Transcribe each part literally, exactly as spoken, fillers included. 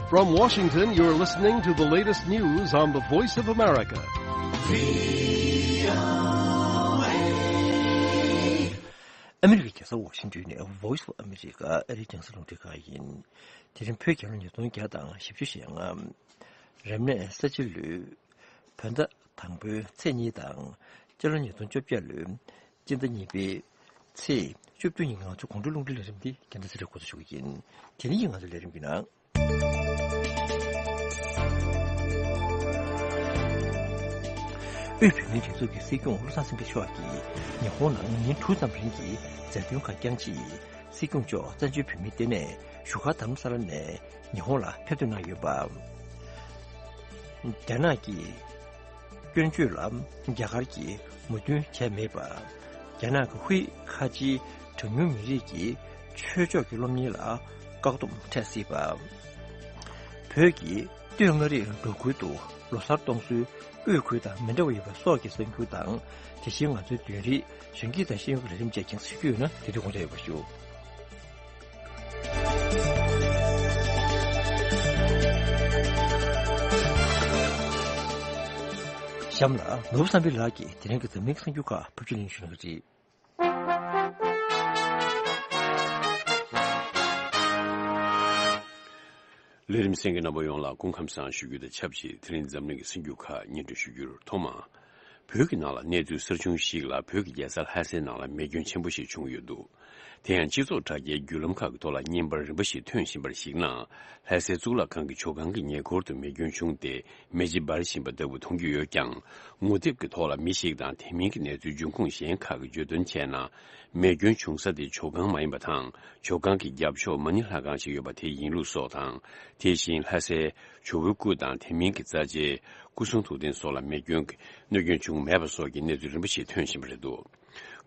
From Washington, you're listening to the latest news on the Voice of America. ཨ་མི་རི་ཀའི་རྒྱལ་ས་ཝ་ཤིང་ཏོན་ནས་Voice of America ཨ་རིའི་རྒྱང་སྲིང་རླུང་འཕྲིན་ཁང་ཡིན། དེ་རིང་བོད་རྒྱལ་ལོ་ཉིས་སྟོང་བརྒྱ་དང་བཞི་བཅུ་ཞེ་ལྔ། རབ་གནས་ས་བྱི་ལོའི་བོད་ཟླ་དང་པོའི་ཚེས་གཉིས་དང་། སྤྱི་ལོ་ཉིས་སྟོང་བཅོ་བརྒྱད་ལོའི་སྤྱི་ཟླ་གཉིས་པའི་ཚེས་བཅུ་བདུན་ཉིན་ང་ཚོ་དགོང་དྲོའི་རླུང་འཕྲིན་ལས་རིམ་འདི་རྒྱང་བསྒྲགས་ཚུན་ཆད་འགོ་འཛུགས་ཞུ་གི་ཡིན། དེ་རིང་གི་ང་ཚོའི་ལས་རིམ་གྱི་ནང་། དབུས་བོད་མིའི་སྒྲིག་འཛུགས་ཀྱི་སྲིད་སྐྱོང་བློ་བཟང་སེང་གེ་མཆོག་གིས་ཉི་ཧོང་ནང་ཉིན་དྲུག་ཙམ་རིང་གི་མཛད་དོན་ཁག་བསྐྱངས་རྗེས། སྲིད་སྐྱོང་མཆོག་བཙན་བྱོལ་བོད་མིའི་ལྟེ་གནས་བཞུགས་སྒར་རྡ་རམ་ས་ལ་ནས་ཉི་ཧོང་ལ་ཕེབས་ཐོན་གནང་ཡོད་པ། རྒྱ་ནག་གིས་སྐྱོན་བརྗོད་ལ་རྒྱ་གར་གྱིས་མོས་མཐུན་བྱས་མེད་པ། རྒྱ་ནག་གི་ཧུའེ་ཁ་ཆེའི་གྲངས་ཉུང་མི་རིགས་ཀྱི་ཆོས་ཕྱོགས་ཀྱི་སློབ་གཉེར་ལ་བཀག་སྡོམ་འཕྲད་སྲིད་པ། བོད་ཀྱི་སྟོད་མངའ་རིས་འབྲོག་ཁུལ་དུ་ལོ་གསར་གཏོང་སྲོལ་དབུས་ཁུལ་དང་མི་འདྲ་བ་ཡོད་པ་སོགས་ཀྱི་གསར་འགྱུར་དང་། དེ་བཞིན་ང་ཚོའི་བདུན་རིག་གཞོན་སྐྱེས་དང་ཤེས་ཡོན་གྱི་ལས་རིམ་བཅས་རྒྱང་སྲིང་ཞུ་རྒྱུ་ཡོད་ན་དེ་དུས་དགོངས་འཇགས་ཡོད་པ་ཞུ། གཤམ་ལ་ནོར་བུ་བསམ་འཕེལ་ལགས་ཀྱིས་དེ་རིང་གི་འཛམ་གླིང་གི་གསར་འགྱུར་ཁག་ཕབ་སྒྱུར་གླེང་ཞུ་གནང་གི་རེད། ལས་རིམ་གསན་མཁན་རྣམ་པ་ཡོངས་ལ་སྐུ་ཁམས་བཟང་ཞུ་རྒྱུ་དང་ཆབས་ཅིག་དེ་རིང་འཛམ་གླིང་གི་གསར་འགྱུར་ཁག་སྙན་སྒྲོན་ཞུ་རྒྱུར་ཐོག་མར། བོད་ཀྱི་ནང་ལ་གནས་ཚུལ་གསར་བྱུང་ཞིག་ལ། བོད་ཀྱི་རྒྱལ་ས་ལྷ་སའི་ནང་ལ་མེ་སྐྱོན་ཆེན་པོ་ཞིག་བྱུང་ཡོད་འདུག། དེ་ཡང་སྤྱི་ཚོགས་དྲ་རྒྱའི་བརྒྱུད་ལམ་ཁག་གི་ཐོག་ལ་བརྙན་པར་རིམ་པ་ཞིག་ཐོན་བཞིན་པར་གཞིགས་ན། ལྷ་སའི་གཙུག་ལག་ཁང་གི་ཇོ་ཁང་གི་ཉེ་འཁོར་དུ་མེ་སྐྱོན་བྱུང་སྟེ། མེ་ལྕེ་འབར་བཞིན་པ་ལྟ་བུ་མཐོང་རྒྱུ་ཡོད་ཀྱང་། ངོ་དེབ་ཀྱི་ཐོག་ལ་མི་ཞིག་དང་དེ་མིན་གྱི་གནས་ཚུལ་འབྱུང་ཁུངས་གཞན་ཁག་གིས་བརྗོད་དོན་བྱས་ན། མེ་སྐྱོན་བྱུང་ས་དེ་ཇོ་ཁང་མ་ཡིན་པ་དང་། ཇོ་ཁང་གི་རྒྱབ་ཕྱོགས་མ་ཎི་ལྷ་ཁང་ཞིག་ཡོད་པ་དེ་ཡིན་ལུགས་སོགས་དང་། དེ་བཞིན་ལྷ་སའི་ཇོ་བོའི་སྐུ་དང་དེ་མིན་གྱི་རྩ་ཆེའི་སྐུ་གསུང་ཐུགས་རྟེན་སོགས་ལ་མེ་སྐྱོན་གྱི་གནོད་སྐྱོན་བྱུང་མེད་པ་སོགས་ཀྱི་གནས་ཚུལ་རིམ་པ་ཞིག་ཐོན་བཞིན་པ་རེད་འདུག།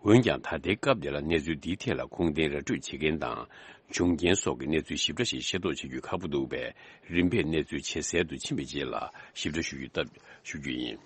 འོན་ཀྱང་ད་ལྟའི་སྐབས་འདི་ལ་གནས་ཚུལ་འདིའི་ཐད་ལ་ཁུངས་ལྡན་ར་སྤྲོད་བྱེད་མཁན་དང་། བྱུང་རྐྱེན་སོགས་ཀྱི་གནས་ཚུལ་ཞིབ་ཕྲ་ཞིག་ཤེས་རྟོགས་བྱེད་རྒྱུ་ཁག་པོ་འདུག་པས། རིམ་པས་གནས་ཚུལ་ཇེ་གསལ་དུ་ཕྱིན་པའི་རྗེས་ལ་ཞིབ་ཕྲ་ཞུ་རྒྱུ་སྟབས་ཞུ་རྒྱུ་ཡིན།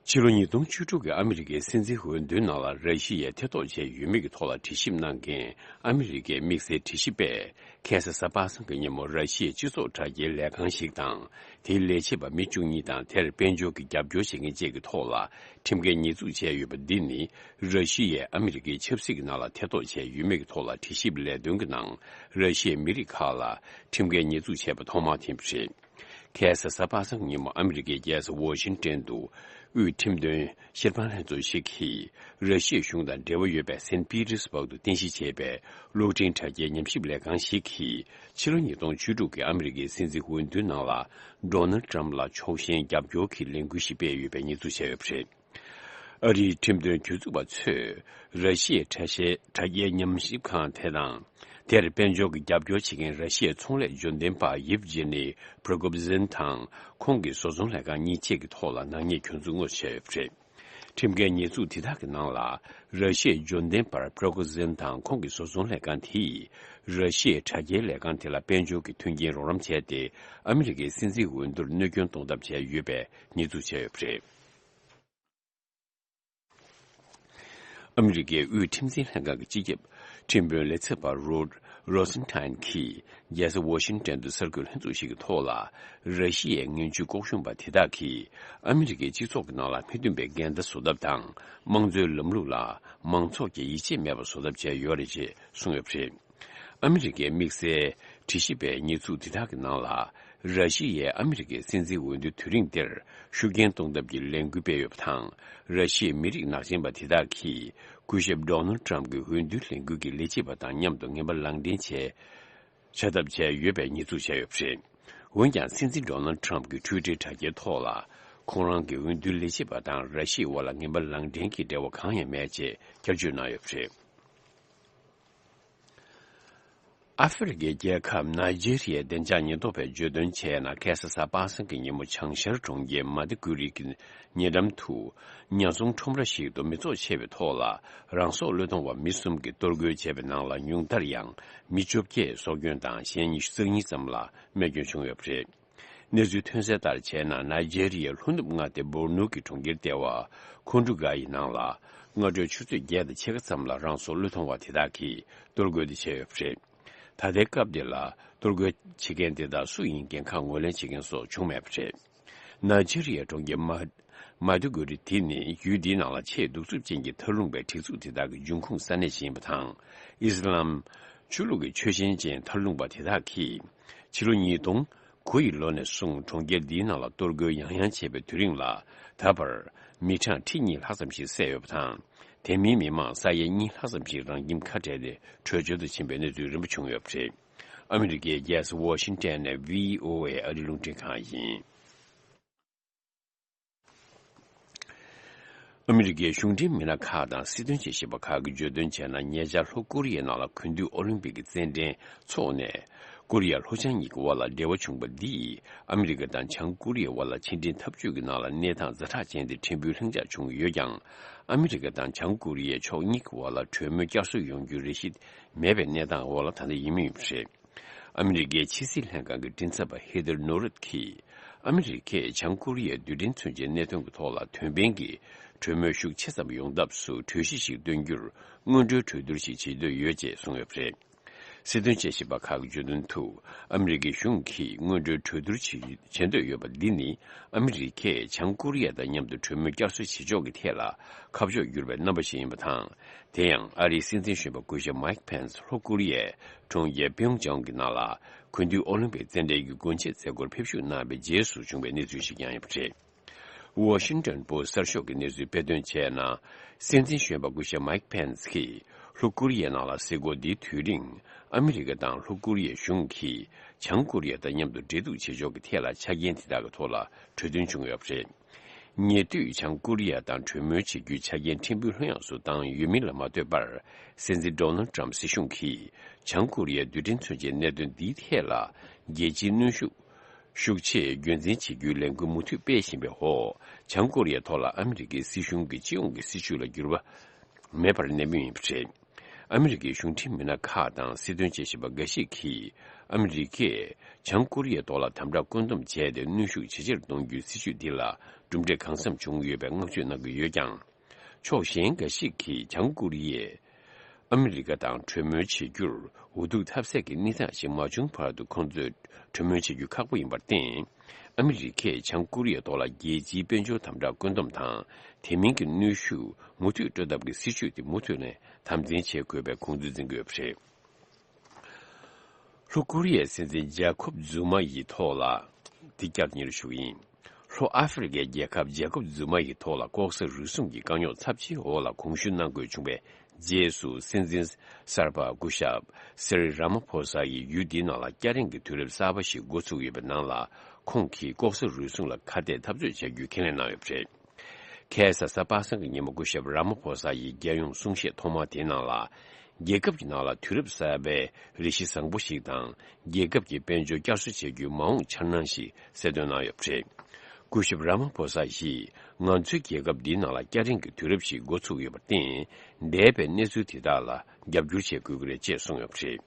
ཕྱི་ལོ་ཉིས་སྟོང་བཅུ་དྲུག་གི་ཨ་མི་རི་ཀའི་སྲིད་འཛིན་འོས་བསྡུའི་ནང་ལ་ར་ཤི་ཡས་ཐེ་གཏོགས་བྱས་ཡོད་མེད་ཀྱི་ཐོག་ལ་དྲི་ཞིབ་གནང་མཁན་ཨ་མི་རི་ཀའི་དམིགས་བསལ་དྲི་ཞིབ་པས། ཁ་སང་གཟའ་པ་སངས་ཀྱི་ཉིན་མོ་ར་ཤི་ཡའི་སྤྱི་ཚོགས་དྲ་རྒྱའི་ལས་ཁང་ཞིག་དང་། དེའི་ལས་བྱེད་པ་མི་བཅུ་གཉིས་དང་། དེར་དཔལ་འབྱོར་གྱི་རྒྱབ་སྐྱོར་བྱེད་མཁན་བཅས་ཀྱི་ཐོག་ལ་ཁྲིམས་འགལ་ཉེས་འཛུགས་བྱས་ཡོད་པ་འདི་ནི། ར་ཤི་ཡས་ཨ་མི་རི་ཀའི་ཆབ་སྲིད་ཀྱི་ནང་ལ་ཐེ་གཏོགས་བྱས་ཡོད་མེད་ཀྱི་ཐོག་ལ་དྲི་ཞིབ་ལས་དོན་གྱི་ནང་། ར་ཤི་ཡའི་མི་རིགས་ཁག་ལ་ཁྲིམས་འགལ་ཉེས་འཛུགས་བྱས་པ་ཐོག་མ་དེ་རེད། ཁ་སང་གཟའ་པ་སངས་ཉིན་མོ་ཨ་མི་རི་ཀའི་རྒྱལ་ས་ཝོ་ཤིང་ཏན་དུ། དབུས་ཁྲིམས་དོན་ཤེས་དཔང་ལྷན་ཚོགས་ཤིག་གིས། ར་ཤི་ཡའི་གཞུང་དང་འབྲེལ་བ་ཡོད་པའི་སེན་པི་ཏེར་སྦུག་ཏུ་རྟེན་གཞི་བྱས་པའི་གློག་འཕྲིན་དྲ་རྒྱའི་ཉམས་ཞིབ་ལས་ཁང་ཞིག་གིས། ཕྱི་ལོ་ཉིས་སྟོང་བཅུ་དྲུག་གི་ཨ་མི་རི་ཀའི་སྲིད་འཛིན་འོས་བསྡུའི་ནང་ལ། ཌོ་ནལ་ཏྲམ་ལ་ཕྱོགས་ཞེན་རྒྱབ་སྐྱོར་གྱི་ལས་འགུལ་ཞིག་སྤེལ་ཡོད་པའི་ཉེས་འཛུགས་བྱས་ཡོད་པ་རེད། ཨ་རིའི་ཁྲིམས་དོན་གྱོད་འཛུགས་པ་ཚོས། ར་ཤི་ཡའི་གྲྭ་ཤའི་དྲ་རྒྱའི་ཉམས་ཞིབ་ཁང་དེ་དང་། དེར་དཔལ་འབྱོར་གྱི་རྒྱབ་སྐྱོར་བྱེད་མཁན་ར་ཤི་ཡའི་ཚོང་ལས་འབྱོར་ལྡན་པ་ཡེབ་ཇེ་ནི་པྲོ་གོབ་ཟིན་དང་། ཁོང་གི་བཟོ་ཚོང་ལས་ཁང་གཉིས་བཅས་ཀྱི་ཐོག་ལ་ནག་ཉེས་གྱོད་འཛུགས་དངོས་བྱས་ཡོད་པ་རེད། ཁྲིམས་འགལ་ཉེས་འཛུགས་དེ་དག་གི་ནང་ལ། ར་ཤི་ཡའི་འབྱོར་ལྡན་པ་པྲོ་གོབ་ཟིན་དང་ཁོང་གི་བཟོ་ཚོང་ལས་ཁང་དེས། ར་ཤི་ཡའི་དྲ་རྒྱའི་ལས་ཁང་དེ་ལ་དཔལ་འབྱོར་གྱི་མཐུན་རྐྱེན་རོགས་རམ་བྱས་ཏེ། ཨ་མི་རི་ཀའི་སྲིད་འཛིན་འོས་བསྡུར་གནོད་སྐྱོན་གཏོང་ཐབས་བྱས་ཡོད་པའི་ཉེས་འཛུགས་བྱས་ཡོད་པ་རེད། ཨ་མི་རི་ཀའི་དབུས་ཁྲིམས་འཛིན་ལྷན་ཁང་གི་སྤྱི་ཁྱབ་ཁྲིམས་དཔོན་ལས་ཚབ་པ་རོཌ་རོ་སེན་ཊེན་གྱིས་རྒྱལ་ས་ཝོ་ཤིང་ཏན་དུ་གསར་འགོད་ལྷན་ཚོགས་ཤིག་གི་ཐོག་ལ། ར་ཤི་ཡའི་སྔོན་ཇུས་ལྐོག་ཤུགས་པ་དེ་དག་གིས་ཨ་མི་རི་ཀའི་སྤྱི་ཚོགས་ཀྱི་ནང་ལ་མི་མཐུན་པའི་འགལ་ཟླ་བཟོ་ཐབས་དང་། དམངས་གཙོའི་ལམ་ལུགས་ལ་མང་ཚོགས་ཀྱིས་ཡིད་ཆེས་མེད་པ་བཟོ་ཐབས་བྱས་ཡོད་རེད་ཅེས་གསུངས་ཡོད་པ་རེད། ཨ་མི་རི་ཀའི་དམིགས་བསལ་དྲི་ཞིབ་པས་ཉེས་འཛུགས་འདི་དག་གི་ནང་ལ། ར་ཤི་ཡས་ཨ་མི་རི་ཀའི་སྲིད་འཛིན་འོས་བསྡུའི་དུས་རིང་འདིར་ཤུགས་རྐྱེན་གཏོང་ཐབས་ཀྱི་ལས་འགུལ་སྤེལ་ཡོད་པ་དང་། ར་ཤི་ཡའི་མི་རིགས་ནག་ཅན་པ་དེ་དག་གིས་སྐུ་ཞབས་ཌོ་ནལ་ཏྲམ་གྱི་འོས་བསྡུའི་ལས་འགུལ་གྱི་ལས་བྱེད་པ་དང་མཉམ་དུ་ངན་པ་ལངས་སྟེང་བྱས། བྱ་ཐབས་བྱས་ཡོད་པའི་ཉེས་འཛུགས་བྱས་ཡོད་པ་རེད། འོན་ཀྱང་། སྲིད་འཛིན་ཌོ་ནལ་ཏྲམ་གྱི་ཊུའི་ཊར་དྲ་རྒྱའི་ཐོག་ལ། ཁོང་རང་གི་འོས་བསྡུའི་ལས་བྱེད་པ་དང་ར་ཤི་ཡའི་དབར་ལ་ངན་པ་ལངས་སྟེང་གི་འབྲེལ་བ་གང་ཡང་མེད་ཅེས་བསྐྱར་བརྗོད་གནང་ཡོད་པ་རེད། ཨ་ཧྥེ་རི་ཁའི་རྒྱལ་ཁབ་ནཱི་ཇེ་རི་ཡའི་བདེ་འཇགས་ཉེན་རྟོག་པས་བརྗོད་དོན་བྱས་ན། ཁ་སང་གཟའ་པ་སངས་ཀྱི་ཉིན་མོ་བྱང་ཤར་གྲོང་ཁྱེར་མ་ཏི་ཀུ་རི་གི་ཉེ་འགྲམ་དུ། ཉ་ཚོང་ཁྲོམ་ར་ཞིག་ཏུ་མི་ཚོགས་ཆེ་བའི་ཐོག་ལ་རང་སྲོག་བློས་གཏོང་བ་མི་གསུམ་གྱིས་གཏོར་རྒོལ་བྱས་པའི་ནང་ལ། ཉུང་མཐར་ཡང་མི་བཅོ་བརྒྱད་སྲོག་སྐྱོན་དང་། གཞན་ཉི་ཤུ་རྩ་གཉིས་ཙམ་ལ་རྨས་སྐྱོན་བྱུང་ཡོད་པ་རེད། གནས་ཚུལ་ཐོན་གསལ་ལྟར་བྱས་ན། ནཱི་ཇེ་རི་ཡའི་ལྷོ་ནུབ་མངའ་སྡེ་བོར་ནུ་གི་གྲོང་ཁྱེར་ལྟེ་བ་ཁོང་ཀྲུ་གྷ་ཡི་ནང་ལ། སྔ་དྲོའི་ཆུ་ཚོད་བརྒྱད་དང་ཕྱེད་ཀ་ཙམ་ལ་རང་སྲོག་བློས་གཏོང་བ་དེ་དག་གིས་གཏོར་རྒོལ་དེ་བྱས་ཡོད་པ་རེད། ད་ལྟའི་སྐབས་འདི་ལ་གཏོར་རྒོལ་བྱེད་མཁན་དེ་དག་སུ་ཡིན་འགན་ཁག་ངོས་ལེན་བྱེད་མཁན་སོགས་བྱུང་མེད་པ་རེད། ནཱི་ཇི་རི་ཡའི་གྲོང་ཁྱེར་མ་མཱ་དུ་གུ་རི་དེ་ནི་ཡུལ་འདིའི་ནང་ལ་ཆེས་གདུག་རྩུབ་ཅན་གྱི་མཐར་ལྷུང་བའི་སྒྲིག་འཛུགས་དེ་དག་གི་འབྱུང་ཁུངས་ས་གནས་ཤིག་ཡིན་པ་དང་། ཨི་སི་ལམ་ཆོས་ལུགས་ཀྱི་ཆོས་ཞེན་ཅན་མཐར་ལྷུང་པ་དེ་དག་གིས་ཕྱི་ལོ་ཉིས་སྟོང་དགུ་ཡི་ལོ་ནས་བཟུང་གྲོང་ཁྱེར་འདིའི་ནང་ལ་གཏོར་རྒོལ་ཡང་ཡང་བྱས་པའི་དུས་རིང་ལ་ད་བར་མི་གྲངས་ཁྲི་གཉིས་ལྷག་ཙམ་ཞིག་བསད་ཡོད་པ་དང་། དེ་མིན་མི་མང་ས་ཡ་གཉིས་ལྷག་ཙམ་ཞིག་རང་ཁྱིམ་ཁ་བྲལ་ཏེ་བྲོས་བྱོལ་དུ་ཕྱིན་པའི་གནས་ཚུལ་རིམ་པ་བྱུང་ཡོད་པ་རེད། ཨ་མི་རི་ཀའི་རྒྱལ་ས་ཝ་ཤིང་ཊོན་ནས་བྷི་ཨོ་ཨེ་ཨ་རིའི་རླུང་འཕྲིན་ཁང་ཡིན། ཨ་མི་རི་ཀའི་གཞུང་འབྲེལ་མི་སྣ་ཁག་དང་སྲིད་དོན་དཔྱད་ཞིབ་པ་ཁག་གིས་བརྗོད་དོན་བྱས་ན། ཉེ་ཆར་ལྷོ་ཀོ་རི་ཡའི་ནང་ལ་དགུན་དུས་ཨོ་ལིམ་པིག་གི་རྩེད་འགྲན་འཚོགས་ནས། ཀོ་རི་ཡ་ལྷོ་བྱང་གཉིས་ཀྱི་དབར་ལ་འབྲེལ་བ་བྱུང་བ་འདིས་ཨ་མི་རི་ཀ་དང་བྱང་ཀོ་རི་ཡའི་དབར་ལ་ཕྱི་འབྲེལ་འཐབ་ཇུས་ཀྱི་ནང་ལ་གནས་སྟངས་ཛ་དྲག་ཅན་དེ་ཕྲན་བུ་ལྷིང་འཇགས་བྱུང་ཡོད་ཀྱང་། ཨ་མི་རི་ཀ་དང་བྱང་ཀོ་རི་ཡའི་ཕྱོགས་གཉིས་ཀྱི་དབར་ལ་གྲོས་མོལ་བསྐྱར་གསོ་ཡོང་རྒྱུའི་རེ་ཞིག་མེད་པའི་གནས་སྟངས་འོག་ལ་ད་ལྟ་ཡིན་མུས་ཡིན་པ་རེད། ཨ་མི་རི་ཀའི་ཕྱི་སྲིད་ལྷན་ཁང་གི་མགྲིན་ཚབ་པ་ཧེ་ཐར་ནོ་རིད་ཀྱིས། ཨ་མི་རི་ཀས་བྱང་ཀོ་རི་ཡའི་རྡུལ་ཕྲན་མཚོན་ཆའི་གནད་དོན་གྱི་ཐོག་ལ་དོན་ཕན་གྱི་གྲོས་མོལ་ཤུགས་ཆེ་ཙམ་ཡོང་ཐབས་སུ་གྲོས་གཞི་ཞིག་བཏོན་རྒྱུར་སྔོན་འགྲོའི་གྲོས་བསྡུར་ཞིག་བྱེད་འདོད་ཡོད་ཅེས་གསུངས་ཡོད་པ་རེད། སྲིད་དོན་དཔྱད་ཞིབ་པ་ཁག་གིས་བརྗོད་དོན་དུ། ཨ་མི་རི་ཀའི་གཞུང་གིས་སྔོན་འགྲོའི་གྲོས་བསྡུར་བྱེད་བྱེད་འདོད་ཡོད་པ་འདི་ནི། ཨ་མི་རི་ཀས་བྱང་ཀོ་རི་ཡ་དང་མཉམ་དུ་གྲོས་མོལ་བསྐྱར་གསོ་བྱེད་ཕྱོགས་ཀྱི་ཐད་ལ་ཁ་ཕྱོགས་བསྒྱུར་བའི་རྣམ་པ་ཞིག་ཡིན་པ་དང་། དེ་ཡང་ཨ་རིའི་སྲིད་འཛིན་གཞོན་པ་སྐུ་ཞབས་མཱིག་ཕེན་སི་ལྷོ་ཀོ་རི་ཡའི་གྲོང་ཁྱེར་པིའུང་ཅང་གི་ནང་ལ་དགུན་དུས་ཨོ་ལིམ་པིག་རྩེད་འགྲན་གྱི་སྒོ་འབྱེད་མཛད་སྒོར་ཕེབས་ཞུགས་གནང་བའི་རྗེས་སུ་བྱུང་བའི་གནས་ཚུལ་ཞིག་ཀྱང་ཡིན་པ་རེད། ཝ་ཤིང་ཊོན་པོ་སི་གསར་ཤོག་གིས་གནས་ཚུལ་སྤེལ་དོན་བྱས་ན། སྲིད་འཛིན་གཞོན་པ་སྐུ་ཞབས་མཱིག་ཕེན་སི་གིས་ལྷོ་ཀོ་རི་ཡའི་ནང་ལ་གཟིགས་སྐོར་འདིའི་དུས་རིང་། ཨ་མི་རི་ཀ་དང་ལྷོ་ཀོ་རི་ཡའི་གཞུང་གིས་བྱང་ཀོ་རི་ཡ་དང་མཉམ་དུ་འབྲེལ་གཏུག་བྱེད་ཕྱོགས་ཀྱི་ཐད་ལ་ཆ་རྐྱེན་དེ་དག་གི་ཐོག་ལ་གྲོས་མཐུན་བྱུང་ཡོད་པ་རེད། ཉེ་དུས་བྱང་ཀོ་རི་ཡ་དང་གྲོས་མོལ་བྱེད་རྒྱུའི་ཆ་རྐྱེན་ཕྲན་བུ་ལྷོད་ཡངས་སུ་བཏང་ཡོད་མིན་ལ་མ་ལྟོས་པར། སྲིད་འཛིན་ཌོ་ནལ་ཊམ་སྲིད་གཞུང་གིས་བྱང་ཀོ་རི་ཡའི་རྡུལ་ཕྲན་མཚོན་ཆའི་གནད་དོན་འདིའི་ཐད་ལ་རྒྱལ་སྤྱིའི་གནོན་ཤུགས་ཤུགས་ཆེ་རྒྱུན་འཛིན་བྱེད་རྒྱུའི་ལས་འགུལ་མུ་མཐུད་སྤེལ་བཞིན་པའི་འོག་བྱང་ཀོ་རི་ཡའི་ཐོག་ལ་ཨ་མི་རི་ཀའི་སྲིད་གཞུང་གི་སྤྱི་ཡོངས་ཀྱི་སྲིད་བྱུས་ལ་འགྱུར་བ་མེད་པར་གནས་མུས་ཡིན་པ་རེད། ཨ་མི་རི་ཀའི་གཞུང་འབྲེལ་མི་སྣ་ཁག་དང་སྲིད་དོན་དཔྱད་ཞིབ་པ་འགའ་ཞིག་གིས། ཨ་མི་རི་ཀས་བྱང་ཀོ་རི་ཡའི་ཐོག་ལ་དམ་དྲག་བཀོད་འདོམས་བྱས་ཏེ། གནོན་ཤུགས་ཇེ་ཆེར་གཏོང་རྒྱུའི་སྲིད་བྱུས་འདི་ལ་གྲུབ་འབྲས་གང་འཚམ་བྱུང་ཡོད་པའི་བསྔགས་བརྗོད་གནང་གི་ཡོད་ཀྱང་། ཕྱོགས་གཞན་འགའ་ཞིག་གིས་བྱང་ཀོ་རི་ཡས་ཨ་མི་རི་ཀ་དང་གྲོས་མོལ་བྱེད་རྒྱུར་འུ་ཐུག་ཐབས་ཟད་ཀྱི་གནས་སྟངས་ཤིག་མ་བྱུང་བར་དུ། ཁོང་ཚོས་གྲོས་མོལ་བྱེད་རྒྱུ་ཁག་པོ་ཡིན་པར་བརྟེན། ཨ་མི་རི་ཀས་བྱང་ཀོ་རི་ཡའི་ཐོག་ལ་རྒྱལ་སྤྱིའི་དཔལ་འབྱོར་དམ་དྲག་བཀོད་འདོམས་དང་། དེ་མིན་གྱི་གནོན་ཤུགས་མུ་མཐུད་སྤྲོད་ཐབས་ཀྱི་སྲིད་བྱུས་དེ་མུ་མཐུད་ནས་དམ་འཛིན་བྱེད་དགོས་པའི་དགོངས་ཚུལ་འཛིན་གྱི་ཡོད་པ་རེད། ལྷོ་ཀོ་རི་ཡའི་སྲིད་འཛིན་ཇཱ་ཁོབ་ཛུ་མ་ཡི་ཐོག་ལ། འདི་བསྐྱར་སྙན་སྒྲོན་ཞུ་གི་ཡིན། ལྷོ་ཨ་ཧྥེ་རི་ཁའི་རྒྱལ་ཁབ་ཇཱ་ཁོབ་ཛུ་མ་ཡི་ཐོག་ལ་ལྐོག་ཟ་རུལ་སུངས་ཀྱི་དཀའ་རྙོག་ཚབས་ཆེའི་འོག་ལ་གོང་ཞུ་གནང་དགོས་བྱུང་བའི་རྗེས་སུ། སྲིད་འཛིན་གསར་པ་སྐུ་ཞབས་སི་རི་ར་མ་ཕོ་ས་ཡིས་ཡུལ་འདིའི་ནང་ལ་སྐྱ་རེངས་ཀྱི་དུས་རབས་གསར་པ་ཞིག་འགོ་ཚུགས་ཡོད་པའི་ནང་ལ། ཁོང་གིས་ལྐོག་ཟ་རུལ་སུངས་ལ་ཁ་གཏད་འཐབ་རྩོད་བྱ་རྒྱུའི་ཁས་ལེན་གནང་ཡོད་པ་རེད། ཁ་སང་གཟའ་པ་སངས་ཀྱི་ཉིན་མོ་སྐུ་ཞབས་ར་མ་ཕོ་ས་ཡི་རྒྱལ་ཡོངས་གསུང་བཤད་ཐོག་མ་དེའི་ནང་ལ། རྒྱལ་ཁབ་ཀྱི་ནང་ལ་དུས་རབས་གསར་པའི་རེ་གཞི་བཟང་པོ་ཞིག་དང་། རྒྱལ་ཁབ་ཀྱི་དཔལ་འབྱོར་བསྐྱར་གསོ་བྱེད་རྒྱུའི་མ་འོངས་འཆར་སྣང་ཞིག་གསལ་སྟོན་གནང་ཡོད་པ་རེད། སྐུ་ཞབས་ར་མ་ཕོ་ས་ཡིས། ང་ཚོའི་རྒྱལ་ཁབ་འདིའི་ནང་ལ་སྐྱ་རེངས་ཀྱི་དུས་རབས་ཤིག་འགོ་ཚུགས་ཡོད་པར་བརྟེན། འདས་པའི་གནས་ཚུལ་དེ་དག་ལ་རྒྱབ་སྐྱོར་བྱེད་དགོས་ཀྱི་རེད་ཅེས་གསུངས་ཡོད་པ་རེད།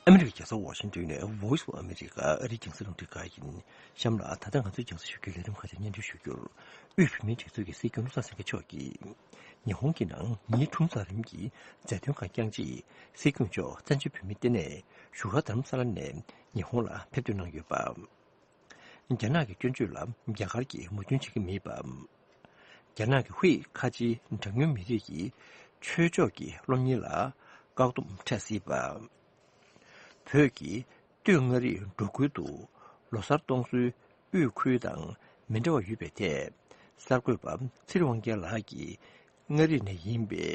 ཨ་མི་རི་ཀའི་རྒྱལ་ས་ཝ་ཤིང་ཏོན་ནས་Voice of America ཨ་རིའི་རྒྱང་སྲིང་རླུང་འཕྲིན་ཁང་ཡིན། གཤམ་ལ་ད་ལྟ་ང་ཚོའི་རྒྱང་སྲིང་ཞུ་རྒྱུའི་ལས་རིམ་ཁག་དེ་སྙན་སྒྲོན་ཞུ་རྒྱུར། དབུས་བོད་མིའི་སྒྲིག་འཛུགས་ཀྱི་སྲིད་སྐྱོང་བློ་བཟང་སེང་གེ་མཆོག་གིས། ཉི་ཧོང་གི་ནང་ཉིན་དྲུག་ཙམ་རིང་གི་མཛད་དོན་ཁག་བསྐྱངས་རྗེས། སྲིད་སྐྱོང་མཆོག་བཙན་བྱོལ་བོད་མིའི་ལྟེ་གནས་བཞུགས་སྒར་རྡ་རམ་ས་ལ་ནས་ཉི་ཧོང་ལ་ཕེབས་ཐོན་གནང་ཡོད་པ། རྒྱ་ནག་གི་སྐྱོན་བརྗོད་ལ་རྒྱ་གར་གྱིས་མོས་མཐུན་བྱེད་ཀྱི་མེད་པ། རྒྱ་ནག་གི་ཧུའེ་ཁ་ཆེའི་གྲངས་ཉུང་མི་རིགས་ཀྱི་ཆོས་ཕྱོགས་ཀྱི་སློབ་གཉེར་ལ་བཀག་སྡོམ་འཕྲད་སྲིད་པ། བོད་ཀྱི་སྟོད་མངའ་རིས་འབྲོག་ཁུལ་དུ་ལོ་གསར་གཏོང་སྲོལ་དབུས་ཁུལ་དང་མི་འདྲ་བ་ཡོད་པའི་ཐད། གསར་འགོད་པ་ཚེ་རིང་དབང་རྒྱལ་ལགས་ཀྱིས་མངའ་རིས་ནས་ཡིན་པའི་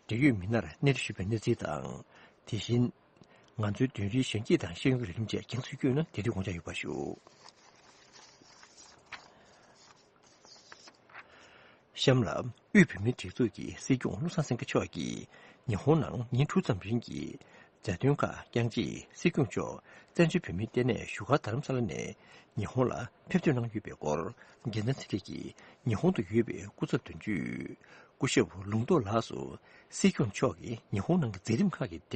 འབྲེལ་ཡོད་མི་སྣར་གནས་འདྲི་ཞུས་པའི་གནས་ཚུལ་དང་། དེ་བཞིན་ང་ཚོའི་བདུན་རིའི་གཞོན་སྐྱེས་དང་ཤེས་ཡོན་གྱི་ལས་རིམ་བཅས་རྒྱང་སྲིང་བསྐྱོད་ན་དེ་དུས་དགོངས་འཇགས་ཡོད་པ་ཞུ། གཤམ་ལ་དབུས་བོད་མིའི་སྒྲིག་འཛུགས་ཀྱི་སྲིད་སྐྱོང་བློ་བཟང་སེང་གེ་མཆོག་གིས་ཉི་ཧོང་ནང་ཉིན་དྲུག་ཙམ་རིང་གི་མཛད་དོན་ཁག་བསྐྱངས་རྗེས། སྲིད་སྐྱོང་མཆོག་བཙན་བྱོལ་བོད་མིའི་ལྟེ་གནས་བཞུགས་སྒར་རྡ་རམ་ས་ལ་ནས་ཉི་ཧོང་ལ་ཕེབས་ཐོན་གནང་ཡོད་པའི་སྐོར། རྒྱལ་མཚན་ཚེ་རིང་གིས་ཉི་ཧོང་དུ་ཡོད་པའི་སྐུ་ཚབ་དོན་གཅོད་སྐུ་ཞབས་ལུང་རྟོགས་ལགས་སུ། སྲིད་སྐྱོང་མཆོག་གིས་ཉི་ཧོང་ནང་གི་མཛད་རིམ་ཁག་གི་ཐད་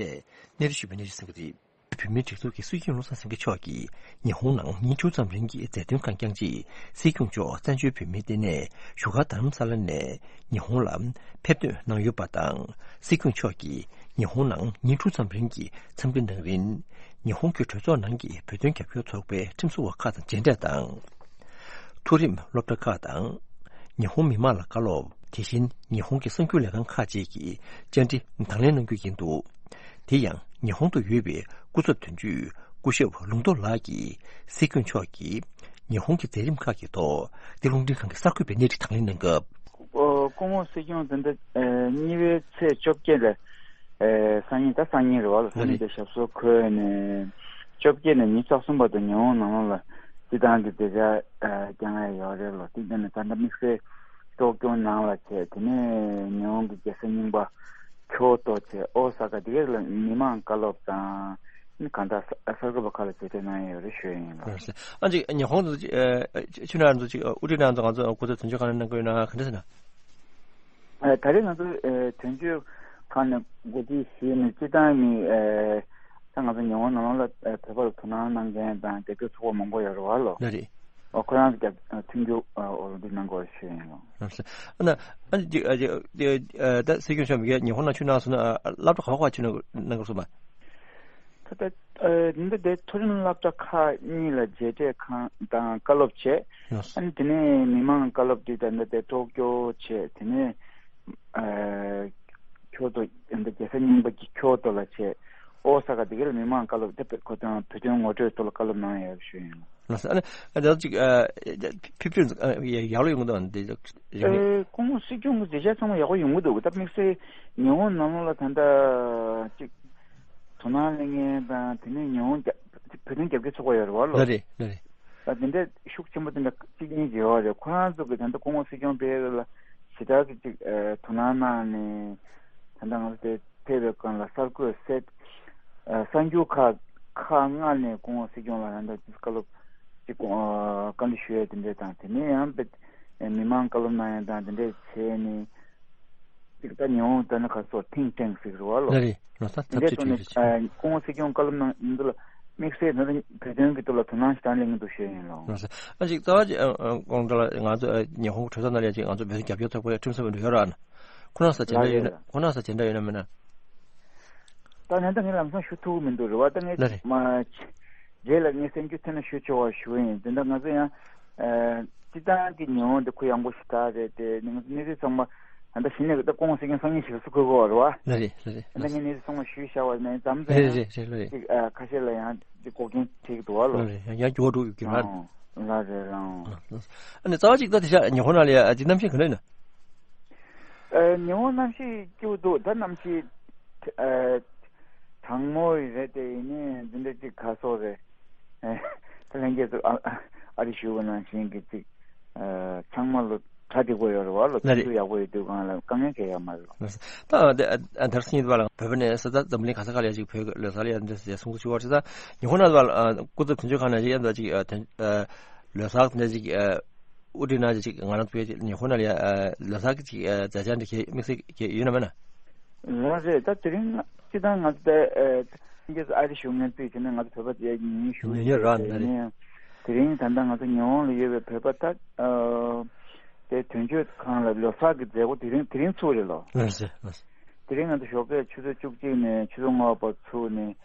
གནས་འདྲི་ཞུས་པའི་གནས་ཚུལ་གསན་གྱི་རེད། བོད་མིའི་སྒྲིག་འཛུགས་ཀྱི་སྲིད་སྐྱོང་བློ་བཟང་སེང་གེ་མཆོག་གིས་ཉི་ཧོང་ནང་ཉིན་དྲུག་ཙམ་རིང་གི་མཛད་དོན་ཁག་བསྐྱངས་རྗེས། སྲིད་སྐྱོང་མཆོག་བཙན་བྱོལ་བོད་མིའི་ལྟེ་གནས་བཞུགས་སྒར་རྡ་རམ་ས་ལ་ནས་ཉི་ཧོང་ལ་ཕེབས་ཐོན་གནང་ཡོད་པ་དང་། སྲིད་སྐྱོང་མཆོག་གིས་ཉི་ཧོང་ནང་ཉིན་དྲུག་ཙམ་རིང་གི་འཚམས་འདྲི་གནང་རིང་། ཉི་ཧོང་གི་གྲོས་ཚོགས་ནང་གི་བོད་དོན་རྒྱབ་སྐྱོར་ཚོགས་པའི་ཁྲིམས་བཟོ་བ་ཁག་དང་མཇལ་འཕྲད་དང་། མཐོ་རིམ་སློབ་གྲྭ་ཁག་དང་། ཉི་ཧོང་མི་མང་ལ་བཀའ་སློབ། དེ་བཞིན་ཉི་ཧོང་གི་གསར་འགྱུར་ལས་ཁང་ཁག་ཅིག་གིས་བཅར་འདྲི་དང་ལེན་གནང་རྒྱུ་ཡིན་འདུག་དེ་ཡང་ཉི་ཧོང་དུ་ཡོད་པའི་སྐུ་ཚབ་དོན་གཅོད་སྐུ་ཞབས་ལུང་རྟོགས་ལགས་ཀྱིས་སྲིད་སྐྱོང་མཆོག་གིས་ཉི་ཧོང་གི་མཛད་རིམ་ཁག་གི་ཐོག་འདི་རླུང་འཕྲིན་ཁང་གི་གསར་འགོད་པའི་གནས་འདྲི་དང་ལེན་གནང་སྐབས། ཨོ། སྐུ་ངོ་སྲིད་སྐྱོང་དེ་འདྲ་ཨེ་གཉིས་པའི་ཚེས་བཅོ་བརྒྱད་ལ་ཨེ་སང་ཉིན། ད་སང་ཉིན་རེད་བ་ལ། སང་ཉིན་དེ་ཞབས་སོར་འཁོད་ནས་བཅོ་བརྒྱད་ནས་ཉི་ཤུ་རྩ་གསུམ་བར་དུ་ཉི་ཧོང་ནང་ལོགས་ལ་སྤྱི་བཏང་གི་མཛད་འཆར་ཨེ་བསྐྱངས་ཡ་ཡོད་རེད་ལོ། དེ་འདྲ་ནས་ད་ལྟ་དམིགས་བསལ་ཏོག་ཀྱོ་ནང་ལ་བྱས། དེ་ནས་ཉི་ཧོང་གི་རྒྱལ་ས་རྙིང་པ་ཁྱོ་ཏོ་བྱས། ཨོ་ས་ཀ་དེ་ག་ལ་མི་མང་བཀའ་སློབ་དང་། ནི་གང་ལྟར་གསར་འགོད་པ་ཁག་ལ་མཇལ་འཕྲད་གནང་ཡོད་རེད་ཞུ་ཡ་ཡིན་ལ། ཨ་ཅིག་ཉི་ཧོང་དུ་ཅིག་ཨ་ཆུ་ནང་དུ་ཅིག་དབུ་ཁྲིད་ནང་དུ་ང་ཚོ་སྐུ་ཚབ་དོན་གཅོད་ཁང་ནས་གནང་གི་ཡོད་ན་ག་འདྲ་ཟེར་ན། ཨ་ད་རེས་ང་ཚོ་ཨ་དོན་གཅོད་ཁང་ནས་གོ་སྒྲིག་ཞུས་ནས་སྤྱི་བཏང་ནི་ཨ་ད་ང་ཚོ་ཉི་ཧོང་ནང་ལ་ཨ་བོད་པར་དོ་སྣང་གནང་མཁན་དང་རྒྱབ་སྐྱོར་ཚོགས་པ་མང་པོ་ཡོད་རེད་བ་ལོ། ལ་རེད། ཨོ་ཁོ་རང་ཚོ་རྒྱབ་མཐུན་འགྱུར་འོག་ལ་འདི་གནང་དགོས་ཞུ་ཡིན་ལོ། ཨ་ན་ཨ་ནི་ཨ་ཨ་ད་སྲིད་སྐྱོང་མཆོག་མི་སྒེར་ཉི་ཧོང་ནང་ཆུ་ནང་སོང་ན་སློབ་གྲྭ་ག་བ་ག་ཆུ་ནང་གནང་དགོས་སོང་བ། ད་ལྟ་ཨ་འདི་འདྲ་དེ་མཐོ་རིམ་སློབ་གྲྭ་ཁག་གཉིས་ལ་མཇལ་འཕྲད་ཁང་དང་བཀའ་སློབ་བྱས། ལགས་སོ། ཨ་ནི་དེ་ནས་མི་མང་བཀའ་སློབ་དེ་ད་ལྟ་དེ་ཏོག་ཀྱོ་བྱས། དེ་ནས་ཨ་ཁྱོ་ཏོ་ད་ལྟ་རྒྱལ་ས་རྙིང་པ་གི་ཁྱོ་ཏོ་ལ་བྱས། ཨོ་ས་ཀ་དེ་ག་ལ་མི་མང་བཀའ་སློབ་དེ་བོད་དོན་ངོ་སྤྲོད་ཐོག་ལ་བཀའ་སློབ་གནང་ཡོད་ཞུ་ཡིན། ལགས་སོ། ཨ་ནི་ཨ་ད་ཅིག་ཨ་ཕེབས་ཐོན་ཡག་ལ་ཡོང་གི་འདུག་འདི་རིང་ནས། ཨེ་སྐུ་ངོ་སྲིད་སྐྱོང་གི་མཛད་འཆར་ཚང་མ་ཡག་པོ་ཡོང་གི་འདུག་ད་དམིགས་བསལ་ཉི་ཧོང་ནང་ལོགས་ལ་ད་ལྟ་ཅིག་དོ་སྣང་གླེང་མཁན་དང་། དེ་ནས་ཉི་ཧོང་རྒྱ་བོད་དོན་རྒྱབ་སྐྱོར་ཚོགས་པ་ཡོད་རེད་བ་ལོ། ལ་རེད་ལ་རེད། ད་དེ་འདྲ་ཤུགས་ཆེན་པོ་དེ་འདྲ་གཅིག་གཉིས་ཡོད་རེད། ཁོ་རང་ཚོ་གི་ད་ལྟ་སྐུ་ངོ་སྲིད་སྐྱོང་ཕེབས་ཡ་ལ་ཞེ་དྲག་གི་ཅིག་ཨ་དོ་སྣང་གནང་ནས། ད་ལྟ་ང་ཚོ་དེ་ཕེབས་པའི་སྒང་ལ་གསར་འགོད་གསར་ཨ་གསར་འགྱུར་ཁག་ཁག་ལྔ་ནས་སྐུ་ངོ་སྲིད་སྐྱོང་ལ་ད་ལྟ་ཅིག་བཀའ་སློབ་ཅིག་ཨ་བཀའ་འདྲི་ཞུ་ཡ་དེ་འདྲ་དང་། དེ་ནས་ཡང་དཔེ་མི་མང་བཀའ་སློབ་གནང་ཡ་དང་དེ་འདྲ་བྱས་ནས། ཅིག་ད་ཉི་ཧོང་ལྟ་ན་ག་སོ་ཐིང་ཊེང་ཟེར་གི་རེད་བ་ལོ། ལ་རེད། ལོ་ས་འདི་འདྲའི་ཐབས་ཇུས་ཐོག་ནས་ཁྲིད་རེད། ཨ་སྐུ་ངོ་སྲིད་སྐྱོང་བཀའ་སློབ་གནང་འདི་ལ་དམིགས་བསལ་ད་ལྟ་བོད་དོན་གྱི་ཐོག་ལ་དོ་སྣང་ཞེ་དྲག་གླེང་གི་འདུག་ཞུ་ཡིན་ལོ། ལགས་སོ། ཨ་ཅིག་རྩ་བ་ཅིག་ཨ་ཨ་དགོངས་དག་ལ་ང་ཚོ་ཨ་ཉི་ཧོང་གྲོས་ཚོགས་ནང་ལ་ཅིག་ང་ཚོ་བོད་དོན་རྒྱབ་སྐྱོར་ཚོགས་པའི་ཁྲིམས་བཟོ་བ་འདྲ་ཡོད་ར་ན། ཁོ་རང་ས་མཇལ་འདྲ་ཡོད་ན། ལགས་ཡོད། ཁོ་རང་ས་མཇལ་འདྲ་ཡོད་ན་མེད་ན། ད་ནན་ད་ངས་ལམ་སང་ཞུ་ཐུབ་ཀྱི་མི་འདུག་རེད་བ། ད་ངས་ལ་རེད། མ་རྗེས་ལ་ངས་སེམས་རྒྱུ་ཐོན་ན་ཞུ་ཆོག་པ་ཞུ་ཡིན། དེ་འདྲ་ང་ཚོ་ཡང་ཨ་སྤྱི་བཏང་གི་ཉི་ཧོང་དེ་གུ་ཡངས་པོ་ཞིག་ད་རེད་དེ། ང་ཚོ་གནས་ཚུལ་ཚང་མ་ད་ལྟ་གཞི་ནས་ད་སྐུ་ངོ་སྲིད་སྐྱོང་སང་ཉིན་ཞིག་ལ་སུ་འཁོད་དགོས་པ་རེད་བ། ལ་རེད་ལ་རེད། ད་ངས་གནས་ཚུལ་ཚང་མ་ཞུས་བཞག་པ་ནས་མཚམས་མཚམས་ལ་ཡང་རེད་རེད་རེད་ལ་རེད། ཅིག་ཨ་ཁ་ཤས་ལ་ཡང་ཅིག་འགོག་རྐྱེན་འཕྲད་ཀྱི་འདུག་བ་ལོ། ལ་རེད། ཡང་ཡང་འགྱུར་བ་འགྲོ་ཡོད་ཀྱི་རང་། ལ་རེད་རང་། ཨ་ནི་རྩ་བ་ཅིག་ད་དེ་ཤ་ཉི་ཧོང་ནང་ལ་ཡ་ཅིག་གནམ་གཤིས་ག་འདྲ་ཡིན་ན། ཨ་ཉི་ཧོང་གནམ་གཤིས་སྐྱིད་པོ་འདུག་ད་གནམ་གཤིས་ཨ་གྲང་མོ་རེད་དེ། ཡིན་ནའི་འདི་འདྲ་ཅིག་ག་སོགས་རེད། ཨ་ད་ལྷན་རྒྱས་ཚོ་ཨ་ཨ་ཨ་རི་ཞུ་བ་ནང་བཞིན་གྱི་ཅིག་ཨ་ཚང་མ་ལོ་གྲ་སྒྲིག་པོ་ཡོད་རེད་བ་ལོ། ལ་རེད། ཚོགས་འདུ་ཡག་པོ་ཡོད་དུས་སྒང་ལ་དཀའ་ངལ་གང་ཡང་མ་རེད་ལོ། ད་ཨ་ཨ་ད་རེས་ཉིན་དུ་བ་ལ་བོད་པ་ནས་ས་ད་འཛམ་གླིང་ག་ས་ག་ལ་ཡ་ཅིག་བོད་ལོ་གསར་ལ་ཡ་འདི་འདྲ་གསུང་དུ་ཞུ་བ་རེད། ད་ཉི་ཧོང་ནང་དུ་བ་ལ་ཨ་སྐུ་ཚབ་དོན་གཅོད་ཁང་ནས་ཅིག་ཡ་འདི་ཅིག་ཨ་དོན་ཨ་ལོ་གསར་འདི་འདྲ་ཅིག་ཨ། དབུ་ཁྲིད་ནང་ཅིག་ང་རང་ཚོའི་ཉི་ཧོང་ནང་ལ་ཡ་ལོ་གསར་གྱི་ཅིག་མཛད་འཆར་འདི་གས་དམིགས་བསལ་གས་ཡོད་ན་མེད་ན། ལགས་རེད། ད་དེ་རིང་སྤྱི་བཏང་ང་ཚོ་ད་ཨ་ཨ་རི་བཞུགས་མཁན་ཚོས་བྱས་ན་ང་ཚོ་བོད་པ་དེ་ཉུང་ཉུང་ཞིག་ཉུང་ཉུང་རེད་ནི། དེ་རིང་ད་ལྟ་ང་ཚོ་ཉི་ཧོང་ལ་ཡོད་པའི་བོད་པ་ད་ཨ་དེ་དོན་གཅོད་ཁང་ལ་ལོ་གསར་གྱི་མཛད་སྒོ་དེ་རིང་དེ་རིང་ཚུགས་རེད་ལོ། ལགས་སོ་ལགས་སོ། དེ་རིང་ང་ཚོ་ཞོགས་ཀས་ཆུ་ཚོད་བཅུ་གཅིག་ནས་ཆུ་ཚོད་ལྔ་བར་ཚུགས་ནས།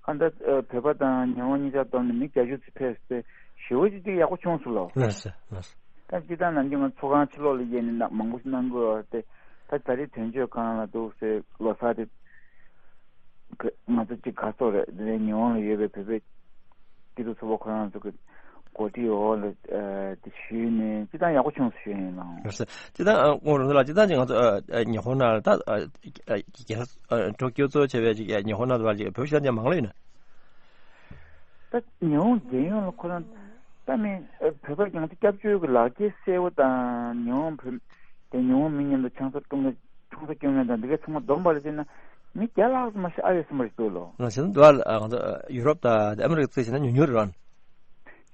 ཨ་ད་ཨ་བོད་པ་དང་ཉི་ཧོང་གཉིས་ཆ་བསྡོམས་ནས་མི་བརྒྱད་ཅུ་ཙམ་ཕེབས་ཏེ་ཞེ་པོ་ཅིག་ཅིག་ཡག་པོ་བྱུང་སོང་ལོ། ལགས་སོ་ལགས་སོ། ད་སྤྱིར་བཏང་ནམ་རྒྱུན་ང་ཚོ་ཚོགས་ཁང་ཕྱི་ལོགས་ལ་ཡས་ནས་མང་པོ་ཞིག་གནང་དགོས་པ་རེད་དེ། ད་ད་རེས་དོན་གཅོད་ཁང་ལ་འདུག་སེ་ལོ་གསར་དེ་ང་ཚོ་ཅིག་ག་སོགས་རེད། དེ་ནས་ཉི་ཧོང་ལ་ཡོད་པའི་བོད་པའི་སྐྱིད་སྡུག་ཚོགས་པ་ཁོ་རང་ཚོ་གི་གོ་སྒྲིག་འོག་ལ་ཨ་དེ་ཞུས་ནས་སྤྱིར་བཏང་ཡག་པོ་བྱུང་སོང་ཞུ་ཡིན་ལགས། ལགས་སོ། སྤྱིར་བཏང་ཨ་སྐུ་ངོ་རིན་ཆེན་ལགས། སྤྱིར་བཏང་ཅིག་ང་ཚོ་ཨ་ཨ་ཉི་ཧོང་ནང་ལ་ད་ཨ་ཨ་རྒྱལ་ས་ཨ་ཊོ་ཀིའོ་གཙོ་བྱས་པའི་ཅིག་ཨ་ཉི་ཧོང་ནང་དུ་བར་ཅིག་བོད་ཤ་ཉ་མང་ལོས་ཡིན་ན། ད་ཉི་ཧོང་རྒྱལ་ཡོངས་ལ་ཁོ་རང་ད་མི་ཨ་བོད་པ་རྒྱང་ཐག་སྐྱབས་བཅོལ་གྱི་ལག་འཁྱེར་གསལ་པོ་དང་། ཉི་ཧོང་བོད་དེ་ཉི་ཧོང་མི་མཉམ་དུ་ཆང་ས་བཏུང་གི་ཆང་ས་སྐྱོང་མཁན་དང་འདི་གའི་ཚང་མ་བསྡོམས་པ་ལ་བྱས་ན་མི་བརྒྱ་ལྷག་ཙམ་མ་ཞིག་ཨ་ཡོད་སོང་བ་རེད་འདུག་ལོ། ང་ཚོ་འདི་བ་ལ་ང་ཚོ་ཡུ་རོབ་དང་ཨ་མི་རི་ཀ་བརྩིས་བྱས་ན་ཉུང་ཉུང་རེད་བ།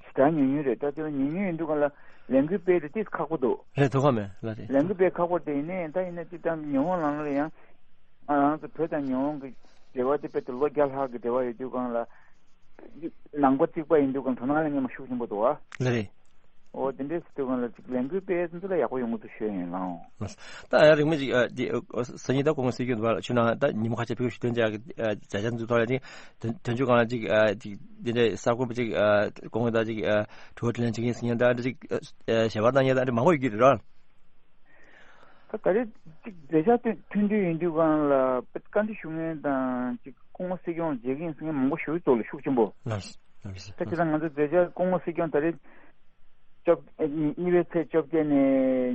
ཞེ་དྲག་ཉུང་ཉུང་རེད། ད་དེ་ལ་ཉུང་ཉུང་ཡིན་དུས་སྒང་ལ་ལས་འགུལ་སྤེལ་དེ་ཏིས་ཁག་པོ་འདུག་རེད། ཐུག་ག་མེད་ལ་རེད། ལས་འགུལ་སྤེལ་ཁག་པོ་དེ་ཡིན་ནའི་ད་ཡིན་ན་ཅི་ཙམ་ཉི་ཧོང་ནང་ལ་ཡང་ང་རང་ཚོ་བོད་དང་ཉི་ཧོང་གི་འབྲེལ་བ་དེ་དཔེ་དེ་ལོ་བརྒྱ་ལྷག་གི་འབྲེལ་བ་ཡོད་དུས་སྒང་ལ་ ནང་པ་རྩིག་པ་ཡིན་དུས་གང་གྲོང་ནང་ལ་སྙན་མ་ཤུགས་ཆེན་པོ་འདུག་བ། ལགས་རེད། འོ་དེ་འདྲའི་སྲིད་དུས་གང་ལ་ཅིག་ལས་འགུལ་སྤེལ་ཚུན་ཚོད་ལ་ཡག་པོ་ཡོང་གི་འདུག་ཤོད་ཡིན་ལགས། ད་ཡང་རིང་མོ་ཅིག་ཨ་དེ་ཨ་སང་ཉིན་ད་སྐུ་ངོ་སྲིད་སྐྱོང་འདུག་བ་ལ་ཆུ་ནང་ད་ཉིན་མོ་ཁ་ཤས་ཕེབས་ཞུ་དོན་བྱ་གི་ཨ་བྱ་བྱ་འཛུགས་ཐོག་ལ་ཅིག་དོན་དོན་ཆུ་གང་ལ་ཅིག་ཨ་ཅིག་དེ་འདྲའི་གསར་འགོད་པ་ཅིག་ཨ་སྐུ་ངོ་ད་ཅིག་ཨ་དྲི་བ་དྲིས་ལན་བྱེད་ཀྱི་ཡིན་ཟེར་མཁན་ད་ཅིག་ཨ་ཞལ་པར་བཏང་མཁན་ད་ཨ་འདྲ་མང་པོ་ཡོད་ཀྱི་རེད་ར། ད་ད་རེས་གཅིག་མཛད་འཆར་མཐུན་མཐུན་འབྲེལ་ཡིན་དུས་གང་ལ་བཀའ་འདྲི་ཞུ་མཁན་དང་གཅིག་སྐུ་ངོ་སྲིད་སྐྱོང་མཇལ་གྱི་ཡིན་ཟེར་མཁན་མང་པོ་ཞིག་ཙོག་ལ་ཤུགས་ཆེན་པོ། ལགས་སོ། ལགས་སོ། ད་བྱས་ཙང་ང་ཚོ་མཛད་འཆར་སྐུ་ངོ་སྲིད་སྐྱོང་ད་རེས་བཅོ་ཨ་གཉིས་པའི་ཚེས་བཅོ་བརྒྱད་ནས་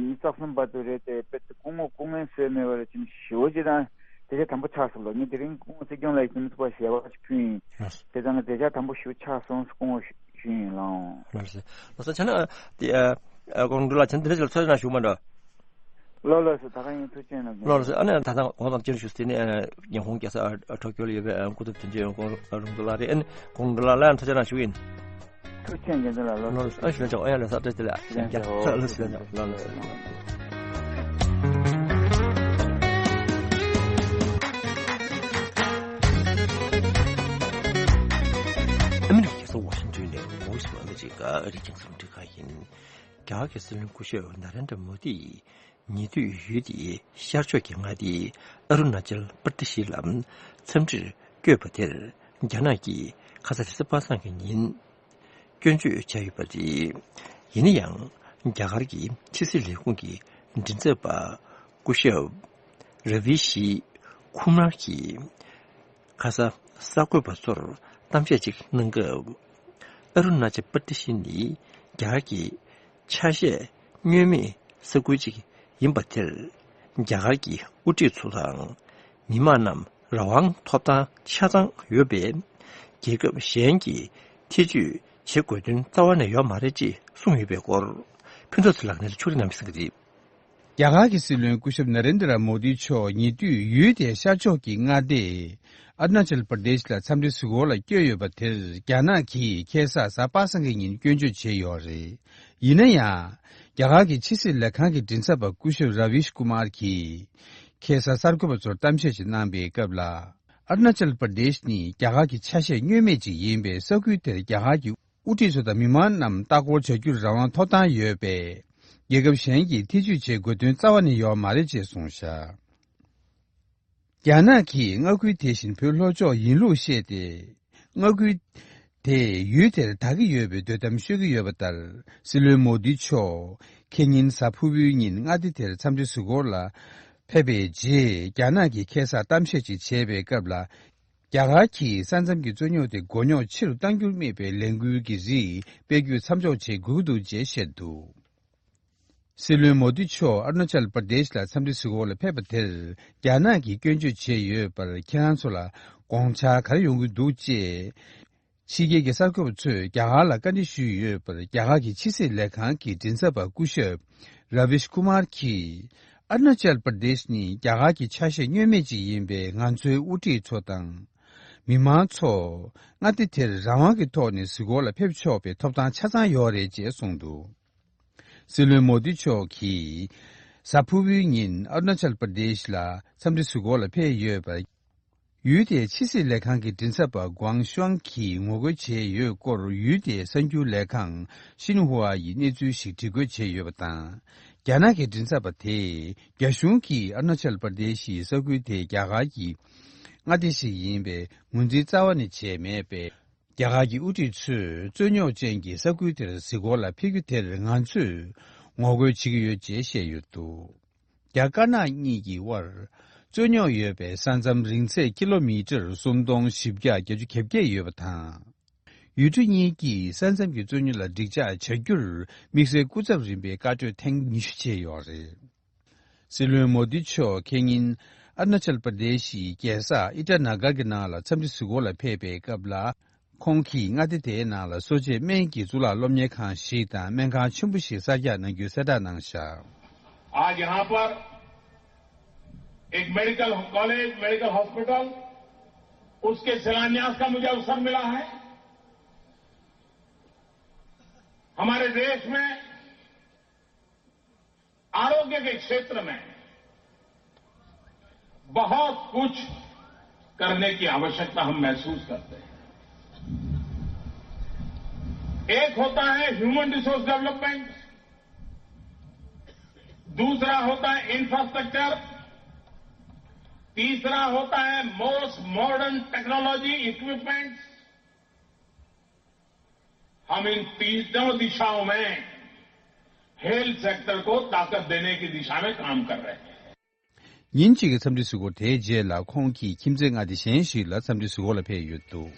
ཉི་ཤུ་རྩ་གསུམ་བར་དུ་རེད་དེ་དཔེ་སྐུ་ངོ་སྐུ་ངལ་གསོས་མེད་པ་རེད་ཅིང་ཞེ་པོ་ཅིག་དང་མཛད་འཆར་དམ་པོ་ཆགས་སོང་ལ། ངས་དེ་རིང་སྐུ་ངོ་སྲིད་སྐྱོང་ལ་ཡིད་སེམས་ཚོགས་པ་ཞལ་པར་ཅིག་ཕུལ་ཡིན། ལགས་སོ། བྱས་ཙང་ང་མཛད་འཆར་དམ་པོ་ཞེ་པོ་ཆགས་སོང་སྐུ་ངོ་ཞུ་ཞུ་ཡིན་ལགས། ལགས་སོ། ལགས་སོ། བྱས་ན་དེ་ཨ་ཨ་ཀོང་ཀྲོ་ལགས་བྱས་ན་དེ་འདྲ་ཅིག་ལ་ཚོད་ན་ཞུ་མ་འགྲོ། ལགས་ལགས་སོ། ད་ག་ཡིན། ཐུགས་རྗེ་ཆེ་གནང་། ལགས་སོ། ཨ་ནི་ད་ཐེངས་གོང་དང་སྤྱིར་ཞུ་སྟེ་ནི་ཨ་ཉི་ཧོང་རྒྱལ་ས་ཨ་ཊོ་ཀྱོ་ལ་ཡོད་པའི་ཨ་སྐུ་ཚབ་དོན་གཅོད་ཀོང་ཀྲོ་ལགས་རེད། ཨ་ནི་ཀོང་ཀྲོ་ལགས་ལ་ཡང་ཐུགས་རྗེ་གནང་ཞུ་ཡིན། ཐུགས་རྗེ་ཆེ་རྒན་ཚོ་ལགས། ལགས་སོ། ཨ་ཞུ་ལན་ཆོག་ཨ་ཡ་ལགས་སོ། བཀྲ་ཤིས་བདེ་ལེགས། ལགས་སོ། ལགས་སོ། ལགས་སོ། ལགས་སོ། ཨ་མི་རི་ཀའི་རྒྱལ་ས་ཝ་ཤིང་ཏོན་ནས་Voice of America ཨ་རིའི་རྒྱང་སྲིང་རླུང་འཕྲིན་ཁང་ཡིན། རྒྱ་གར་གྱི་སྲིད་བློན་སྐུ་ཞབས་ན་རེན་དྲ་མོ་དིས་ཉེ་དུས་ཡུལ་དེའི་ཤར་ཕྱོགས་ཀྱི་མངའ་སྡེ་ཨ་རུ་ན་ཅལ་པར་དི་ཤི་ལ་འཚམས་འདྲིར་བསྐྱོད་པ་དེར་རྒྱ་ནག་གིས་ཁ་ས་རེས་གཟའ་པ་སངས་ཀྱི་ཉིན་སྐྱོན་བརྗོད་བྱས་ཡོད་པ་རེད། ཡིན་ན་ཡང་རྒྱ་གར་གྱི་ཕྱི་སྲིད་ལས་ཁུངས་ཀྱི་མགྲིན་ཚབ་པ་སྐུ་ཞབས་ར་བི་ཤི་ཁུ་མར་གྱིས་ཁ་ས་གསར་འགོད་པ་ཚོར་གཏམ་བཤད་ཅིག་གནང་སྐབས། ཨ་རུ་ན་ཅལ་པར་དི་ཤི་ནི་རྒྱ་གར་གྱི་ཆ་ཤས་མངོན་མེད་ས་ཁུལ་ཅིག་ཡིན་པ་དེར་རྒྱ་གར་གྱི་དབུ་ཁྲིད་ཚོ་དང་མི་མང་རྣམས་རང་དབང་ཐོབ་ཐང་ཆ་ཚང་ཡོད་པས། རྒྱལ་ཁབ་གཞན་གྱིས་ཐེ་ཇུས་བྱེད་དགོས་དོན་རྩ་བ་ནས་ཡོད་མ་རེད་ཅེས་གསུངས་ཡོད་པའི་སྐོར། ཕུན་ཚོགས་ཚེ་ལགས་ནས་ཕྱོགས་སྒྲིག་གནང་མི་གསན་གྱི་རེད། རྒྱ་གར་གྱི་སྲིད་བློན་སྐུ་ཞབས་ན་རེན་དྲ་མོ་དི་མཆོག་ཉེ་དུས་ཡུལ་དེའི་ཤར་ཕྱོགས་ཀྱི་མངའ་སྡེ་ཨ་རུ་ན་ཅལ་པར་དེཤ་ལ་འཚམས་འདྲི་གཟིགས་སྐོར་ལ་བསྐྱོད་ཡོད་པ་དེར་རྒྱ་ནག་གིས་ཁ་སང་གཟའ་པ་སངས་ཀྱི་ཉིན་སྐྱོན་བརྗོད་བྱས་ཡོད་རེད། ཡིན་ན་ཡང་། རྒྱ་གར་གྱི་ཕྱི་སྲིད་ལས་ཁང་གི་མགྲིན་ཚབ་པ་སྐུ་ཞབས་ར་བིཤ་ཀུ་མར་གྱིས་ཁ་སང་གསར་འགོད་པ་ཚོར་གཏམ་བཤད་ཅིག་གནང་པའི་སྐབས་ལ། ཨ་རུ་ན་ཅལ་པར་དེཤ་ནི་རྒྱ་གར་གྱི་ཆ་ཤས་མངོན་མེད་ཅིག་ཡིན་པས་ས་ཁུལ་དེར་རྒྱ་གར་གྱི་དབུ་ཁྲིད་ཚོ་དང་མི་མང་རྣམས་ལྟ་སྐོར་བྱ་རྒྱུར་རང་དབང་ཐོབ་ཐང་ཡོད་པས། རྒྱལ་ཁབ་གཞན་གྱིས་ཐེ་ཇུས་བྱེད་དགོས་དོན་རྩ་བ་ནས་ཡོད་མ་རེད་ཅེས་གསུངས་བཞག་རྒྱ་ནག་གིས་མངའ་ཁུལ་དེ་བཞིན་བོད་ལྷོ་ཕྱོགས་ཡིན་ལུགས་བཤད་དེ། མངའ་ཁུལ་དེས་ཡུལ་དེར་དག་གི་ཡོད་པའི་དོ་དམ་ཤོད་ཀྱི་ཡོད་པ་ལྟར། སྲིད་བློན་མོ་དི་མཆོག་ཁེ་ཉིན་གཟའ་ཕུར་བུའི་ཉིན་མངའ་སྡེ་དེར་འཚམས་འདྲི་གཟིགས་སྐོར་ལ་ཕེབས་པའི་རྗེས། རྒྱ་ནག་གིས་ཁ་སང་གཏམ་བཤད་ཅིག་བྱས་པའི་སྐབས་ལ། རྒྱ་གར་གྱིས་ས་མཚམས་ཀྱི་རྩོད་རྙོག་དེ་མགོ་རྙོག་ཆེ་རུ་གཏང་རྒྱུར་དམིགས་པའི་ལས་འགུལ་གྱི་རིགས་སྤེལ་རྒྱུ་མཚམས་འཇོག་བྱེད་དགོས་ཀྱི་འདུག་ཅེས་བཤད་འདུག་སྲིད་བློན་མོ་དི་མཆོག་ཨ་རུ་ན་ཅལ་པར་དེཤ་ལ་འཚམས་འདྲི་གཟིགས་སྐོར་ལ་ཕེབས་པ་དེར། རྒྱ་ནག་གིས་སྐྱོན་བརྗོད་བྱས་ཡོད་པར་ཁྱེད་རང་ཚོ་ལ་དགོངས་འཆར་ག་རེ་ཡོང་གི་འདུག་ཅེས། ཕྱི་རྒྱལ་གྱི་གསར་འགོད་པ་ཚོས་རྒྱ་གར་ལ་བཀའ་འདྲི་ཞུས་ཡོད་པར། རྒྱ་གར་གྱི་ཕྱི་སྲིད་ལས་ཁང་གི་མགྲིན་ཚབ་པ་སྐུ་ཞབས་ར་བིཤ་ཀུ་མར་གྱིས། ཨ་རུ་ན་ཅལ་པར་དེཤ་ནི་རྒྱ་གར་གྱི་ཆ་ཤས་མངོན་མེད་ཅིག་ཡིན་པས། ང་ཚོའི་དབུ་ཁྲིད་ཚོ་དང་མི་མང་ཚོ་མངའ་སྡེ་དེར་རང་དབང་གི་ཐོག་ནས་གཟིགས་སྐོར་ལ་ཕེབས་ཆོག་པའི་ཐོབ་ཐང་ཆ་ཚང་ཡོད་རེད་ཅེས་གསུངས་འདུག་སྲིད་བློན་མོ་དི་མཆོག་གིས་གཟའ་ཕུར་བུའི་ཉིན་ཨ་རུ་ན་ཅལ་པར་དེཤ་ལ་འཚམས་འདྲི་གཟིགས་སྐོར་ལ་ཕེབས་ཡོད་པར། ཡུལ་དེའི་ཕྱི་སྲིད་ལས་ཁང་གི་མགྲིན་ཚབ་པ་ཀུའང་ཤུའང་གིས་ངོ་རྒོལ་བྱས་ཡོད་སྐོར། ཡུལ་དེའི་གསར་འགྱུར་ལས་ཁང་ཤིན་ཧྭ་ཡིས་གནས་ཚུལ་ཞིག་འབྲི་འགོད་བྱས་ཡོད་པ་དང་། རྒྱ་ནག་གི་མགྲིན་ཚབ་པ་དེས། རྒྱ་གཞུང་གིས་ཨ་རུ་ན་ཅལ་པར་དེཤ་ཡི་ས་ཁུལ་དེ་རྒྱ་གར་གྱི་མངའ་སྡེ་ཞིག་ཡིན་པའི་ངོས་འཛིན་རྩ་བ་ནས་བྱས་མེད་པས། རྒྱ་གར་གྱི་དབུ་ཁྲིད་ཚོས་རྩོད་རྙོག་ཅན་གྱི་ས་ཁུལ་དེར་གཟིགས་སྐོར་ལ་ཕེབས་རྒྱུ་དེར་ང་ཚོས་ངོ་རྒོལ་བྱེད་ཀྱི་ཡོད་ཅེས་བཤད་ཡོད་འདུག་རྒྱ་དཀར་ནག་གཉིས་ཀྱི་དབར་རྩོད་རྙོག་ཡོད་པའི་ས་མཚམས་རིང་ཚད་ཀི་ལོ་མི་ཊར་སུམ་སྟོང་བཞི་བརྒྱ་བརྒྱད་ཅུ་གྱ་བརྒྱད་ཡོད་པ་དང་། ཡུལ་གྲུ་གཉིས་ཀྱིས་ས་མཚམས་ཀྱི་རྩོད་རྙོག་ལ་འགྲིག་འཇགས་བྱ་རྒྱུར་དམིགས་བསལ་སྐུ་ཚབ་རིམ་པའི་བཀའ་གྲོས་ཐེངས་ཉི་ཤུ་བྱས་ཡོད་རེད། སྲིད་བློན་མོ་དི་མཆོག་ཁེ་ཉིན་ཨ་རུ་ན་ཅལ་པར་དེཤ་ཡི་རྒྱལ་ས་ཨི་ཊ་ན་གར་གྱི་ནང་ལ་འཚམས་འདྲི་གཟིགས་སྐོར་ལ་ཕེབས་པའི་སྐབས་ལ། ཁོང་གིས་མངའ་སྡེ་དེའི་ནང་ལ་གསོ་བྱེད་སྨན་གྱི་གཙུག་ལག་སློབ་གཉེར་ཁང་ཞིག་དང་སྨན་ཁང་ཆེན་པོ་ཞིག་གསར་རྒྱག་གནང་རྒྱུ་གསལ་བསྒྲགས་གནང་བཞག आज यहाँ पर एक medical college, medical hospital, उसके शिलान्यास का मुझे अवसर मिला है। हमारे देश में आरोग्य के क्षेत्र में बहुत कुछ करने की आवश्यकता हम महसूस करते हैं। एक होता है ह्यूमन रिसोर्स डेवलपमेंट, दूसरा होता है इंफ्रास्ट्रक्चर, तीसरा होता है मोस्ट मॉडर्न टेक्नोलॉजी इक्विपमेंट्स। हम इन तीनों दिशाओं में हेल्थ सेक्टर को ताकत देने की दिशा में काम कर रहे हैं। ཉིན་གཅིག་གི་འཚམས་འདྲི་གཟིགས་སྐོར་དེའི་རྗེས་ལ་ཁོང་གིས་ཁྱིམ་མཚེས་མངའ་སྡེ་གཞན་ཞིག་ལ་འཚམས་འདྲི་གཟིགས་སྐོར་ལ་ཕེབས་ཡོད་འདུག།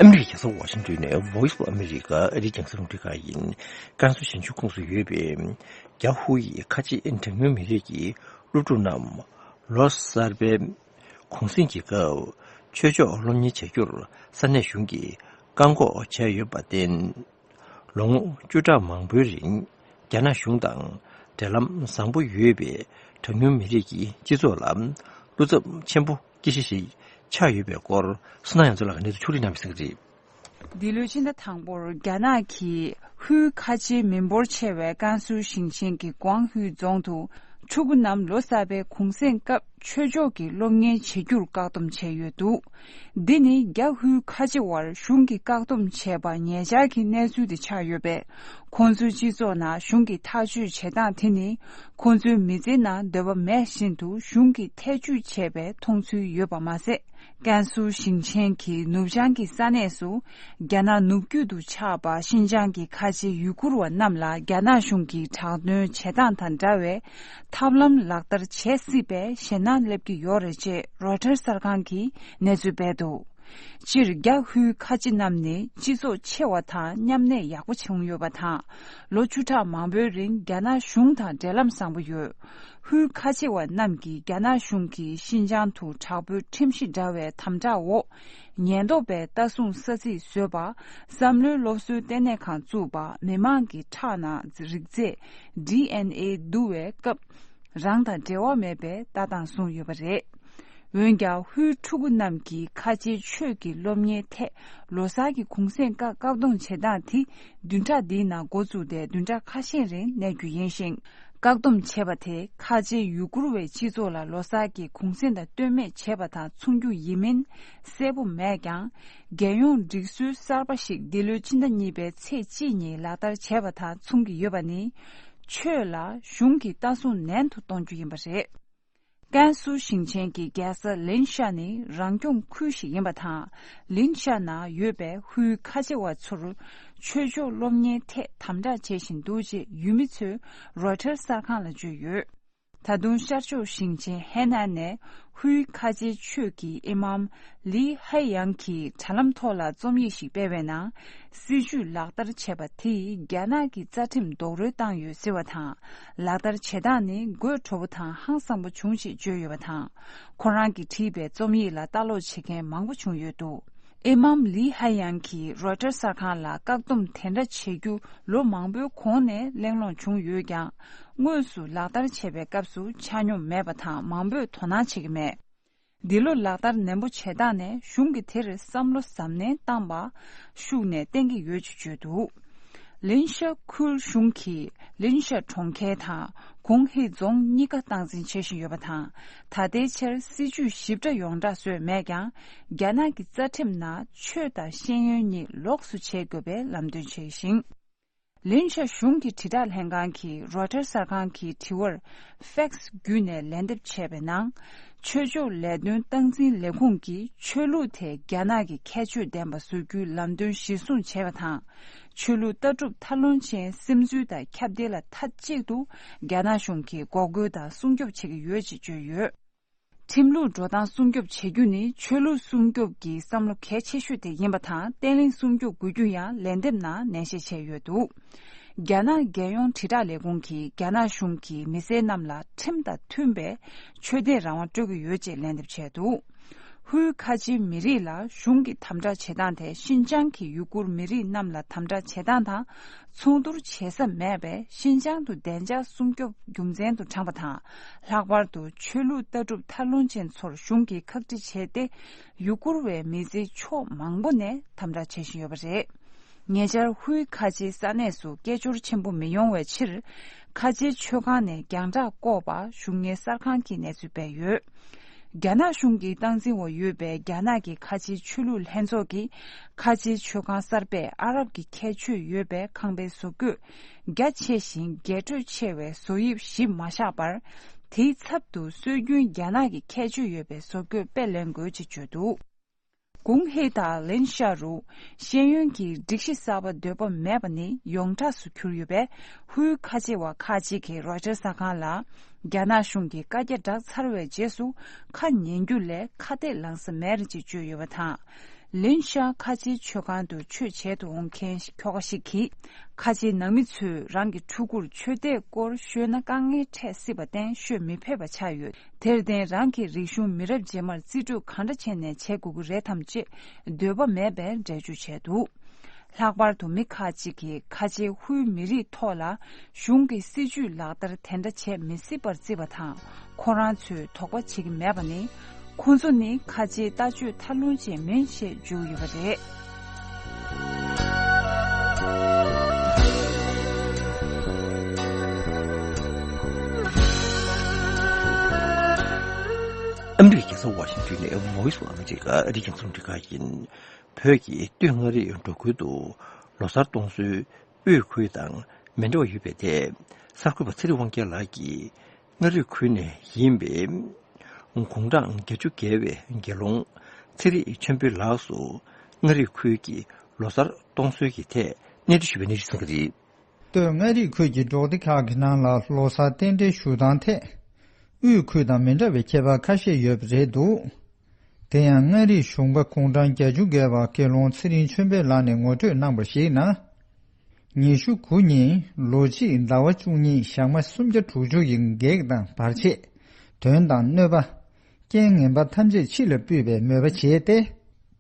ཨ་མི་རི་ཀའི་རྒྱལ་ས་ཝ་ཤིང་ཏོན་ནས་Voice of America ཨ་རིའི་རྒྱང་སྲིང་རླུང་འཕྲིན་ཁང་ཡིན། ཀན་སུའུ་ཞིང་ཆེན་ཁོངས་སུ་ཡོད་པའི་རྒྱ་ཧུའེ་ཁ་ཆེ་གྲངས་ཉུང་མི་རིགས་ཀྱི་སློབ་ཕྲུག་རྣམས་ལོ་གསར་པའི་གུང་གསེང་གི་སྐབས་ཆོས་ཕྱོགས་སློབ་གཉེར་བྱ་རྒྱུར་ས་གནས་གཞུང་གིས་བཀག་འགོག་བྱས་ཡོད་པར་བརྟེན། ལོ་ངོ་བཅུ་ཕྲག་མང་པོའི་རིང་རྒྱ་ནག་གཞུང་དང་འབྲེལ་ལམ་བཟང་པོ་ཡོད་པའི་གྲངས་ཉུང་མི་རིགས་ཀྱི་སྤྱི་ཚོགས་ལ་བློ་འཚབ་ཆེན་པོ་སྐྱེ་གཞི་ཞིག་ཆགས་ཡོད་པའི་སྐོར་བསོད་ནམས་ཡོངས་རྫོགས་ལགས་ཀྱིས་གནས་ཚུལ་ཕྱོགས་སྒྲིག་གནང་བའི་གསལ་བསྒྲགས་རེད། འདི་ལོའི་ཕྱི་ཟླ་དང་པོར་རྒྱ་ནག་གི་ཧུའུ་ཁ་ཆེའི་མི་འབོར་ཆེ་བའི་ཀན་སུའུ་ཞིང་ཆེན་གྱི་ཀོང་ཧུའེ་རྫོང་དུ་ཕྲུ་གུ་རྣམས་ལོ་གསར་པའི་གུང་གསེང་སྐབས་ཆོས་ཕྱོགས་ཀྱི་སློབ་གཉེར་བྱེད་རྒྱུར་བཀག་སྡོམ་བྱས་ཡོད་འདུག། འདི་ནི་རྒྱ་ཧུའུ་ཁ་ཆེ་བར་གཞུང་གིས་བཀག་སྡོམ་བྱས་པ་ཉེ་ཆར་གྱི་གནས་ཚུལ་དེ་ཆགས་ཡོད་པས། ཁོང་ཚོའི་སྤྱི་ཚོགས་ནང་གཞུང་གིས་ཐག་གཅོད་བྱེད་སྟངས་དེ་ནི་ཁོང་ཚོའི་མི་ཚེའི་ནང་འདོད་པ་མེད་བཞིན་དུ་གཞུང་གིས་ཐེ་ཇུས་བྱས་པའི་མཐོང་ཚུལ་ཡོད་པ་མ་ཟད། ཀན་སུའུ་ཞིང་ཆེན་གྱི་ནུབ་བྱང་གི་ས་གནས་སུ་རྒྱ་ནག་ནུབ་རྒྱུད་དུ་ཆགས་པ་ཤིན་ཅང་གི་ཁ་ཆེ་ཡུ་གུར་བ་རྣམས་ལ་རྒྱ་ནག་གཞུང་གིས་དྲག་གནོན་བྱེད་སྟངས་དང་འདྲ་བའི་ཐབས་ལམ་ལག་བསྟར་བྱེད་སྲིད་པའི་ཞེད་སྣང་སླེབས་ཀྱི་ཡོད་རེད་ཅེས་རོའི་ཊར་གསར་ཁང་གིས་གནས་ཚུལ་སྤེལ་འདུག། སྤྱིར་རྒྱ་ཧུའེ་ཁ་ཆེ་རྣམས་ནི་སྤྱི་ཚོགས་ཆེ་བ་དང་མཉམ་གནས་ཡག་པོ་བྱུང་ཡོད་པ་དང་། ལོ་བཅུ་ཕྲག་མང་པོའི་རིང་རྒྱ་ནག་གཞུང་དང་འབྲེལ་ལམ་བཟང་པོ་ཡོད། ཧུའེ་ཁ་ཆེ་བ་རྣམས་ཀྱིས་རྒྱ་ནག་གཞུང་གིས་ཤིན་ཅང་དུ་དྲག་པོའི་ཁྲིམས་གཞི་འདྲ་བའི་དམ་དྲག་འོག་ཉེན་རྟོག་པའི་ལྟ་སྲུང་ས་ཚིགས་བཟོས་པ། བསམ་བློའི་སློབ་གསོའི་ལྟེ་གནས་ཁང་བཙུགས་པ། མི་མང་གི་ཁྲག་ནང་རིགས་རྫས་ཌི་ཨེན་ཨེ་བསྡུ་བའི་སྐབས་རང་དང་འབྲེལ་བ་མེད་པའི་ལྟ་སྟངས་བཟུང་ཡོད་པ་རེད། འོན་ཀྱང་ཧུའེ་ཕྲུ་གུ་རྣམས་ཀྱིས་ཁ་ཆེའི་ཆོས་ཀྱི་སློབ་གཉེར་ཐད་ལོ་གསར་གྱི་གུང་གསེང་སྐབས་བཀག་སྡོམ་བྱེད་སྟངས་དེ་བདུན་ཕྲག་འདིའི་ནང་འགོ་བཙུགས་ཏེ་བདུན་ཕྲག་ཁ་ཤས་རིང་གནས་རྒྱུ་ཡིན་ཞིང་། བཀག་སྡོམ་བྱས་པ་དེས་ཁ་ཆེའི་ཡུ་གུར་བའི་སྤྱི་ཚོགས་ལ་ལོ་གསར་གྱི་གུང་གསེང་དང་ལྟོས་མེད་བྱས་པ་དང་མཚུངས་རྒྱུ་ཡིན་མིན་གསལ་པོ་མེད་ཀྱང་། རྒྱལ་ཡོངས་སྒྲིག་སྲོལ་གསར་པ་ཞིག་འདི་ལོའི་ཕྱི་ཟླ་གཉིས་པའི་ཚེས་གཅིག་ཉིན་ལག་བསྟར་བྱས་པ་དང་མཚུངས་ཀྱི་ཡོད་པ་ནི། ཆོས་ལ་གཞུང་གི་ལྟ་སྲུང་ནན་དུ་གཏོང་རྒྱུ་ཡིན་པ་རེད། ཀན་སུའུ་ཞིང་ཆེན་གྱི་རྒྱལ་ས་ལིན་ཤ་ནི་རང་སྐྱོང་ཁུལ་ཞིག་ཡིན་པ་དང་། ལིན་ཤ་ནང་ཡོད་པའི་ཧུའེ་ཁ་ཆེ་བ་ཚོར་ཆོས་ཕྱོགས་སློབ་གཉེར་ཐད་དམ་དྲག་བྱེད་བཞིན་འདུག་ཅེས་ཡུལ་མི་ཚོས་རོའི་ཊར་གསར་ཁང་ལ་བརྗོད་ཡོད། ད་དུང་ཤར་ཕྱོགས་ཞིང་ཆེན་ཧེ་ནན་ནས་ཧུའེ་ཁ་ཆེ་ཆོས་ཀྱི་ཨི་མམ་ལི་ཧའེ་ཡང་གིས་དྲ་ལམ་ཐོག་ལ་རྩོམ་ཡིག་ཞིག་སྤེལ་བའི་ནང་། སྲིད་ཇུས་ལག་བསྟར་བྱས་པ་དེས་རྒྱ་ནག་གི་རྩ་ཁྲིམས་རྡོག་རོལ་བཏང་ཡོད་ཟེར་བ་དང་། ལག་བསྟར་བྱེད་སྟངས་ནི་དགོད་བྲོ་པོ་དང་ཧང་སངས་པོ་བྱུང་ཞེས་བརྗོད་ཡོད་པ་དང་། ཁོ་རང་གིས་བྲིས་པའི་རྩོམ་ཡིག་ལ་ལྟ་ཀློག་བྱེད་མཁན་མང་པོ་བྱུང་ཡོད་འདུག། ཨི་མམ་ལི་ཧའེ་ཡང་གིས་རོའི་ཊར་གསར་ཁང་ལ་བཀག་སྡོམ་དེ་འདྲ་བྱེད་རྒྱུ་ལོ་མང་པོའི་གོང་ནས་གླེང་སློང་བྱུང་ཡོད་ཀྱང་། དངོས་སུ་ལག་བསྟར་བྱེད་པའི་སྐབས་སུ་ཆ་སྙོམས་མེད་པ་དང་མང་པོས་དོ་སྣང་བྱེད་ཀྱི་མེད། འདི་ལོ་ལག་བསྟར་ནན་པོ་བྱེད་སྟངས་ནས་གཞུང་གིས་དེར་བསམ་བློ་གཟབ་ནན་བཏང་པ་ཤུགས་ནས་བསྟན་གྱི་ཡོད་ཅེས་བརྗོད་འདུག། ལིན་ཤ་ཁུལ་གཞུང་གིས་ལིན་ཤ་གྲོང་ཁྱེར་དང་གུང་ཧི་རྫོང་གཉིས་ཀ་སྟངས་འཛིན་བྱེད་བཞིན་ཡོད་པ་དང་། ད་ལྟའི་ཆར་སྲིད་ཇུས་ཞིབ་ཕྲ་ཡོངས་གྲགས་བཟོས་མེད་ཀྱང་། རྒྱ་ནག་གི་རྩ་ཁྲིམས་ནང་ཆོས་དང་ཤེས་ཡོན་གཉིས་ལོགས་སུ་བྱེད་དགོས་པའི་ལམ་སྟོན་བྱས་ཤིང་། ལིན་ཤ་གཞུང་གི་དྲིལ་བསྒྲགས་ལྷན་ཁང་གིས་རོའི་ཊར་གསར་ཁང་གི་དྲི་བར་ཕེག་སི་བརྒྱུད་ནས་ལན་འདེབས་བྱས་པའི་ནང་། ཆོས་ཕྱོགས་ལས་དོན་སྟངས་འཛིན་ལས་ཁུངས་ཀྱིས་ཆོས་ལུགས་དེ་རྒྱ་ནག་གི་ཁྱད་ཆོས་ལྡན་པ་བཟོ་རྒྱུའི་ལམ་སྟོན་གཞིར་བཟུང་བྱས་པ་དང་། ཆོས་ལུགས་ལྟ་གྲུབ་མཐའ་ལྷོང་ཅན་སིམ་འཛུལ་དང་ཁྱབ་གདལ་ལ་མཐའ་གཅིག་ཏུ་རྒྱ་ནག་གཞུང་གིས་འགོག་རྒོལ་དང་སྲུང་སྐྱོབ་བྱེད་ཀྱི་ཡོད་ཅེས་བརྗོད་ཡོད། ཁྲིམས་ལུགས་འགྲོ་སྟངས་སྲུང་སྐྱོབ་བྱེད་རྒྱུ་ནི་ཆོས་ལུགས་སྲུང་སྐྱོབ་ཀྱི་བསམ་བློ་གལ་ཆེ་ཤོས་དེ་ཡིན་པ་དང་། བརྟན་ལྷིང་སྲུང་སྐྱོབ་དགོས་རྒྱུ་ཡང་ལན་འདེབས་ནང་ནན་བཤད་བྱས་ཡོད་འདུག། རྒྱ་ནག་རྒྱལ་ཡོངས་དྲིལ་བསྒྲགས་ལས་ཁུངས་ཀྱིས་རྒྱ་ནག་གཞུང་གིས་མི་སེར་རྣམས་ལ་ཁྲིམས་དང་མཐུན་པའི་ཆོས་དད་རང་དབང་སྤྲོད་ཀྱི་ཡོད་ཅེས་ལན་འདེབས་བྱས་འདུག། ཧུའུ་ཁ་ཆེའི་མི་རིགས་ལ་གཞུང་གི་དམ་དྲག་བྱེད་སྟངས་དེ་ཤིན་ཅང་གི་ཡུ་གུར་མི་རིགས་རྣམས་ལ་དམ་དྲག་བྱེད་སྟངས་དང་མཚུངས་བསྡུར་བྱེད་ས་མེད་པས། ཤིན་ཅང་དུ་བདེ་འཇགས་སྲུང་སྐྱོབ་རྒྱུ་མཚན་དུ་དྲངས་པ་དང་། ལྷག་པར་དུ་ཆོས་ལུགས་ལྟ་གྲུབ་མཐའ་ལྷུང་ཅན་ཚོར་གཞུང་གིས་ཁག་དཀྲི་བྱས་ཏེ། ཡུ་གུར་བའི་མི་ཚེ་ཕྱོགས་མང་པོ་ནས་དམ་དྲག་བྱེད་བཞིན་ཡོད་པ་རེད། ཉེ་ཆར་ཧུའེ་ཁ་ཆེའི་ས་གནས་སུ་སྐད་ཅོར་ཆེན་པོ་མི་ཡོང་བའི་ཕྱིར། ཁ་ཆེའི་མཆོད་ཁང་ནས་རྒྱང་བསྒྲགས་བཀོད་པ་གཞུང་གཉེར་གསར་ཁང་གིས་གནས་ཚུལ་སྤེལ་ཡོད། རྒྱ་ནག་གཞུང་གི་སྟངས་འཛིན་འོག་ཡོད་པའི་རྒྱ་ནག་གི་ཁ་ཆེའི་ཆོས་ལུགས་ལྷན་ཚོགས་ཀྱིས། ཁ་ཆེའི་མཆོད་ཁང་གསར་པས་ཨ་རབ་ཀྱི་ཁྱད་ཆོས་ཡོད་པའི་ཁང་པའི་བཟོ་བཀོད་རྒྱ་ཆེ་ཞིང་རྒྱས་སྤྲོས་ཆེ་བའི་བཟོ་དབྱིབས་གཞི་མ་བཞག་པར། དེའི་ཚབ་ཏུ་སྲོལ་རྒྱུན་རྒྱ་ནག་གི་ཁྱད་ཆོས་ཡོད་པའི་བཟོ་བཀོད་དཔེ་ལེན་དགོས་ཅེས་བརྗོད་འདུག། ཀུང་ཧེ་དང་ལིན་ཤ་རུ་ཤེས་ཡོན་གྱི་སྒྲིག་གཞི་གསར་པ་འདོད་པ་མེད་པ་ནི་ཡོངས་གྲགས་སུ་གྱུར་ཡོད་པས། ཧུའུ་ཁ་ཆེ་བ་ཁག་ཅིག་གིས་རོའི་ཊར་གསར་ཁང་ལ། རྒྱ་ནག་གཞུང་གིས་བཀའ་རྒྱ་བསྒྲགས་ཚར་བའི་རྗེས་སུ་ཁ་ཉན་རྒྱུ་ལས་ཁ་གཏད་ལངས་ས་མེད་རེད་ཅེས་བརྗོད་ཡོད་པ་དང་། ལིན་ཤ་ཁ་ཆེའི་མཆོད་ཁང་དུ་ཆོས་བྱེད་དུ་འོང་མཁན་ཁྱོ་ག་ཞིག་གིས། ཁ་ཆེའི་ནང་མི་ཚོས་རང་གི་ཕྲུ་གུར་ཆོས་དད་སྐོར་ཤོད་ན་དཀའ་ངལ་འཕྲད་སྲིད་པར་བརྟེན་ཤོད་མི་ཕོད་པ་ཆགས་ཡོད། དེར་བརྟེན་རང་གི་རིག་གཞུང་མི་རབས་རྗེས་མར་རྩིས་སྤྲོད་གང་འདྲ་བྱས་ནས་བྱེད་དགོས་ཀྱི་རེད་དམ་ཅེས་འདོད་པ་མེད་པའི་འགྲེལ་བརྗོད་བྱས་འདུག། ལྷག་པར་དུ་མི་ཁག་ཅིག་གིས་ཁ་ཆེའི་ཧུའེ་མི་རིགས་ཐོག་ལ་གཞུང་གི་སྲིད་ཇུས་ལག་བསྟར་དེ་འདྲ་བྱེད་མི་སྲིད་པར་བརྩིས་པ་དང་། ཁོ་རང་ཚོས་དོགས་པ་བྱེད་ཀྱི་མེད་པ་ནི། ཁོ་ཚོ་ནི་ཁ་ཆེའི་ལྟ་སྤྱོད་མཐའ་ལྷུང་ཅན་མིན་ཞེས་བརྗོད་ཡོད་པ་རེད། ཨ་མི་རི་ཀའི་རྒྱལ་ས་ཝ་ཤིང་ཏོན་ནས་Voice of America ཨ་རིའི་རྒྱང་སྲིང་རླུང་འཕྲིན་ཁང་ཡིན། བོད་ཀྱི་སྟོད་མངའ་རིས་འབྲོག་ཁུལ་དུ་ལོ་གསར་གཏོང་སྲོལ་དབུས་ཁུལ་དང་མི་འདྲ་བ་ཡོད་པའི་ཐད། གསར་འགོད་པ་ཚེ་རིང་དབང་རྒྱལ་ལགས་ཀྱིས་མངའ་རིས་ཁུལ་ནས་ཡིན་པའི་དགུང་གྲངས་བརྒྱད་ཅུ་བརྒལ་བའི་དགེ་སློང་ཚེ་རིང་ཆོས་འཕེལ་ལགས་སུ་མངའ་རིས་ཁུལ་གྱི་ལོ་གསར་གཏོང་སྲོལ་གྱི་ཐད་གནས་འདྲི་ཞུས་པའི་གནས་ཚུལ་གསན་གྱི་རེད། སྟོད་མངའ་རིས་ཁུལ་གྱི་འབྲོག་སྡེ་ཁག་གི་ནང་ལ་ལོ་གསར་རྟེན་འབྲེལ་ཞུ་སྟངས་ཐད། དབུས་ཁུལ་དང་མི་འདྲ་བའི་ཁྱད་པར་ཁ་ཤས་ཡོད་པ་རེད་འདུག། དེ་ཡང་མངའ་རིས་གཞུང་པ་དགུང་གྲངས་བརྒྱད་ཅུ་བརྒལ་བ་དགེ་སློང་ཚེ་རིང་ཆོས་འཕེལ་ལགས་ནས་ངོ་སྤྲོད་གནང་བར་གཞིགས་ན། ཉི་ཤུ་དགུ་ཉིན་ལོ་གཅིག་ཟླ་བ་བཅུ་གཉིས་ཞག་མ་སུམ་བརྒྱ་དྲུག་ཅུ་ཡི་གེགས་དང་བར་ཆད། དོན་དང་གནོད་པ། རྐྱེན་ངན་པ་ཐམས་ཅད་ཕྱི་ལ་ཕུད་པའི་མོས་པ་བྱས་ཏེ།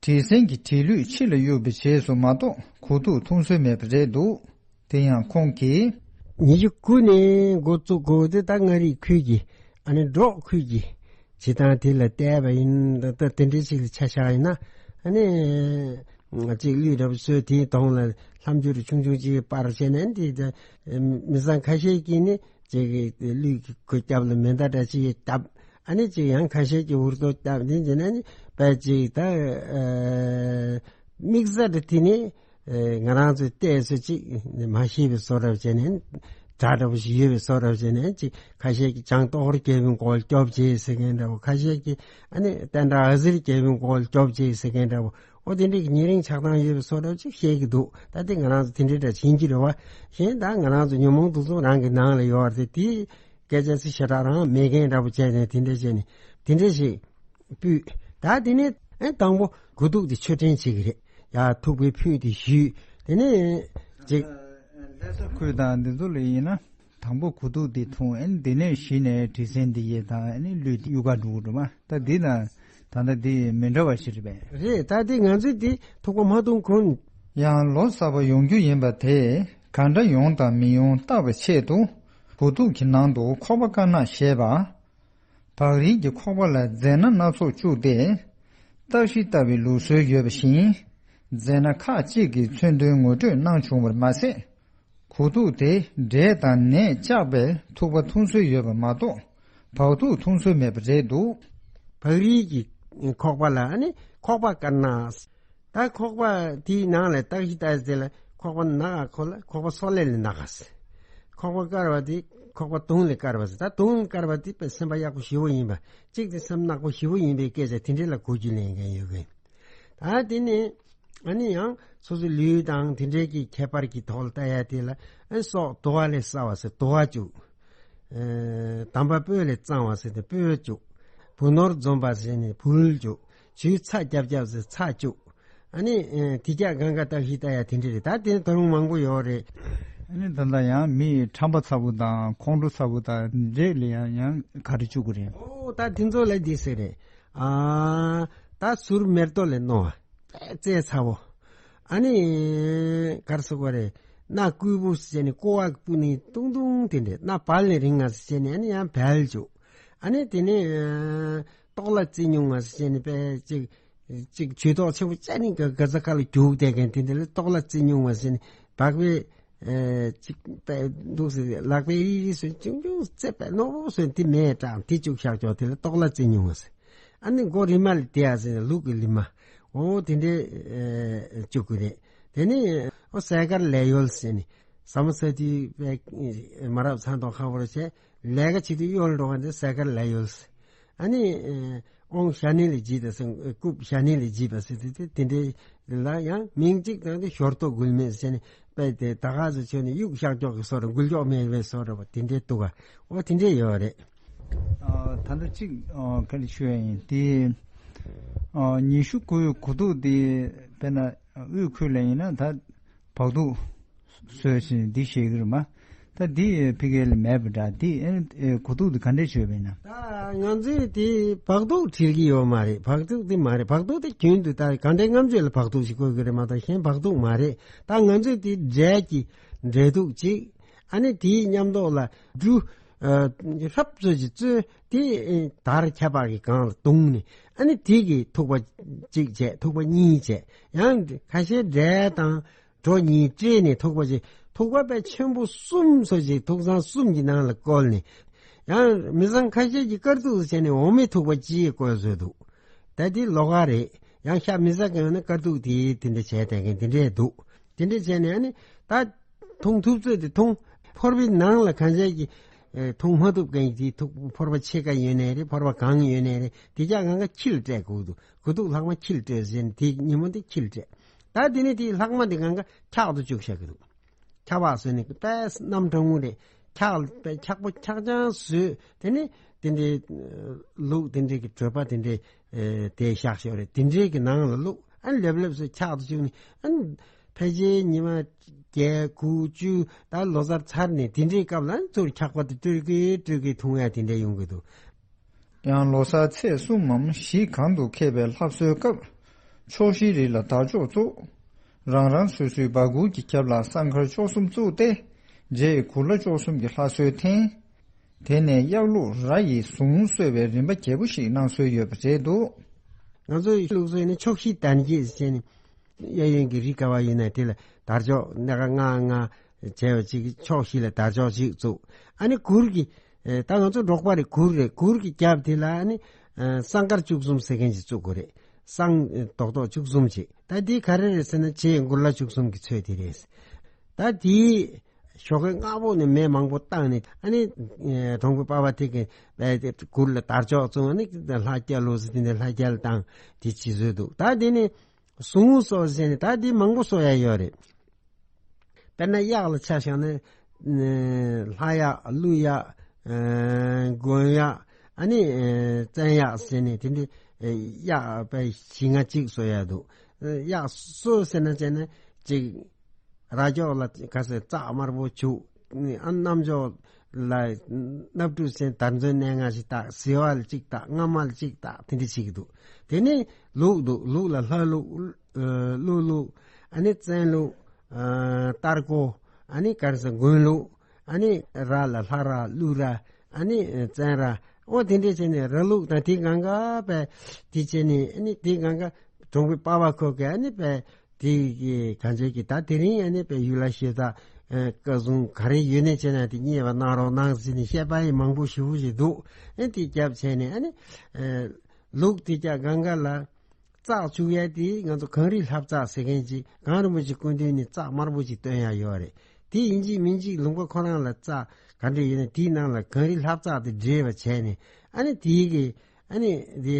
བྲེལ་ཟིང་གི་བྲེལ་ལུས་ཕྱི་ལ་གཡུག་པའི་རྗེས་སུ་མ་གཏོགས་གོ་ཐུག་འཐུང་སྲོལ་མེད་པ་རེད་འདུག། དེ་ཡང་ཁོང་གིས། ཉི་ཤུ་དགུ་ནས་འགོ་བཙུགས་དགོས་ཏེ། ད་མངའ་རིས་ཁུལ་གྱི་ཨ་ནི་འབྲོག་ཁུལ་གྱི་བྱེད་སྟངས་དེ་ལ་བལྟས་པ་ཡིན་ད། ད་དེ་འདྲའི་ཞིག་ལ་ཆ་བཞག་ཡིན་ན། ཨ་ནི་གཅིག་གླུད་འདྲ་པོ་གསོལ། དེའི་གདོང་ལ་ལྷམ་སྐྱུར་ཆུང་ཆུང་ཅིག་སྤར་བྱས་ནས། འདི་ད་མི་ཚང་ཁ་ཤས་ཀྱིས་ནི་ཅིག་གླུད་ཀྱི་གོས་རྒྱབ་ལ་མེ་མདའ་འདྲ་ཅིག་བརྒྱབ། ཨ་ནི་ཅིག་ཡང་ཁ་ཤས་ཀྱིས་འུར་རྡོ་བརྒྱབ། འདི་བྱས་ནས་ནི་དཔེ་ཅིག་ད་དམིགས་བསལ་དེ་ནི། ཨེ། ང་རང་ཚོའི་ལྟས་ཚོད་ཅིག་མ་ཤེས་པའི་བཟོ་འདྲ་བྱས་ནས། དགྲ་འདྲ་པོ་ཞིག་ཡོད་པའི་བཟོ་འདྲ་བྱས་ནས། ཅིག་ཁ་ཤས་ཀྱིས་བྱང་ལྟོགས་རྒྱལ་པོའི་མགོ་ལ་སྐྱོབ་བྱས་ཟེར་མཁན་འདྲ་པོ། ཁ་ཤས་ཀྱིས་ཨ་ནི་བསྟན་དགྲ་ཨ་ཟེར་རྒྱལ་པོའི་མགོ་ལ་སྐྱོབ་བྱས་ཟེར་མཁན་འདྲ་པོ། ཨོ་དེ་འདྲའི་ཉེ་རིང་ཆགས་སྡང་ཡོད་པའི་བཟོ་འདྲ་ཅིག་བཤད་ཀྱི་འདུག། ད་དེ་ང་རང་ཚོ་དེ་འདྲའི་འདྲ་བྱིན་གྱི་རེད་བ། གཞན་ད་ང་རང་ཚོ་ཉོན་མོངས་དུག་གསུམ་རང་གི་ནང་ལ་ཡོད་རེད་དེ། དེའི་སྐད་ཆ་ཚིག་ཞེ་དྲག་རང་མེད་མཁན་འདྲ་པོ་བྱས་ནས། དེ་འདྲ་བྱས་ནས་དེ་འདྲ་ཞིག་སྤུས། ད་དེ་ནས་ཨེ་དང་པོ་གོས་ཐུག་དེ་མཆོད་སྤྲིན་བྱེད་ཀྱི་རེད། ཡ་ཐུག་པའི་ཕུད་དེ་ཞུས། དེ་ནས་ཅིག། ལྷ་ས་ཁུལ་དང་འདི་ཚོ་ལ་ཡིན་ན་དང་པོ་གོས་ཐུག་དེ་འཐུང་། ཨེ་དེ་ནས་གཞི་ནས་བྲེལ་ཟིང་འདི་ཡས་དང་། ཨེ་ནི་གླུད་དེ་གཡུག་ག་འགྲོ་གི་འགྲོ་མ། ད་འདི་དང་ད་ལྟ་འདི་མི་འདྲ་བ་ཞིག་རེད་པས། རེད། ད་འདི་ང་ཚོས་འདི་ཐུག་པ་མ་འཐུང་གོང་། ཡང་ལོ་གསར་པ་ཡོང་རྒྱུ་ཡིན་པ་དེ་ག་འདྲ་ཡོང་དང་མི་ཡོང་བརྟག་པའི་ཆེད་དུ། གོས་ཐུག་གི་ནང་དུ་ཁོག་པ་དཀར་ནག་ཞེས་པ། བག་རིལ་གྱི་ཁོག་པ་ལ་རྫས་སྣ་སྣ་ཚོགས་བཅུག་སྟེ། སྟག་ཤི་ལྟ་བུའི་ལུགས་སྲོལ་ཡོད་པ་བཞིན། རྫས་སྣ་ཁག་ཅིག་གི་མཚོན་དོན་ངོ་སྤྲོད་གནང་བྱུང་བར་མ་ཟད། གོས་ཐུག་དེ་འབྲས་དང་ནས་བཅག་པའི་ཐུག་པ་འཐུང་སྲོལ་ཡོད་པ་མ་གཏོགས། བག་ཐུག་འཐུང་སྲོལ་མེད་པ་རེད་འདུག། བག་རིལ་གྱི་ཁོག་པ་ལ་ཨ་ནི་ཁོག་པ་དཀར་ནག། ད་ཁོག་པ་དེའི་ནང་ལ་སྟག་ཤི་ལྟ་ཟེར་ལ། ཁོག་པ་ནག་ཁོ་ལ་ཁོག་པ་སོག་ལེ་ལས་ནག་ཟེར། ཁོག་པ་དཀར་བ་དེ་ཁོག་པ་དུང་ལས་དཀར་བ་ཟེར། ད་དུང་དཀར་བ་དེ་དཔེ་སེམས་པ་ཡག་པོ་ཞེ་པོ་ཡིན་པ། གཅིག་དེ་སེམས་ནག་པོ་ཞེ་པོ་ཡིན་པའི་སྐད་ཆ་དེ་འདྲ་ལ་གོ་རྒྱུ་ལེན་མཁན་ཡོད་མཁན། ད་དེ་ནས་ཨ་ནི་ཡང་སོ་སོའི་ལུས་དང་དེ་འདྲའི་གི་ཁྱད་པར་གྱི་ཐོག་ལ་ལྟ་ཡ་དེ་ལ། ཨ་ནི་སྲོག་དུ་བ་ལས་སྲ་བ་ཟེར། དུ་བ་བཅུག། ཨེ། དམ་པ་སྤོས་ལས་གཙང་བ་ཟེར་ཏེ་སྤོས་བཅུག། བུ་ནོར་འཛོམས་པ་ཟེར་ནས་བུལ་བཅུག། ཆུའི་ཚྭ་རྒྱབ་རྒྱབ་ཟེར་ཚྭ་བཅུག། ཨ་ནི་ཨེ། དེ་རྒྱ་གང་ག་ལྟ་ཞིག་ལྟ་ཡ་དེ་འདྲ་རེད། ད་དེ་ད་རུང་མང་པོ་ཡོད་རེད། ཨ་ནི་ད་ལྟ་ཡང་མི་ཁྲམ་པ་ཚ་བོ་དང་ཁོང་ཁྲོ་ཚ་བོ་དང་འདྲེས་ལ་ཡང་ཡང་ག་རེ་བཅུག་གི་རེད། ཨོ་ད་དེ་ཚོ་ལ་འདི་ཟེར་རེད། ཨ། ད་ཟུར་མེར་ཏོག་ལས་རྣོ་བ། རྩེ་ཚ་བོ། ཨ་ནི་གར་སོ་གོ་རེ། སྣ་སྐུད་པོ་ཟེར་ནས་ཀོ་བ་སྤུ་ནི་ཏུང་ཏུང་དེ་འདྲས། སྣ་བལ་ནས་རིང་ང་ཟེར་ནས་ཨ་ནི་ཡང་བལ་བཅུག་ཨ་ནི་དེ་ནས་ཏོག་ལ་རྩི་ཉུང་ང་ཟེར་ནས་པས་ཅིག་ཅིག་ཇུས་གཏོགས་ཆེ་བོ་ཅན་ནི་ག་ག་ཟ་ཁ་ལ་རྒྱུག་བསྡད་མཁན་དེ་འདྲ་ལ་ཏོག་ལ་རྩི་ཉུང་བ་ཟེར་ནས་བག་པའི་ཨེ་ཅིག་པས་འདུག་ཟེར། ལག་པའི་རིལ་རིལ་སོན་ཅུང་ཅུང་རྩེ་པས་རྣོ་བོ་སོན་དེ་མེད་དྲག་དེ་བཅུག་བཞག་ཀྱོག་དེ་ལ་ཏོག་ལ་རྩི་ཉུང་བ་ཟེར། ཨ་ནི་མགོ་རིལ་མ་ལ་དེ་ཡ་ཟེར་ནས་ལུག་གི་ལི་མ་འོ་དེ་འདྲའི་ཨེ་བཅུག་གི་རེད། དེ་ནས་འོ་ཟས་དཀར་ལས་ཡོལ་ཟེར་ནས་ཟ་མ་ཟ་དུས་པས་མ་རབས་ཚང་དང་ཁ་བོར་བྱས། ལས་ཀ་བྱེད་དུས་གཡོལ་འགྲོ་བ་འདི་ཟས་དཀར་ལས་ཡོལ། ཨ་ནི་ཨོང་ཞ་ནི་ལ་བརྗིད་པ་ཟེར། རྐུབ་ཞ་ནི་ལ་བརྗིད་པ་ཟེར་དེ་དེ་དེ་འདྲའི་ལ་ཡང་མིང་གཅིག་དང་དེ་ཞོར་ཏོ་འགུལ་མེད་ཟེར་ནས་པས་དེ་ད་ག་ཟེར་ཆོད་ནས་གཡུག་བཞག་ཀྱོག་གི་བཟོ་འདྲ་འགུལ་ཀྱོག་མེད་པའི་བཟོ་འདྲ་བ་དེ་འདྲའི་འདུག་ག་འོ་དེ་འདྲའི་ཡོད་རེད། ཨ་ད་ལྟ་གཅིག་ཨ་ག་རེ་ཞུ་ཡ་ཡིན་དེ། ཨ་ཉི་ཤུ་དགུའི་གོ་ཐོག་དེ་དཔེར་ན་དབུས་ཁུལ་ལ་ཡིན་ན་ད་བག་དུག་སོས་ཕྱིན་འདི་ཤེས་ཀྱི་རེད་མ། ད་འདི་ཕི་གེ་ལ་མེད་པ་འདྲ། འདི་ཨེ་གོ་ཐོག་འདི་ག་འདྲས་བྱོས་པས་ན། ད་ང་ཚོས་དེ་བག་དུག་བྲིས་ཀྱི་ཡོད་མ་རེད། བག་དུག་དེ་མ་རེད། བག་དུག་དེ་རྒྱུན་དུ་ད་གང་དྲན་ལྔ་མཆོད་ལ་བག་དུག་ཞིག་བཀོལ་གྱི་རེད་མ་གཏོགས་གཞན་བག་དུག་མ་རེད། ད་ང་ཚོས་དེ་འབྲས་ཀྱི་འབྲས་དུག་ཅིག་ཨ་ནི་དེའི་མཉམ་དུ་ལ་འབྲུ་ཧྲབ་ཙོ་ཅིག་བཙོས་དེ་དར་ཁྱད་པར་གྱི་སྒང་ལ་བརྡུངས་ནས་ཨ་ནི་དེ་གི་ཐུག་པ་གཅིག་བྱས། ཐུག་པ་གཉིས་བྱས། ཡང་ཁ་ཤས་འབྲས་དང་གྲོ་གཉིས་སྤྲེལ་ནས་ཐུག་པ་ཅིག་ཐུག་པ་པའི་ཆེན་པོ་གསུམ་སོགས་ཅིག་ཐུག་ཚང་གསུམ་གྱི་ནང་ལ་བཀོལ་ནས། ཡང་མི་བཟང་ཁ་ཤས་ཀྱིས་དཀར་ཐུག་བྱས་ནས་འོ་མའི་ཐུག་པ་ཅིག་བཀོལ་བཟོས་འདུག་ད་དེ་ལོགས་ཀ་རེད། ཡང་ཤ་མི་ཟ་མཁན་ཡོད་ན་དཀར་ཐུག་དེ་དེ་འདྲ་བྱས་བསྡད་མཁན་དེ་འདྲས་འདུག་དེ་འདྲས་བྱས་ནས་ཨ་ནི་ད་འཐུང་ཐུབ་ཚོད་དེ་འཐུང་། ཕོར་པའི་ནང་ལ་གང་བྱས་ཀྱི་ཨེ་འཐུང་མ་ཐུབ་མཁན་གྱི་ཐུག་ཕོར་པ་ཕྱེད་ཀ་ཡོད་ནའི་རེད། ཕོར་པ་གང་ཡོད་ནའི་རེད། དེ་ཅག་གང་ག་ཁྱི་ལ་སྤྲད་དགོས་འདུག་གོ་ཐུག་ལྷག་མ་ཁྱི་ལ་སྤྲད་ཟེར་ནས་དེ་ཉིན་མོ་དེ་ཁྱི་ལ་སྤྲད། ད་དེ་ནས་དེའི་ལྷག་མ་དེ་གང་ག་འཁྱག་ཏུ་བཅུག་བཞག་གི་འདུག་འཁྱག་པ་བཟོས་ནས་དཔེ་སྣམ་གྲང་མོ་རེད། འཁྱག་དཔེ་འཁྱག་པོ་འཁྱག་རྐྱང་བཟོས། དེ་ནས་དེ་འདྲའི་ལུག་དེ་འདྲའི་གི་གྲོད་པ་དེ་འདྲའི་དེ་བཞག་ཞོར་རེད། དེ་འདྲའི་གི་ནང་ལ་བླུགས། ཨ་ནི་ལེབ་ལེབ་བཟོས་འཁྱག་ཏུ་བཅུག་ནས། ཨ་ནི་ཕལ་ཆེར་ཉི་མ་བརྒྱད་དགུ་བཅུ་ད་ལོ་གསར་ཚར་ནས་དེ་འདྲའི་སྐབས་ལ་ཨ་ནི་ཚུར་འཁྱག་པ་དེ་སྤྲོད་ཀི་སྤྲོད་ཀི་འཐུང་ཡ་དེ་འདྲ་ཡོང་གི་འདུག་ཡང་ལོ་གསར་ཚེས་གསུམ་མམ་བཞི་གང་དུ་འཁེལ་བའི་ལྷ་གསོལ་སྐབས། ཕྱོགས་བཞིའི་རི་ལ་དར་ལྕོག་བཙུགས། རང་རང་སོ་སོའི་སྦ་གུར་གྱི་རྒྱབ་ལ་སྲང་མཁར་བཅུ་གསུམ་བཙུགས་ཏེ། རྗེས་གུར་ལ་བཅུ་གསུམ་གྱི་ལྷ་གསོལ་འཐེན། དེ་ནས་གཡག་ལུག་ར་ཡི་གཟུངས་གསོལ་བའི་རིམ་པ་རྒྱས་པོ་ཞིག་གནང་སྲོལ་ཡོད་པ་རེད་འདུག་ང་ཚོའི་ལུགས་སྲོལ་ནི་ཕྱོགས་བཞི་དར་རྒྱས་ཟེར་ནས། གཡས་གཡོན་གྱི་རི་ག་བ་ཡིན་ན་དེ་ལ་དར་ལྕོག་སྣ་ཁ་ལྔ་ལྔ་བྱས་པ་ཅིག་ཕྱོགས་བཞི་ལ་དར་ལྕོག་ཅིག་བཙུགས། ཨ་ནི་གུར་གྱི་ཨེ་ད་ང་ཚོ་འབྲོག་པ་རེད། གུར་རེད། གུར་གྱི་རྒྱབ་དེ་ལ་ཨ་ནི་ཨ་སྲང་མཁར་བཅུ་གསུམ་ཟེར་མཁན་ཅིག་བཙུགས་དགོས་རེད། སྲང་ཨེ་རྡོག་རྡོག་བཅུ་གསུམ་ཅིག་ད་དེ་ག་རེ་རེད་ཟེར་ན་ཆེས་གུར་ལ་བཅུ་གསུམ་གྱི་ཚོད་དེ་རེད། ད་དེའི་ཞོགས་ཀས་སྔ་པོ་ནས་མེ་མང་པོ་བཏང་ནས་ཨ་ནི་ཨེ་གྲོང་པའི་པ་ཕ་དེ་གི་ཨེ་གུར་ལ་དར་ལྕོག་བཙུགས། ཨ་ནི་ལྷ་རྒྱལ་ལོ་ཟེར་དེ་འདྲ་ལྷ་རྒྱལ་བཏང་དེ་བྱེད་སྲོལ་འདུག་ད་དེ་ནི་གཟུངས་སོགས་ཟེར་ནས་ད་དེ་མང་པོ་གསོལ་ཡ་ཡོད་རེད། དཔེར་ན་གཡག་ལ་ཆ་བཞག་ན་ལྷ་གཡག་ཀླུ་གཡག་དགོན་གཡག་ཨ་ནི་བཙན་གཡག་ཟེར་ནས་དེ་འདྲའི་གཡག་དཔེ་བཞི་ལྔ་གཅིག་གསོལ་ཡ་འདུག་གཡག་གསོལ་ཟེར་ན་བྱས་ན་གཅིག་རྭ་ཅོ་ལ་ག་ཟེ་རྩྭ་དམར་པོ་བྱུག་ཨ་རྣམ་ཅོག་ལ་སྣབས་ཕྲུག་ཟེར་དར་ཚོན་སྣ་ལྔ་ཞིག་བཏགས། ཟེ་བ་ལ་གཅིག་བཏགས། རྔ་མ་ལ་གཅིག་བཏགས། དེ་འདྲ་བྱེད་ཀྱི་འདུག་དེ་ནས་ལུག་འདུག་ལུག་ལ་ལྷ་ལུག་ཀླུ་ལུག་ཨ་ནི་བཙན་ལུག་རྟ་རྒོ་ཨ་ནི་ག་རེ་ཟེར་དགོན་ལུག་ཨ་ནི་ར་ལ་ལྷ་ར་ཀླུ་ར་ཨ་ནི་བཙན་ར། ཨོ་དེ་འདྲས་བྱས་ནས་ར་ལུག་དང་དེ་གང་ག་པས་དེ་བྱས་ནས་ཨ་ནི་དེ་གང་ག་གྲོང་པའི་པ་ཕ་ཁོ་གི་ཨ་ནི་པས་དེ་གི་གང་བྱས་ཀྱི་ད་དེ་རིང་ཨ་ནི་པས་ཡུལ་ལ་ཤེས་ད་བཀའ་གསུང་ག་རེ་ཡོད་ནས་བྱས་ན་དེ་རྙེད་པ་གནང་རོགས་གནང་ཟེར་ནས་བཤད་པ་ཡི་མང་པོ་ཞེ་པོ་ཞིག་འདུག་ཨ་ནི་དེ་རྒྱབ་བྱས་ནས་ཨ་ནི་ལུག་དེ་ཀྱ་གང་ག་ལ། བཙག་བཅུག་ཡ་དེ་ང་ཚོ་གངས་རི་ལྷ་བཙག་ཟེར་མཁན་ཅིག་གངས་རིན་པོ་ཆེ་སྐུ་མདུན་ནས་བཙག་དམར་པོ་ཅིག་བཏོན་ཡ་ཡོད་རེད། དེ་ཡིན་གཅིག་མིན་གཅིག་ལུང་པ་ཁོ་རང་ལ་བཙག་ག་འདྲ་ཡོད་ན་དེའི་ནང་ལ་གངས་རི་ལྷ་བཙག་དེ་འདྲེས་པ་བྱས་ནས་ཨ་ནི་དེའི་གི་ཨ་ནི་དེ་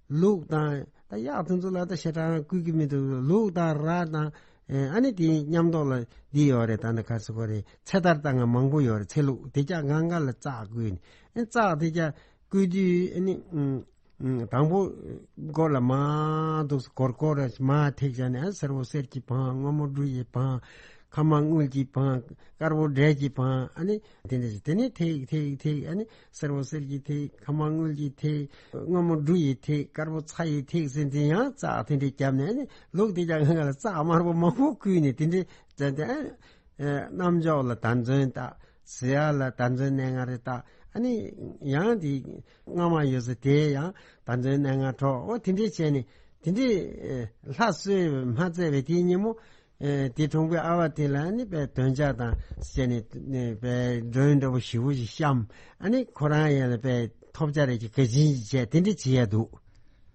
ལུག་དང་ད་གཡག་དེ་ཚོ་ལ་ད་ཞེ་དྲག་བསྐུལ་གི་མི་འདུག་ལུག་དང་ར་དང་ཨ་ནི་དེའི་མཉམ་དུ་ལ་འདི་ཡོད་རེད། ད་ནི་ག་ཟེར་དགོས་རེད། ཚེ་ཐར་དང་མང་པོ་ཡོད་རེད། ཚེ་ལུག་དེ་ཀྱ་གང་ག་ལ་བཙག་བསྐུལ་ནས་ཨ་ནི་བཙག་དེ་ཀྱ་བསྐུལ་དུས་ཨ་ནི། དང་པོ་སྒོ་ལ་མར་འདུག་སེ་སྒོར་སྒོར་ར་མར་ཐེག་བྱས་ནས་ཨ་སེར་པོ་གསེར་གྱི་བང་སྔོན་མོ་འབྲུ་ཡི་བང་ ཁ་མ་དངུལ་གྱིས་འཕངས། དཀར་པོ་འབྲས་ཀྱིས་འཕངས། ཨ་ནི་དེ་འདྲ་ཞིག་དེ་ནས་ཐིག་ཐིག་ཐིག་ཨ་ནི་སེར་པོ་གསེར་གྱིས་ཐིག་ཁ་མ་དངུལ་གྱིས་ཐིག་སྔོན་མོ་འབྲུ་ཡིས་ཐིག་དཀར་པོ་ཚྭ་ཡིས་ཐིག་ཟེར་དེ་ཡང་རྩ་དེ་འདྲ་བརྒྱབ་ནས་ཨ་ནི་ལུག་དེ་ཀྱང་ང་ལ་རྩ་དམར་པོ་མང་པོ་བསྐུས་ནས་དེ་འདྲ་བྱས་ཏེ། ཨ་ནི་རྣམ་འཇོག་ལ་ད་མཛོན་བཏགས། གཟི་ཡག་ལ་ད་མཛོན་གནས་ལྔ་རེ་བཏགས། ཨ་ནི་ཡང་དེ་རྔ་མ་ཡོད་ས་དེ་ཡང་ད་མཛོན་གནས་ལྔ་འགྲོ། འོ་དེ་འདྲ་བྱས་ནས་དེ་འདྲ་ལྷ་གསོལ་མ་བཙལ་བའི་དེའི་ཉིན་མོ། ཨེ་དེ་གྲོང་པའི་ཨ་བ་དེ་ལ་ནི་དཔེ་འདོན་ཆ་དང་བྱས་ནས་ནི་དཔེ་མགྲོན་འདྲ་པོ་ཞེ་པོ་ཞིག་བཤམས། ཨ་ནི་ཁོ་རང་ཡང་ལ་དཔེ་ཐོབ་ཆ་རེ་ཅིག་ག་ཅིན་ཅིག་བྱས་དེ་འདྲ་བྱེད་ཡ་འདུག།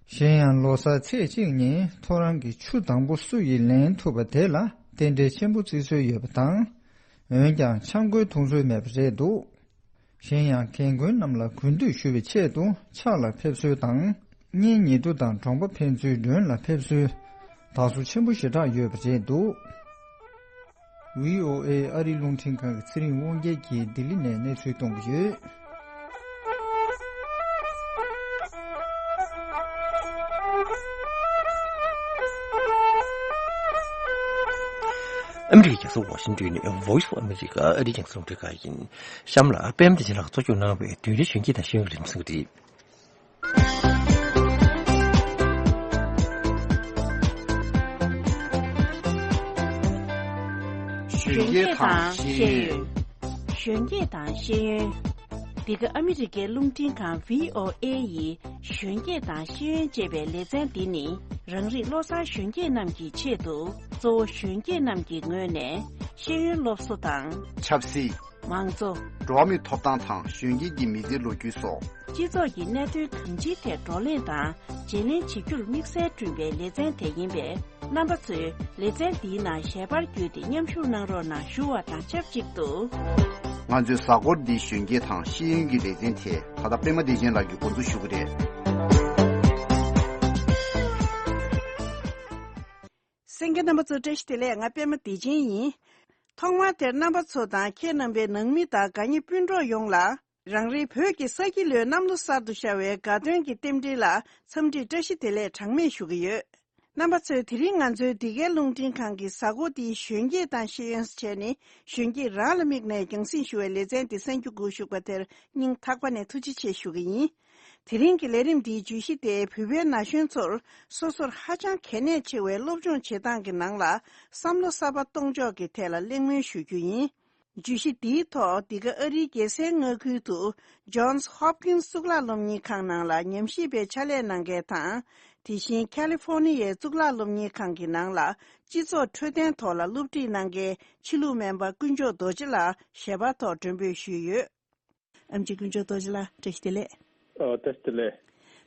གཞན་ཡང་ལོ་གསར་ཚེས་གཅིག་ཉིན་ཐོ་རངས་ཀྱི་ཆུ་དང་པོ་སུ་ཡིས་ལེན་ཐུབ་པ་དེ་ལ་རྟེན་འབྲེལ་ཆེན་པོ་བརྩི་སྲོལ་ཡོད་པ་དང་། འོན་ཀྱང་ཆང་ཁོལ་འཐུང་སྲོལ་མེད་པ་རེད་འདུག། གཞན་ཡང་རྒན་རྒོན་རྣམས་ལ་གུས་འདུད་ཞུ་བའི་ཆེད་དུ་ཕྱག་ལ་ཕེབས་སྲོལ་དང་། གཉེན་ཉེ་དུ་དང་གྲོང་པ་ཕན་ཚུན་མགྲོན་ལ་ཕེབས་སྲོལ་དག་སོ་ཆེན་པོ་ཞེ་དྲག་ཡོད་པ་རེད་འདུག། བྷི་ཨོ་ཨེ་ཨ་རིའི་རླུང་འཕྲིན་ཁང་གི་ཚེ་རིང་དབང་རྒྱལ་གྱིས་ལྡི་ལི་ནས་གནས་ཚུལ་གཏོང་གི་ཡོད། ཨ་མི་རི་ཀའི་རྒྱལ་ས་ཝ་ཤིང་ཏོན་ནས་Voice of America ཨ་རིའི་རྒྱང་སྲིང་རླུང་འཕྲིན་ཁང་ཡིན། གཤམ་ལ་པད་མ་བདེ་ཆེན་ལགས་གཙོ་སྐྱོང་གནང་བའི་བདུན་རེའི་གཞོན་སྐྱེས་དང་ཤེས་ཡོན་གྱི་རིམ་གསུམ་རེད། གཞོན་སྐྱེས་དང་ཤེས་ཡོན། གཞོན་སྐྱེས་དང་ཤེས་ཡོན། འདི་ག་ཨ་མི་རི་ཀའི་རླུང་འཕྲིན་ཁང་བྷི་ཨོ་ཨེ་ཡི་གཞོན་སྐྱེས་དང་ཤེས་ཡོན་ཅེས་པའི་ལེ་ཚན་འདི་ནི་རང་རིགས་བློ་བཟང་གཞོན་སྐྱེས་རྣམས་ཀྱི་ཆེད་དུ་གཙོ་བོ་གཞོན་སྐྱེས་རྣམས་ཀྱི་ངོས་ནས་ཤེས་ཡོན་སློབ་གསོ་དང་། ཆབ་སྲིད། མང་གཙོ། འགྲོ་བ་མིའི་ཐོབ་ཐང་དང་གཞོན་སྐྱེས་ཀྱི་མི་ཚེའི་ལོ་རྒྱུས་སོགས། སྤྱི་ཚོགས་ཀྱི་གནད་དོན་གང་ཅིའི་ཐད་བགྲོ་གླེང་དང་བརྗེ་ལེན་བྱེད་རྒྱུར་དམིགས་བསལ་བསྐྲུན་པའི་ལེ་ཚན་དེ་ཡིན་པས། རྣམ་པ་ཚོས་ལེ་ཚན་འདིའི་ནང་ཞལ་པར་བརྒྱུད་དེ་མཉམ་ཞུགས་གནང་རོགས་གནང་ཞུ་བ་དང་ཆབས་ཅིག་ཏུ། ང་ཚོའི་གཟའ་འཁོར་འདིའི་གཞོན་སྐྱེས་དང་ཤེས་ཡོན་གྱི་ལེ་ཚན་དེ་ད་ལྟ་པད་མ་བདེ་ཆེན་ལགས་ཀྱིས་འགོ་འཛུགས་ཞུ་གི་རེད། གསན་མཁན་རྣམ་པ་ཚོ་བཀྲ་ཤིས་བདེ་ལེགས། ང་པད་མ་བདེ་ཆེན་ཡིན། ཐོག་མར་དེར་རྣམ་པ་ཚོ་དང་ཁྱེད་རྣམ་པའི་ནང་མི་དང་དགའ་ཉེ་སྤུན་གྲོགས་ཡོངས་ལ། རང་རེའི་བོད་ཀྱི་ས་ཁྱི་ལོའི་གནམ་ལོ་གསར་དུ་ཤར་བའི་དགའ་སྟོན་གྱི་རྟེན་འབྲེལ་ལ་འཚམས་འདྲི་བཀྲ་ཤིས་བདེ་ལེགས་གྲངས་མེད་ཞུ་གི་ཡོད། རྣམ་པ་ཚོས་དེ་རིང་ང་ཚོའི་འདི་གའི་རླུང་འཕྲིན་ཁང་གི་གཟའ་འཁོར་འདིའི་གཞོན་སྐྱེས་དང་ཤེས་ཡོན་བྱས་ནས་གཞོན་སྐྱེས་རང་ལ་དམིགས་ནས་རྒྱང་སྲིང་ཞུ་བའི་ལེ་ཚན་འདི་གསན་རྒྱུ་སྒུག་བཞུགས་པ་དེར་སྙིང་ཐག་པ་ནས་ཐུགས་རྗེ་ཆེ་ཞུ་གི་ཡིན། དེ་རིང་གི་ལས་རིམ་འདིའི་བརྗོད་གཞི་དེ་བོད་པའི་ན་གཞོན་ཚོར་སོ་སོར་ཧ་ཅང་གལ་གནད་ཆེ་བའི་སློབ་སྦྱོང་བྱེད་སྟངས་ཀྱི་ནང་ལ་བསམ་བློ་གསར་པ་གཏོང་ཕྱོགས་ཀྱི་ཐད་ལ་གླེང་མོལ་ཞུ་རྒྱུ་ཡིན། བརྗོད་གཞི་འདིའི་ཐོག་འདི་ག་ཨ་རིའི་རྒྱལ་སའི་མངའ་ཁུལ་དུ་Johns Hopkins གཙུག་ལག་སློབ་གཉེར་ཁང་ནང་ལ་ཉམས་ཞིབ་པའི་ཕྱག་ལས་གནང་མཁན་དང་། དེ་བཞིན་ཁ་ལི་ཧྥོ་ནི་ཡའི་གཙུག་ལག་སློབ་གཉེར་ཁང་གི་ནང་ལ་སྤྱི་ཚོགས་འཕྲོད་བསྟེན་ཐོག་ལ་སློབ་ཁྲིད་གནང་མཁན་ཕྱི་ལུགས་སྨན་པ་དཀོན་མཆོག་རྡོ་རྗེ་ལགས་ཞལ་པར་ཐོག་མགྲོན་འབོད་ཞུས་ཡོད། ཨེམ་ཆི་དཀོན་མཆོག་རྡོ་རྗེ་ལགས་བཀྲ་ཤིས་བདེ་ལེགས། ཨ་བཀྲ་ཤིས་བདེ་ལེགས།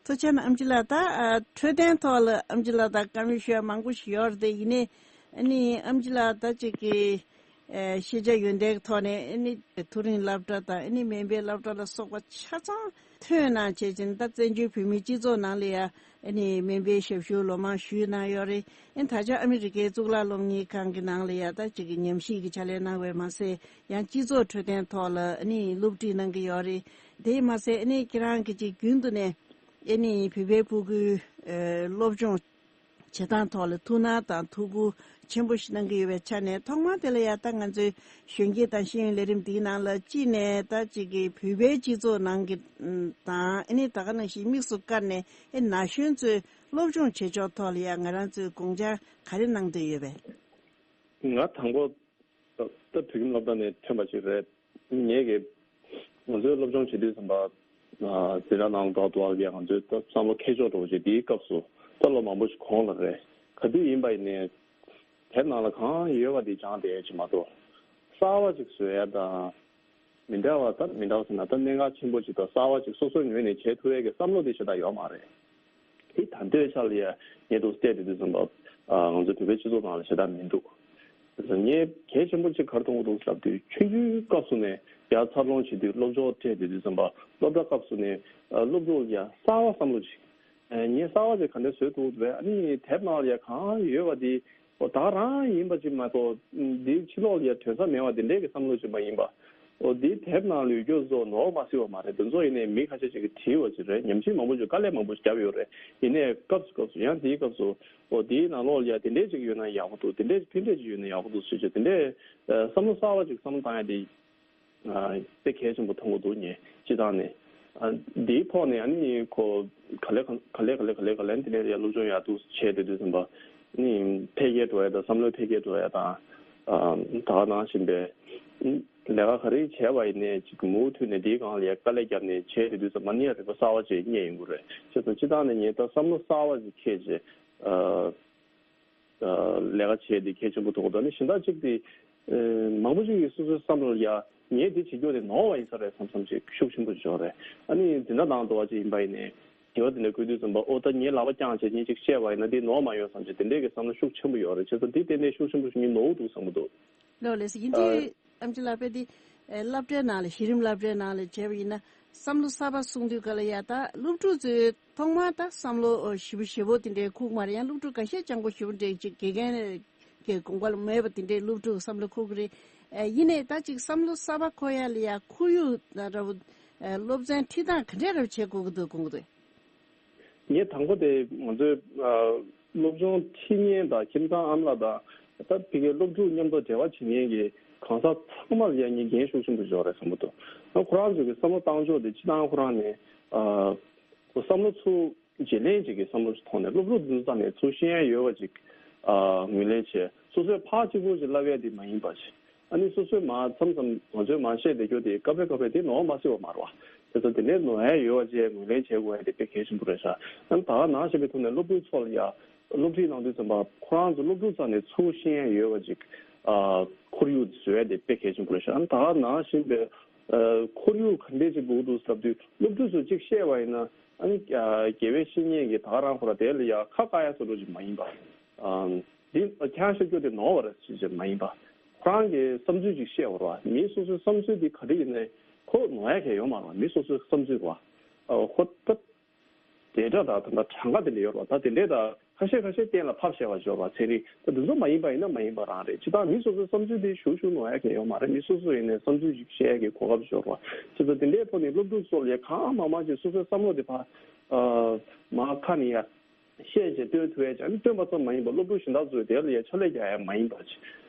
ཐུགས་རྗེ་གནང་ཨེམ་ཆི་ལགས། ད་ཨ་འཕྲོད་བསྟེན་ཐོག་ལ་ཨེམ་ཆི་ལགས་ད་བཀའ་མོལ་ཞུ་ཡ་མང་པོ་ཞིག་ཡོད་རེད་དེ། ཡིན་ནའི་ཨ་ནི་ཨེམ་ཆི་ལགས་ད་ཅིག་གི་ཨ་ཤེས་བྱ་ཡོན་ཏན་གྱི་ཐོག་ནས་ཨ་ནི་མཐོ་རིམ་སློབ་གྲྭ་དང་ཨ་ནི་སྨན་པའི་སློབ་གྲྭ་ལ་སོགས་པ་ཆ་ཚང་ཐོན་གནང་བྱས་ཙང་ད་བཙན་བྱོལ་བོད་མིའི་སྤྱི་ཚོགས་ནང་ལ་ཡ་ཨ་ནི་སྨན་པའི་ཞབས་ཞུ་ལོ་མང་ཞུས་གནང་ཡོད་རེད། ཨ་ནི་ད་ཆ་ཨ་མི་རི་ཀའི་གཙུག་ལག་སློབ་གཉེར་ཁང་གི་ནང་ལ་ཡ་ད་ཅིག་གི་ཉམས་ཞིབ་ཀྱི་ཕྱག་ལས་གནང་བས་མ་ཟད། ཡང་སྤྱི་ཚོགས་འཕྲོད་བསྟེན་ཐོག་ལ་ཨ་ནི་སློབ་ཁྲིད་གནང་གི་ཡོད་རེད། དེས་མ་ཟད་ཨ་ནི་ཁྱེད་རང་གིས་ཅིག་རྒྱུན་དུ་ནས་ཨ་ནི་བོད་པའི་ཕྲུ་གུའི་ཨ་སློབ་སྦྱོང་བྱེད་སྟངས་ཐོག་ལ་ཐུགས་སྣང་དང་ཐུགས་ཁུར་ཆེན་པོ་ཞིག་གནང་གི་ཡོད་པའི་ཆ་ནས། ཐོག་མར་དེ་ལ་ཡ་ད་ང་ཚོའི་གཞོན་སྐྱེས་དང་ཤེས་ཡོན་ལས་རིམ་འདིའི་ནང་ལ་གཅིག་ནས་ད་ཅིག་གི་བོད་པའི་སྤྱི་ཚོགས་ནང་གི་དང་ཨ་ནི་ད་ག་ནང་བཞིན་དམིགས་སུ་བཀར་ནས་ཨ་ན་གཞོན་ཚོའི་སློབ་སྦྱོང་བྱེད་ཕྱོགས་ཐོག་ལ་ཡ་ང་རང་ཚོས་དགོངས་འཆར་ག་རེ་གནང་འདོད་ཡོད་པས། ང་དང་པོ་ད་བོད་ཁྱིམ་སློབ་གྲྭ་ནས་ཐོན་པ་ཞིག་རེད། ངས་ཀྱི་ང་ཚོའི་སློབ་སྦྱོང་བྱེད་དུས་ཙམ་པ་འཛིན་གྲྭ་ནང་ལ་འགྲོ་འདུག་ཡ། ང་ཚོའི་ད་བསམ་བློ་འཁྱེར་ཕྱོགས་འདྲ་བོ་ཅིག་དེའི་སྐབས་སུ་ད་ལོ་མང་པོ་ཞིག་གོང་ལ་རེད། ག་དུས་ཡིན་པ་ཡིན་ནའི་དེབ་ནང་ལ་གང་ཡོད་པ་དེ་སྦྱངས་བསྡད་ཡ་ཅིག་མ་གཏོགས་གསར་བ་ཅིག་བཟོ་ཡ་དང་། མི་འདྲ་བ་ད་མི་འདྲ་བ་ཟེར་ན་ད་གནད་འགག་ཆེན་པོ་ཅིག་དང་གསར་བ་ཅིག་སོ་སོའི་ངོས་ནས་བྱེད་ཐུབ་ཡས་ཀྱི་བསམ་བློ་དེ་ཞེ་དྲག་ཡོད་མ་རེད། དེ་ད་ལྟའི་ཆ་ལ་ཡ་ངས་འདུག་བལྟས་དེ་དུས་ཙམ་པ་ང་ཚོའི་བོད་པའི་སྤྱི་ཚོགས་ནང་ལ་ཞེ་དྲག་མི་འདུག། ངས་གལ་ཆེན་པོ་ཅིག་ག་རེ་མཐོང་གི་འདུག་ཟེར་དུས་ཆུང་ཆུང་སྐབས་སུ་ནས་ཡར་འཚར་ལོངས་བྱེད་དུས་སློབ་སྦྱོང་སྤྲད་དེ་དུས་ཙམ་པ་སློབ་གྲྭ་སྐབས་སུ་ནས་སློབ་ཕྲུག་ལ་ཡ་གསར་བ་བསམ་བློ་ཅིག་ངས་གསར་བ་ཅིག་ག་འདྲ་བཟོས་ཐུབ་འདུག་བས། ཨ་ནི་དེབ་ནང་ལ་ཡ་གང་ཡོད་པ་དེ་ཨོ་ད་རང་ཡིན་པ་ཅིག་མ་གཏོགས་འདི་ཕྱི་ལོགས་ལ་ཡ་ཐོན་ས་མེད་པ་དེ་འདྲས་ཀྱི་བསམ་བློ་ཅིག་མ་ཡིན་པ། འོ་འདིའི་དེབ་ནང་ལ་ཡོད་རྒྱུ་བཟོ་ནོར་མ་སྲིད་པ་མ་རེད། དེ་ཚོ་ཡིན་ནའི་མི་ཁ་ཤས་ཅིག་གིས་བྲིས་པ་ཅིག་རེད། ཉམས་ཞིབ་མང་པོ་ཅིག་དཀའ་ལས་མང་པོ་ཞིག་བརྒྱབ་ཡོད་རེད། ཡིན་ནའི་སྐབས་སུ་སྐབས་སུ་ཡང་འདིའི་སྐབས་སུ་འོ་འདིའི་ནང་ལོགས་ལ་ཡ་དེ་འདྲས་ཅིག་ཡོད་ན་ཡག་པོ་འདུག་དེ་འདྲས་ཕན་འབྲས་ཅིག་ཡོད་ན་ཡག་པོ་འདུག་ཟེར་བྱས་དེ་འདྲས་བསམ་བློ་གསར་བ་ཅིག་བསམ་བློ་བཏང་ཡ་དེ་དཔེ་གལ་ཆེན་པོ་མཐོང་གི་འདུག་ངས་སྤྱི་བཏང་ནས། འདིའི་ཐོག་ནས་ཨ་ནི་ཁོ་ག་ལེ་ག་ལེ་ག་ལེ་ག་ལེ་ག་ལེ་དེ་ནས་ཡ་སློབ་སྦྱོང་ཡག་ཐུག་བྱས་བསྡད་དུས་ཙམ་པ་ནི་འཕེལ་རྒྱས་འགྲོ་ཡ་དང་བསམ་བློའི་འཕེལ་རྒྱས་འགྲོ་ཡ་དང་། ད་ག་ནང་བཞིན་པའི་ལས་ཀ་ག་རེ་བྱས་པ་ཡིན་ནའི་ཅིག་མུ་མཐུད་ནས་འདིའི་སྒང་ལ་ཡ་དཀའ་ལས་བརྒྱབ་ནས་བྱས་བསྡད་དུས་ཙམ་པ་ནི་ཡ་རིག་པ་གསར་བ་ཅིག་རྙེད་ཡོང་གི་རེད། བྱས་ཙང་སྤྱི་བཏང་ནས་ངས་ད་བསམ་བློ་གསར་བ་ཅིག་འཁྱེར་བྱས། ལས་ཀ་བྱས་ཏེ་གལ་ཆེན་པོ་ཐོག་ཏུ་ནི་གཞན་དག་ཅིག་དེ་མང་པོ་ཅིག་གིས་སོ་སོའི་བསམ་བློར་ཡ་ངས་དེ་བྱེད་རྒྱུ་དེ་ནོར་བ་ཡིན་ས་རེད་བསམ་བསམ་ཅིག་ཤུགས་ཆེན་པོ་འབྱོར་རེད། ཨ་ནི་འཛིན་གྲྭ་དང་འདྲ་བ་ཅིག་ཡིན་པ་ཡིན་ནའི་དྲི་བ་དེ་འདྲ་བཀོད་དུས་ཙམ་པ་ཨོ་ད་ངས་ལག་པ་བརྐྱངས་བྱས་ངས་ཅིག་བཤད་པ་ཡིན་ན་དེ་ནོར་མ་ཡོང་བསམ་ཅིག་དེ་འདྲས་ཀྱི་བསམ་བློ་ཤུགས་ཆེན་པོ་ཡོད་རེད། བྱས་ཙང་དེ་ཏན་ཏན་ཤུགས་ཆེན་པོ་ཞིག་ངས་ནོར་འདུག་བསམ་གྱི་འདུག་ལགས་ལགས་སོ། ཡིན་དུས་ཨམ་ཆི་ལགས་དཔེ་དེ་སློབ་གྲྭའི་ནང་ལ་གཞི་རིམ་སློབ་གྲྭའི་ནང་ལ་བྱས་པ་ཡིན་ན་བསམ་བློ་གསར་པ་གསུང་དུས་ག་ལ་ཡ་ད་སློབ་ཕྲུག་ཚོས་ཐོག་མར་ད་བསམ་བློ་ཞིབ་པོ་ཞིབ་པོ་དེ་འདྲའི་ཁུག་མ་རེད། ཡང་སློབ་ཕྲུག་ཁ་ཤས་སྤྱང་པོ་ཞིབ་པོ་འདྲ་ཅིག་དགེ་རྒན་གྱི་དགོངས་པ་ལ་མོས་པ་དེ་འདྲའི་སློབ་ཕྲུག་བསམ་བློ་ཁུག་གི་རེད། ཡིན་ནའི་ད་ཅིག་བསམ་བློ་གསར་པ་འཁོར་ཡ་ལ་ཡ་ཁོར་ཡུག་འདྲ་བོ་སློབ་ཚན་ཁྲིད་སྟངས་ག་འདྲས་ར་བྱེད་དགོས་ཀྱི་འདུག་དགོངས་ཀྱི་འདུག་ངས་དང་པོ་དེ་ང་ཚོའི་སློབ་སྦྱོང་ཁྲིད་མཁན་དང་ཁྱིམ་ཚང་ཨ་མ་ལགས་དང་ད་ཕ་གིའི་སློབ་ཕྲུག་མཉམ་དུ་འབྲེལ་བ་བྱེད་མཁན་གྱི་གང་ཟག་ཚང་མ་ལ་ཡང་ངས་འགན་ཤུགས་ཆེན་པོ་འབྱོར་རེད་བསམ་གྱི་འདུག་ཨ་ཁོ་རང་ཚོ་གི་བསམ་བློ་བཏང་ཕྱོགས་དེ་སྤྱིར་བཏང་ཁོ་རང་ནས་བསམ་བློ་ཚུར་བརྗེ་ལེན་ཅིག་གི་བསམ་བློ་ཞིག་ཐོག་ནས་སློབ་ཕྲུག་འདི་ཚོ་ལ་ཚུར་ཤེས་ཡ་ཡོད་པ་ཅིག་ངོས་ལེན་བྱས། སོ་སོས་ཕར་གཅིག་པུ་ཞིག་ལབ་ཡ་དེ་མ་ཡིན་པ་ཞིག་ཨ་ནི་སོ་སོས་མ་མཚམས་མཚམས་ང་ཚོས་མ་བཤད་བསྡད་རྒྱུ་དེ་སྐབས་རེ་སྐབས་རེ་དེ་ནོར་མ་སྲིད་པ་མ་རེད་བ། དེ་ཚོ་དེ་འདྲའི་ནོར་ཡ་ཡོད་པ་བཅས་ངོས་ལེན་བྱེད་དགོས་ཡ་དེ་དཔེ་གལ་ཆེན་པོ་རེད་ཤག་ཨ་ནི་ད་ག་ནང་བཞིན་པའི་ཐོག་ནས་སློབ་ཕྲུག་ཚོ་ལ་ཡ་སློབ་ཁྲིད་གནང་དུས་ཙམ་པ་ཁོ་རང་ཚོ་སློབ་ཕྲུག་རྩ་ནས་ཚུར་ཤེས་ཡ་ཡོད་པ་ཅིག་ཨ་ཁོར་ཡུག་བཟོ་ཡ་དེ་དཔེ་གལ་ཆེན་པོ་རེད་ཤག་ཨ་ནི་ད་ག་ནང་བཞིན་པའི་ཨ་ཁོར་ཡུག་ག་འདྲས་ཅིག་དགོས་འདུག་ཟེར་དུས་སློབ་ཕྲུག་ཚོས་ཅིག་བཤད་པ་ཡིན་ན་ཨ་ནི་ཨ་དགེ་བའི་བཤེས་གཉེན་གྱིས་ད་ག་རང་ཁོ་ར་དེ་ལ་ཡ་ཁ་བཀག་ཡ་བཟོ་འདྲ་ཅིག་མ་ཡིན་པ། ཨ་འདི་ཁྱེད་རང་བཤད་རྒྱུ་དེ་ནོར་བ་རེད་ཟེར་ཅིག་མ་ཡིན་པ། ཁོ་རང་གི་བསམ་ཚུལ་ཅིག་བཤད་པ་རེད་བ། མི་སོ་སོའི་བསམ་ཚུལ་དེ་ག་རེ་ཡིན་ནའི་ཁོ་ནོར་ཡ་གང་ཡང་ཡོད་མ་རེད་བ། མི་སོ་སོའི་བསམ་ཚུལ་རེད་བ། ཨ་ཁོ་ད་དེ་འདྲ་ད་ད་གྲངས་ཀ་དེ་འདྲ་ཡོད་རེད་བ། ད་དེ་འདྲའི་ད་ཁ་ཤས་ཁ་ཤས་གཏན་ལ་ཕབ་བཤད་པ་ཅིག་ཡོད་རེད་བ། ཚན་རིག་ད་འདི་ཚོ་མ་ཡིན་པ་ཡིན་ན་མ་ཡིན་པ་རང་རེད། སྤྱིར་བཏང་མི་སོ་སོའི་བསམ་ཚུལ་དེ་ཞུ་ཞུ་ནོར་ཡ་གང་ཡང་ཡོད་མ་རེད། མི་སོ་སོ་ཡིན་ནའི་བསམ་ཚུལ་ཅིག་བཤད་ཡ་གི་གོ་སྐབས་ཅིག་ཡོད་རེད་བ། བྱས་ཙང་དེ་འདྲའི་ཐོག་ནས་སློབ་ཕྲུག་ཚོ་ལ་ཡ་གང་མང་མང་ཅིག་སོ་སོའི་བསམ་བློ་དེ་ཕར་ཨ་མར་ཁ་ནས་ཡ། བཤད་བྱས་སྟོན་ཐུབ་ཡ་ཅིག་ཨ་ནི་སྟོན་པ་ཙམ་མ་ཡིན་པར་སློབ་ཕྲུག་གཞན་དག་ཚོས་དེ་ལ་ཡ་ཕྱག་ལས་རྒྱག་ཡ་མ་ཡིན་པ་ཅིག་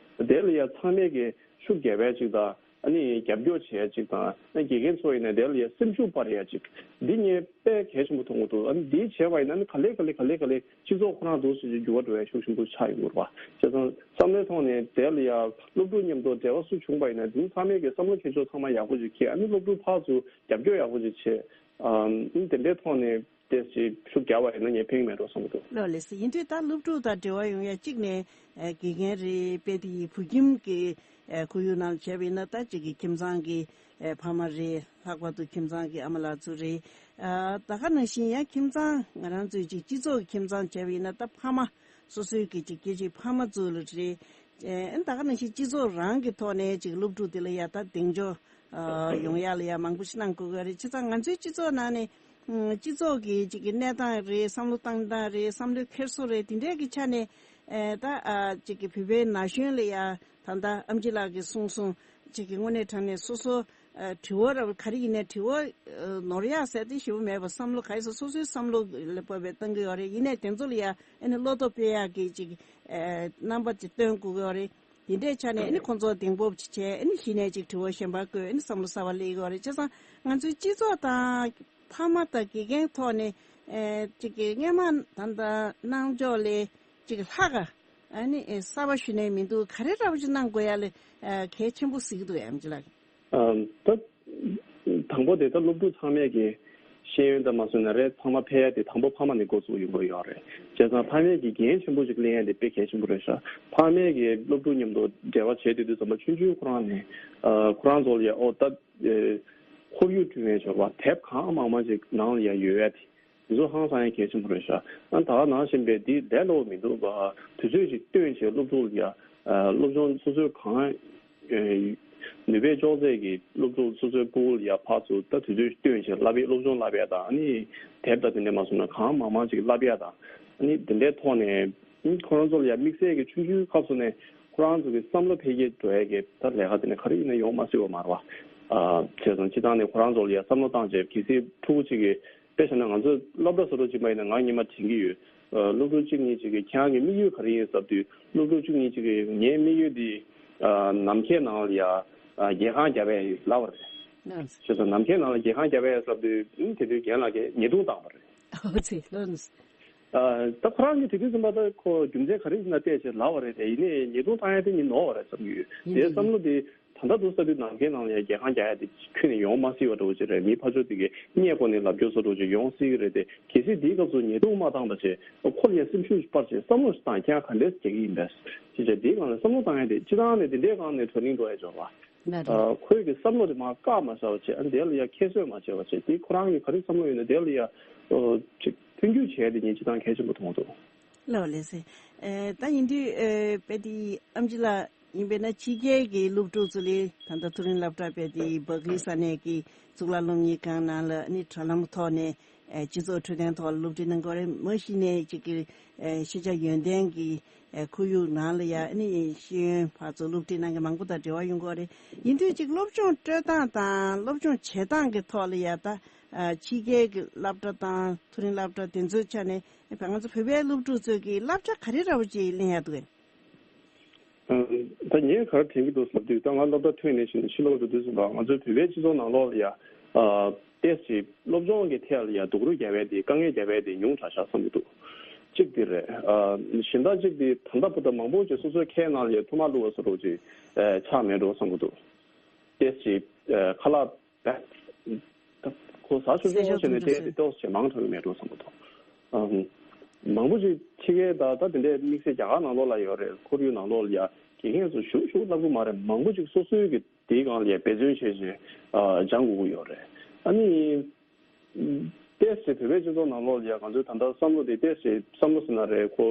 དེ་ལ་ཡ་ཚང་མས་ཀྱི་ཤུགས་རྒྱབ་ཡ་ཅིག་དང་ཨ་ནི་རྒྱབ་སྐྱོར་བྱེད་ཡ་ཅིག་དང་ཨ་དགེ་རྒན་ཚོ་ཡིན་ན་དེ་ལ་ཡ་སེམས་ཤུགས་སྤར་ཡ་ཅིག་འདི་ངས་དཔེ་གལ་ཆེན་པོ་མཐོང་གི་འདུག་ཨ་ནི་འདི་བྱས་པ་ཡིན་ན་ཨ་ནི་ག་ལེ་ག་ལེ་ག་ལེ་ག་ལེ་སྤྱི་ཚོགས་ཁོ་རང་འདུག་ཟེར་གྱི་འགྱུར་བ་འགྲོ་ཡ་ཤུགས་ཆེན་པོ་ཆགས་ཡོང་གི་རེད་བ། བྱས་ཙང་བསམ་བློའི་ཐོག་ནས་དེ་ལ་ཡ་སློབ་ཕྲུག་མཉམ་དུ་འབྲེལ་བ་སུ་བྱུང་པ་ཡིན་ན་དེ་ཚང་མས་ཀྱི་བསམ་བློ་འཁྱེར་ཕྱོགས་ཚང་མ་ཡག་པོ་ཅིག་འཁྱེར། ཨ་ནི་སློབ་ཕྲུག་ཕར་ཚུར་རྒྱབ་སྐྱོར་ཡག་པོ་ཅིག་བྱེད། ཨ་ནི་དེ་འདྲའི་ཐོག་ནས། ཏེ་ཅིག་ཤུགས་རྒྱག་པ་ཡིན་ན་ངས་ཕན་གྱི་མེད་འགྲོ་བསམ་གྱི་འདུག་ལགས་ལགས་སོ། ཡིན་དུས་ད་སློབ་ཕྲུག་དང་འབྲེལ་བ་ཡོང་ཡ་གཅིག་ནས་ཨ་དགེ་རྒན་རེད། དཔེ་དེ་ཡི་བོད་ཁྱིམ་གྱི་ཨ་ཁོར་ཡུག་ནང་བྱས་པ་ཡིན་ན་ད་ཅིག་གི་ཁྱིམ་ཚང་གི་ཨ་ཕ་མ་རེད། ལྷག་པར་དུ་ཁྱིམ་ཚང་གི་ཨ་མ་ལགས་ཚོ་རེད། ཨ་ད་ག་ནང་བཞིན་ཡང་ཁྱིམ་ཚང་ང་རང་ཚོའི་ཅིག་སྤྱི་ཚོགས་ཀྱི་ཁྱིམ་ཚང་བྱས་པ་ཡིན་ན་ད་ཕ་མ་སོ་སོའི་གི་ཅིག་སྐྱེ་མཆེད་ཕ་མ་ཚོ་ལ་རེད། ཨ་ད་ག་ནང་བཞིན་སྤྱི་ཚོགས་རང་གི་ཐོག་ནས་ཅིག་སློབ་ཕྲུག་དེ་ལ་ཡ་ད་གདེང་འཇོག་ཨ་ཡོང་ཡ་ལ་ཡ་མང་པོ་ཞིག་གནང་དགོས་ཀྱི་རེད། བྱས་ཙང་ང་ཚོའི་སྤྱི་ཚོགས་ནང་ནས་ཨ་སྤྱི་ཚོགས་ཀྱི་ཅིག་གི་གནས་སྟངས་རེད། བསམ་བློ་བཏང་སྟངས་རེད། བསམ་བློའི་འཁྱེར་སོ་རེད། དེ་འདྲའི་གི་ཆ་ནས་ཨ་ད་ཨ་ཅིག་གི་བོད་པའི་ན་གཞོན་ལ་ཡ་ད་ལྟ་ཨམ་ཆི་ལགས་ཀྱིས་གསུངས་སོང་། ཅིག་གི་དངོས་གནས་དྲང་གནས་སོ་སོ་ཨ་དྲི་བ་ར་ག་རེ་ཡིན་ནའི་དྲི་བ་ཨ་ནོར་ཡག་ཟེར་དེ་ཞེ་པོ་མེད་པ། བསམ་བློ་ག་རེ་ཟེར་སོ་སོའི་བསམ་བློ་ལ་བབས་པའི་བཏང་གི་ཡོད་རེད། ཡིན་ནའི་དེ་ཚོ་ལ་ཡ་ཨ་ནི་བློ་སྟོབས་སྤེལ་ཡག་གི་ཅིག་ཨ་རྣམ་པ་ཅིག་སྟོན་དགོས་ཀྱི་ཡོད་རེད། དེ་འདྲའི་ཆ་ནས་ཨ་ནི་ཁོང་ཚོ་གདེང་སྤོབས་ཅིག་བྱས། ཨ་ནི་གཞི་ནས་ཅིག་དྲི་བ་གཞན་པ་བཀོད། ཨ་ནི་བསམ་བློ་གསར་པ་སླེབས་ཀྱི་ཡོད་རེད། བྱས་ཙང་ང་ཚོའི་སྤྱི་ཚོགས་དང་ཕ་མ་དང་དགེ་རྒན་ཐོག་ནས་ཨ་ཅིག་གི་སྔོན་མ་ད་ལྟ་གནང་ཕྱོགས་ལས་ཅིག་ལྷག་ག་ཨ་ནི་གསར་པ་ཞུ་ནས་མི་འདུག་ག་རེ་འདྲ་པོ་ཅིག་གནང་དགོས་ཡ་ལ་ཨ་གལ་ཆེན་པོ་གཟིགས་ཀྱི་འདུག་ཨམ་ཆི་ལགས། ཨ་ད་དང་པོ་དེ་ད་སློབ་ཕྲུག་ཚང་མས་ཀྱི་ཤེས་ཡོན་དང་མ་སོན་ན་རེད། ཚང་མ་ཕལ་ཡ་དེ་དང་པོ་ཕ་མ་ནས་འགོ་བཙུགས་ཡོང་དགོས་ཡོད་རེད། བྱས་ཙང་ཕ་མས་ཀྱི་འགན་ཆེན་པོ་ཅིག་ལེན་ཡ་དེ་དཔེ་གལ་ཆེན་པོ་རེད་ཤག་ཕ་མས་ཀྱི་སློབ་ཕྲུག་མཉམ་དུ་འབྲེལ་བ་བྱེད་དུས་དུས་ཙམ་པ་ཆུང་ཆུང་ཁོ་རང་ནས་ཨ་ཁོ་རང་ཚོ་ལ་ཡ་ཨོ་ད་ཨེ་ཁོར་ཡུག་བསྐྲུན་ཡ་ཆོག་པ་དེབ་གང་མང་མང་ཅིག་ནང་ལ་ཡ་ཡོད་ཡ་དེ། དེ་ཚོ་ཧང་སང་ཡ་གལ་ཆེན་པོ་རེད་ཤག་ཨ་ད་ག་ནང་བཞིན་པའི་འདི་ལས་སླ་པོ་མི་འདུག་པ། དུས་ཚོད་ཅིག་བཏོན་བྱས་སློབ་ཕྲུག་ལ་ཡ་ཨ་སློབ་སྦྱོང་སོ་སོའི་གང་ཨ་ནུས་པས་ལྕོགས་ཚད་ཀྱི་སློབ་ཕྲུག་སོ་སོའི་ཕྲུ་གུ་ལ་ཡ་ཕར་ཚུར་ད་དུས་ཚོད་བཏོན་བྱས་བསླབ་པའི་སློབ་སྦྱོང་བསླབ་ཡ་དང་ཨ་ནི་དེབ་དང་དེ་འདྲ་མ་སོང་ན་གང་མང་མང་ཅིག་བསླབ་ཡ་དང་ཨ་ནི་དེ་འདྲའི་ཐོག་ནས་ཨ་ཁོ་རང་ཚོ་ལ་ཡ་དམིགས་བསལ་གྱི་ཆུང་ཆུང་སྐབས་སུ་ནས་ཁོ་རང་ཚོ་གི་བསམ་བློ་འཕེལ་རྒྱས་འགྲོ་ཡ་གི་ད་ལས་ཀ་དེ་འདྲ་ག་རེ་ཡིན་ན་ཡོང་མ་སྲིད་པ་མ་རེད་པ། ཨ་བྱས་ཙང་སྤྱི་བཏང་ནས་ཁོ་རང་ཚོ་ལ་ཡ་བསམ་བློ་བཏང་བྱས་གལ་སྲིད་ཕྲུ་གུ་གཅིག་གིས་དཔེ་བཞག་ན་ང་ཚོས་སློབ་གྲྭ་སོ་སོ་གཅིག་མ་ཡིན་ན་ང་སྔོན་མ་དྲན་གྱི་ཡོད། ཨ་སློབ་ཕྲུག་གཅིག་གཉིས་གཅིག་གིས་ཁྱེད་རང་གི་དམིགས་ཡུལ་ག་རེ་ཡིན་ཟེར་དུས་སློབ་ཕྲུག་གཅིག་གཉིས་གཅིག་གིས་ངའི་དམིགས་ཡུལ་འདི་ཨ་ནམ་མཁའི་ནང་ལ་ཡ་ཨ་རྒྱལ་ཁང་བརྒྱབ་པ་ཡིན་ལབ་པ་རེད། ལགས། བྱས་ཙང་ནམ་མཁའི་ནང་ལ་རྒྱལ་ཁང་བརྒྱབ་པ་ཡིན་ཟེར་དུས་ཨ་དེ་དུས་རྒན་ལགས་ཀྱིས་ཉེས་རྡུང་བཏང་བ་རེད། ཨོ་ཙི་ལོན། ཨ་ད་ཁོ་རང་གིས་དེ་དུས་ཙམ་པ་ད་ཁོ་རྒྱུ་མཚན་ག་རེ་ཡིན་ན་བལྟས་བྱས་ལབ་པ་རེད་དེ། ཡིན་ནའི་ཉེས་རྡུང་བཏང་ཡ་དེ་ནི་ནོར་བ་རེད་བསམ་གྱི་ཡོད། ཡིན་དེ་དུས་བསམ་བློ་དེ་ད་ལྟ་འདུག་ས་དུས་ནམ་མཁའི་ནང་ལ་ཡ་རྒྱལ་ཁང་རྒྱག་ཡ་དེ་ཁྱོན་ནས་ཡོང་མ་སྲིད་པ་འདྲ་བོ་ཅིག་རེད། མི་ཕར་ཕྱོགས་དེ་གས་བརྙས་བཀོད་ནས་ལབ་རྒྱུ་བཟོ་འདྲ་བོ་ཅིག་ཡོང་སྲིད་ཀྱི་རེད་དེ། གལ་སྲིད་དེའི་སྐབས་སུ་ཉེས་རྡུང་མ་བཏང་པ་བྱས་ཁོ་ལ་ཡ་སེམས་ཤུགས་སྤར་བྱས་བསམ་བློ་ཞིག་བཏང་། ཁྱེད་རང་ག་འདྲས་རྒྱག་གི་ཡིན་པས་ཅེས་བྱས་དེའི་སྒང་ལ་བསམ་བློ་བཏང་ཡ་དེ་སྤྱི་བཏང་ནས་དེ་འདྲའི་སྒང་ནས་གྲ་སྒྲིག་འགྲོ་ཡ་འབྱོར་བ། ལགས་རེད། ཨ་ཁོས་ཀྱི་བསམ་བློ་དེ་མར་བཀག་མ་བཞག་པ་བྱས། ཨ་དེ་ལ་ཡ་ཁྱད་གསོད་མ་བྱས་པ་བྱས། དེ་ཁོ་རང་གི་ག་རེ་བསམ་བློ་ཡོད་ན་དེ་ལ་ཡ་ཨོ་ཅིག་མཐུན་འགྱུར་བྱས་ཏེ་ངས་སྤྱི་བཏང་གལ་ཆེན་པོ་མཐོང་འདུག་ལགས་ལགས་སེ། ཨེ་ད་ཡིན་དུས་ཨེ་དཔེ་དེ་ཨམ་ཆི་ལགས་ཡིན་པས་ན་ཕྱི་རྒྱལ་གྱི་སློབ་ཕྲུག་ཚོ་ལས་ད་ལྟ་མཐོ་རིམ་སློབ་གྲྭ་དཔེ་དེ་སྦག་ལི་ས་གནས་ཀྱི་གཙུག་ལག་སློབ་གཉེར་ཁང་ནང་ལ་ནི་དྲ་ལམ་ཐོག་ནས་ཨེ་སྤྱི་ཚོགས་འཕྲོད་བསྟེན་ཐོག་ལ་སློབ་ཁྲིད་གནང་གི་ཡོད་རེད། མ་གཞི་ནས་ཅིག་གི་ཨེ་ཤེས་བྱ་ཡོན་ཏན་གྱི་ཨེ་ཁོར་ཡུག་ནང་ལ་ཡ་ཨ་ནི་ཤེས་ཡོན་ཕར་ཚུར་སློབ་ཁྲིད་གནང་མཁན་མང་པོ་དང་འབྲེལ་བ་ཡོང་གི་ཡོད་རེད། ཡིན་དུས་ཅིག་སློབ་སྦྱོང་སྤྲོད་སྟངས་དང་སློབ་སྦྱོང་བྱེད་སྟངས་ཀྱི་ཐོག་ལ་ཡ་ད་ཨ་ཕྱི་རྒྱལ་གྱི་སློབ་གྲྭ་དང་མཐོ་རིམ་སློབ་གྲྭ་དེ་ཚོའི་ཆ་ནས་ང་ཚོ་བོད་པའི་སློབ་ཕྲུག་ཚོས་ཀྱི་བསླབ་བྱ་ག་རེ་འདྲ་བོ་ཅིག་ལེན་ཡ་འདུག་གས། ཨ་ད་ངས་ག་རེ་དྲན་གྱི་འདུག་ཟེར་དུས། ད་ང་སློབ་གྲྭ་ཐོན་ནས་བྱས་ནས་ཕྱི་ལོགས་འགྲོ་དུས་ཙམ་པ་ང་ཚོའི་བོད་པའི་སྤྱི་ཚོགས་ནང་ལོགས་ལ་ཡ་ཨ་ཏོག་ཙམ་སློབ་སྦྱོང་གི་ཐད་ལ་ཡ་སྡུག་རུས་རྒྱབ་པ་དེ། དཀའ་ངལ་རྒྱབ་པ་དེ་ཉུང་དྲགས་ཤག་བསམ་གྱི་འདུག་གཅིག་དེ་རེད། ཨ་གཞན་དག་གཅིག་དེ་ད་ལྟ་བར་དུ་མང་པོ་ཅིག་སོ་སོའི་ཁའི་ནང་ལ་ཡ་ཐུག་མ་བླུགས་པ་བཟོ་འདྲ་ཅིག་ཨ་ཆགས་མེད་འགྲོ་བསམ་གྱི་འདུག་ཏོག་ཙམ་ཨ་ཁ་ལག་ད་ཁོ་ཟ་ཆོག་ཆོག་བྱས་ནས་བལྟས་ཏེ་ཏོག་ཙམ་མང་དྲགས་ཀྱི་མེད་འགྲོ་བསམ་གྱི་འདུག་ཨམ། མང་པོ་ཅིག་ཕྱི་རྒྱལ་དང་ད་དེ་འདྲའི་དམིགས་བསལ་རྒྱ་གར་ནང་ལོགས་ལ་ཡོད་རེད། ཁོར་ཡུག་ནང་ལོགས་ལ་ཡ་དགེ་རྒན་ཚོ་ཞུ་ཞུ་ལབ་གི་མ་རེད། མང་པོ་ཅིག་སོ་སོའི་གི་དེའི་སྒང་ལ་ཡ་འབད་བརྩོན་བྱས་བྱས་ཨ་སྦྱང་དགོས་ཀྱི་ཡོད་རེད། ཨ་ནི་ཏོག་ཙམ་བོད་པའི་སྤྱི་ཚོགས་ནང་ལོགས་ལ་ཡ་ང་ཚོའི་ད་ལྟ་བསམ་བློ་དེ་ཏོག་ཙམ་བསམ་བློ་ཟེར་ན་རེད། ཁོ་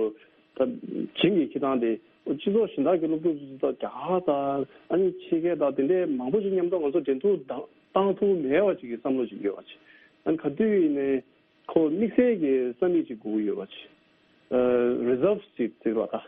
ད་བྱིངས་ཀྱི་འཁྱེར་སྟངས་དེ་སྤྱི་ཚོགས་གཞན་དག་གི་སློབ་ཕྲུག་ཚོ་དང་རྒྱ་གར་དང་ཨ་ནི་ཕྱི་རྒྱལ་དང་དེ་འདྲའི་མང་པོ་ཅིག་མཉམ་དུ་ང་ཚོ་འབྲེལ་གཏུག་བཏང་བཏང་ཐུབ་མེད་པ་ཅིག་གི་བསམ་བློ་ཅིག་ཡོད་པ་ཅིག་ཨ་ནི་ག་དུས་ཡིན་ནའི་ཁོ་དམིགས་བསལ་གྱི་ས་མིག་ཅིག་དགོས་ཀྱི་ཡོད་པ་ཅིག་ཨ་རི་ཛརབ་ཅིག་ཟེར་བ་དང་།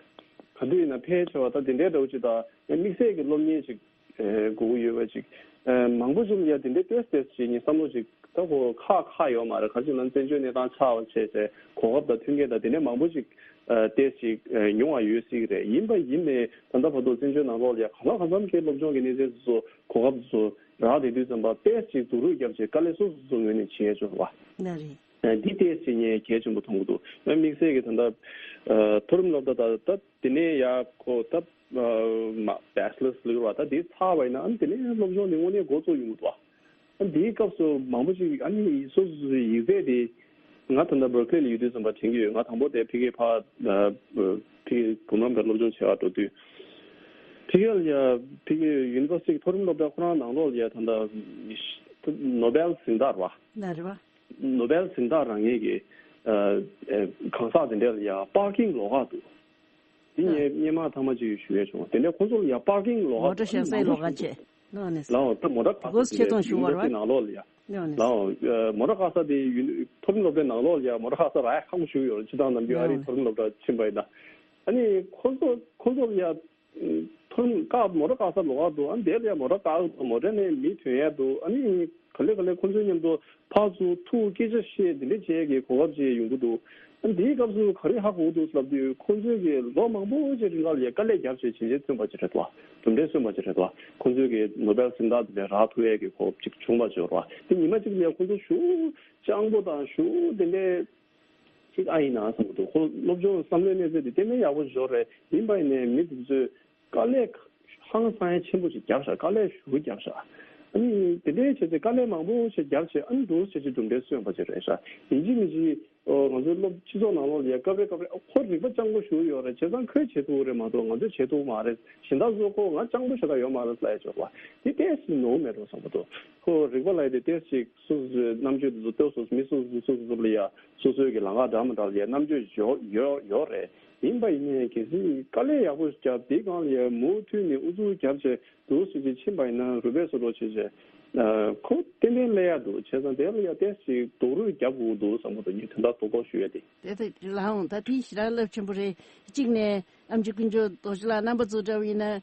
ག་དུས་ཡིན་ན་ཕལ་ཆེ་བ་ད་དེ་འདྲའི་འདྲ་བོ་ཅིག་དང་དམིགས་བསལ་གྱི་སློབ་གཉེར་ཅིག་ཨ་དགོས་ཀྱི་ཡོད་པ་ཅིག་ཨ་མང་པོ་ཅིག་ལ་ཡ་དེ་འདྲའི་ཏོག་ཙམ་ཅིག་ངས་བསམ་བློ་ཅིག་ད་ཁོ་ཁག་ཁག་ཡོད་མ་རེད། ག་ཅིག་ལ་བཙན་བྱོལ་གནས་སྟངས་ཆགས་པ་བྱས་ཚེ་གོ་སྐབས་དང་མཐུན་རྐྱེན་དང་དེ་འདྲའི་མང་པོ་ཅིག་ཨ་ཏོག་ཙམ་ཅིག་ཨ་ཉུང་བ་ཡོད་སྲིད་ཀྱི་རེད། ཡིན་པ་ཡིན་ནའི་ད་ལྟ་བར་དུ་བཙན་བྱོལ་ནང་ལོགས་ལ་ཡ་གང་ལ་གང་འཚམ་གྱི་སློབ་སྦྱོང་གི་གནས་ཚད་སོ་སོ་གོ་སྐབས་སོ་སོ་རག་བསྡད་དུས་ཙམ་པ་ཏོག་ཙམ་ཅིག་སྡུག་རུས་བརྒྱབ་བྱས་དཀའ་ལས་སོ་སོ་སོ་ངོས་ནས་བྱེད་ཡ་ཆོག་པ། ལགས་རེད། ཨ་འདི་ཏོག་ཙམ་ངས་གལ་ཆེན་པོ་མཐོང་གི་འདུག་ཨ་དམིགས་བསལ་གྱི་ད་ལྟ་ཨ་མཐོ་རིམ་སློབ་གྲྭ་ད་ད་དེ་ནས་ཡ་ཁོ་ད་ཨ་མ་བེ་ཆི་ལར་ཟེར་བ་ད་དེ་ཚར་བ་ཡིན་ན་ཨ་ནི་དེ་ནས་སློབ་སྦྱོང་དེ་དངོས་གནས་འགོ་བཙུགས་ཡོང་གི་འདུག་ཨ་འདིའི་སྐབས་སུ་མང་པོ་ཅིག་ཨ་ནི་སོ་སོ་སོའི་ཡིག་ཚད་དེ། ང་ད་ལྟ་བར་ཁི་ལི་ལ་ཡོད་དུས་ཙམ་པ་དྲན་གྱི་ཡོད། ང་དང་པོ་དེ་ཕ་གིར་ཕར་ཨ་ཕ་གི་འབུམ་རམས་པའི་སློབ་སྦྱོང་བྱེད་པར་འགྲོ་དུས། ཕ་གི་ལ་ཡ་ཕ་གི་ཡུ་ནི་ཝར་སི་ཊི་མཐོ་རིམ་སློབ་གྲྭ་ཁོ་རང་ནང་ལོགས་ལ་ཡ་ད་ལྟ་ནོ་བེལ་གཟེངས་རྟགས་རེད་པ། ལགས་རེད་པ། ནོ་བེལ་གཟེངས་རྟགས་རག་མཁན་གྱི་ཨ་ཨ་གང་ཟག་དེ་འདྲ་ལ་ཡ་པར་ཀིང་ལོགས་ཀ་འདུག་དེ་ངས་སྔོན་མ་ཐེངས་མ་གཅིག་ཞུ་ཡས་བྱུང་། དེ་འདྲ་ཁོང་ཚོ་ལ་ཡ་པར་ཀིང་ལོགས་ཀ་མོ་ཊ་བཞག་སའི་ལོགས་ཀ་བྱས། ལགས་འོ། ད་མོ་ཊ་བཀག་ས་དེ་ཡུ་ནི་ཝར་སི་ཊི་ནང་ལོགས་ལ་ཡ། ལགས་འོ། མོ་ཊ་བཀག་ས་དེ་ཡུ་ནི་མཐོ་རིམ་སློབ་གྲྭའི་ནང་ལོགས་ལ་ཡ་མོ་ཊ་བཀག་ས་རག་ཡ་ཁག་པོ་ཞིག་ཡོད་རེད། སྤྱིར་བཏང་ནམ་རྒྱུན་ཨ་རིའི་མཐོ་རིམ་སློབ་གྲྭ་ཕྱིན་པ་ཡིན་ན། ཨ་ནི་ཁོང་ཚོ་ཁོང་ཚོ་ལ་ཡ་མཐོ་རིམ་བཀག་མོ་ཊ་བཀག་ས་ལོགས་ཀ་འདུག་ཨ་ནི་དེ་ལ་ཡ་མོ་ཊ་བཀག་འདུག་མོ་ཊ་ནས་མི་ཐོན་ཡ་འདུག་ཨ་ནི་ག་ལེ་ག་ལེ་ཁོང་ཚོའི་མཉམ་དུ་ཕར་ཚུར་ཐུག་སྐད་ཆ་བཤད་འདི་འདྲ་བྱེད་ཀྱི་གོ་སྐབས་ཅིག་ཡོང་གི་འདུག་ཨ་འདིའི་སྐབས་སུ་ག་རེ་ཧ་གོ་གི་འདུག་ལབ་དུས། ཁོང་ཚོས་ཀྱི་ལོ་མང་པོ་ཅིག་རིང་ལ་ཡ་དཀའ་ལས་བརྒྱབ་བྱས་བྱས་རྗེས་སོན་པ་ཅིག་རེད་དོ། གྲུབ་འབྲས་སོན་པ་ཅིག་རེད་དོ། ཁོང་ཚོས་ཀྱི་ནོ་བེལ་གཟེངས་རྟགས་འདི་འདྲ་རག་ཐུབ་ཡས་ཀྱི་གོ་སྐབས་ཅིག་བྱུང་བ་ཅིག་རེད་བ། དེ་ཉི་མ་གཅིག་ལ་ཡ་ཁོང་ཚོ་ཞེ་པོ་སྤྱང་པོ་དང་ཞེ་པོ་དེ་འདྲའི་ཅིག་ཨ་ཡིན་ན་བསམ་གྱི་འདུག་ཁོ་སློབ་སྦྱོང་བསམ་བློའི་གནས་ཚད་དེ་གཏན་ནས་ཡག་པོ་ཞིག་ཡོད་རེད། ཡིན་པ་ཡིན་ནའི་མི་འདི་ཚོས་དཀའ་ལས་ཧང་སང་ཡ་ཆེན་པོ་ཞིག་བརྒྱབ་ཤག་དཀའ་ལས་ཞེ་པོ་བརྒྱབ་ཤག་ཨ་ནི་དེ་འདྲའི་བྱས་ཚེ་དཀའ་ལས་མང་པོ་ཞིག་བརྒྱབ་བྱས་ཨ་ནི་འདུག་བྱས་ཚེ་གྲུབ་འབྲས་སོན་པ་ཅིག་རེད་ཤག་ཡིན་གཅིག་མིན་གཅིག་ཨོ་ང་ཚོའི་སློབ་སྤྱི་ཚོགས་ནང་ལོགས་ལ་ཡ་སྐབས་རེ་སྐབས་རེ་ཨ་ཁོ་རིག་པ་སྤྱང་པོ་ཞེ་པོ་ཡོད་རེད། བྱས་ཙང་ཁོས་བྱེད་ཐུབ་ཀྱི་རེད་མ་གཏོགས་ང་ཚོས་བྱེད་ཐུབ་ཀྱི་མ་རེད། གཞན་དག་ཚོ་ཁོ་ང་སྤྱང་པོ་ཞེ་དྲག་ཡོད་མ་རེད་ལབ་ཡ་ཅིག་ཡོད་རེད་བ། དེ་ཏོག་ཙམ་ནོར་མེད་འགྲོ་བསམ་གྱི་འདུག་ཁོ་རིག་པ་ལབ་ཡ་དེ་ཏོག་ཙམ་ཅིག་སོ་སོ་སོའི་རྣམ་དཔྱོད་དེ་ཚོ་ཏོག་ཙམ་མི་སོ་སོ་སོ་སོ་ལ་ཡ་སོ་སོའི་གི་ལམ་ཁ་འདྲ་མི་འདྲ་ལ་ཡ་རྣམ་དཔྱོད་ཡོད་ཡོད་ཡོད་རེད། ཡིན་པ་ཡིན་ནའི་གལ་སྲིད་དཀའ་ལས་ཡག་པོ་བརྒྱབ་དེའི་སྒང་ལ་ཡ་མུ་མཐུད་ནས་ཨུ་ཚུགས་བརྒྱབ་བྱས་འདུག་སེ་ཅིག་ཕྱིན་པ་ཡིན་ན་རུས་པའི་སོ་འགྲོ་བྱས་བྱས་ཁོ་ཏན་ཏན་སླེབས་ཡ་འདུག་བྱས་ཙང་དེ་ལ་ཡ་ཏོག་ཙམ་ཅིག་རྡོག་རོལ་རྒྱབ་དགོས་འདུག་བསམ་གྱི་འདུག་ངས་དོན་དག་རྡོག་རྡོག་ཞུ་ཡ་དེ། དེ་དེ་ལའང་ད་དེ་ཞེ་དྲག་རླབས་ཆེན་པོ་རེད། གཅིག་ནས་ཨེམ་ཆི་དཀོན་མཆོག་རྡོ་རྗེ་ལགས་རྣམ་པ་ཚོ་འདྲ་བ་ཡིན་ན།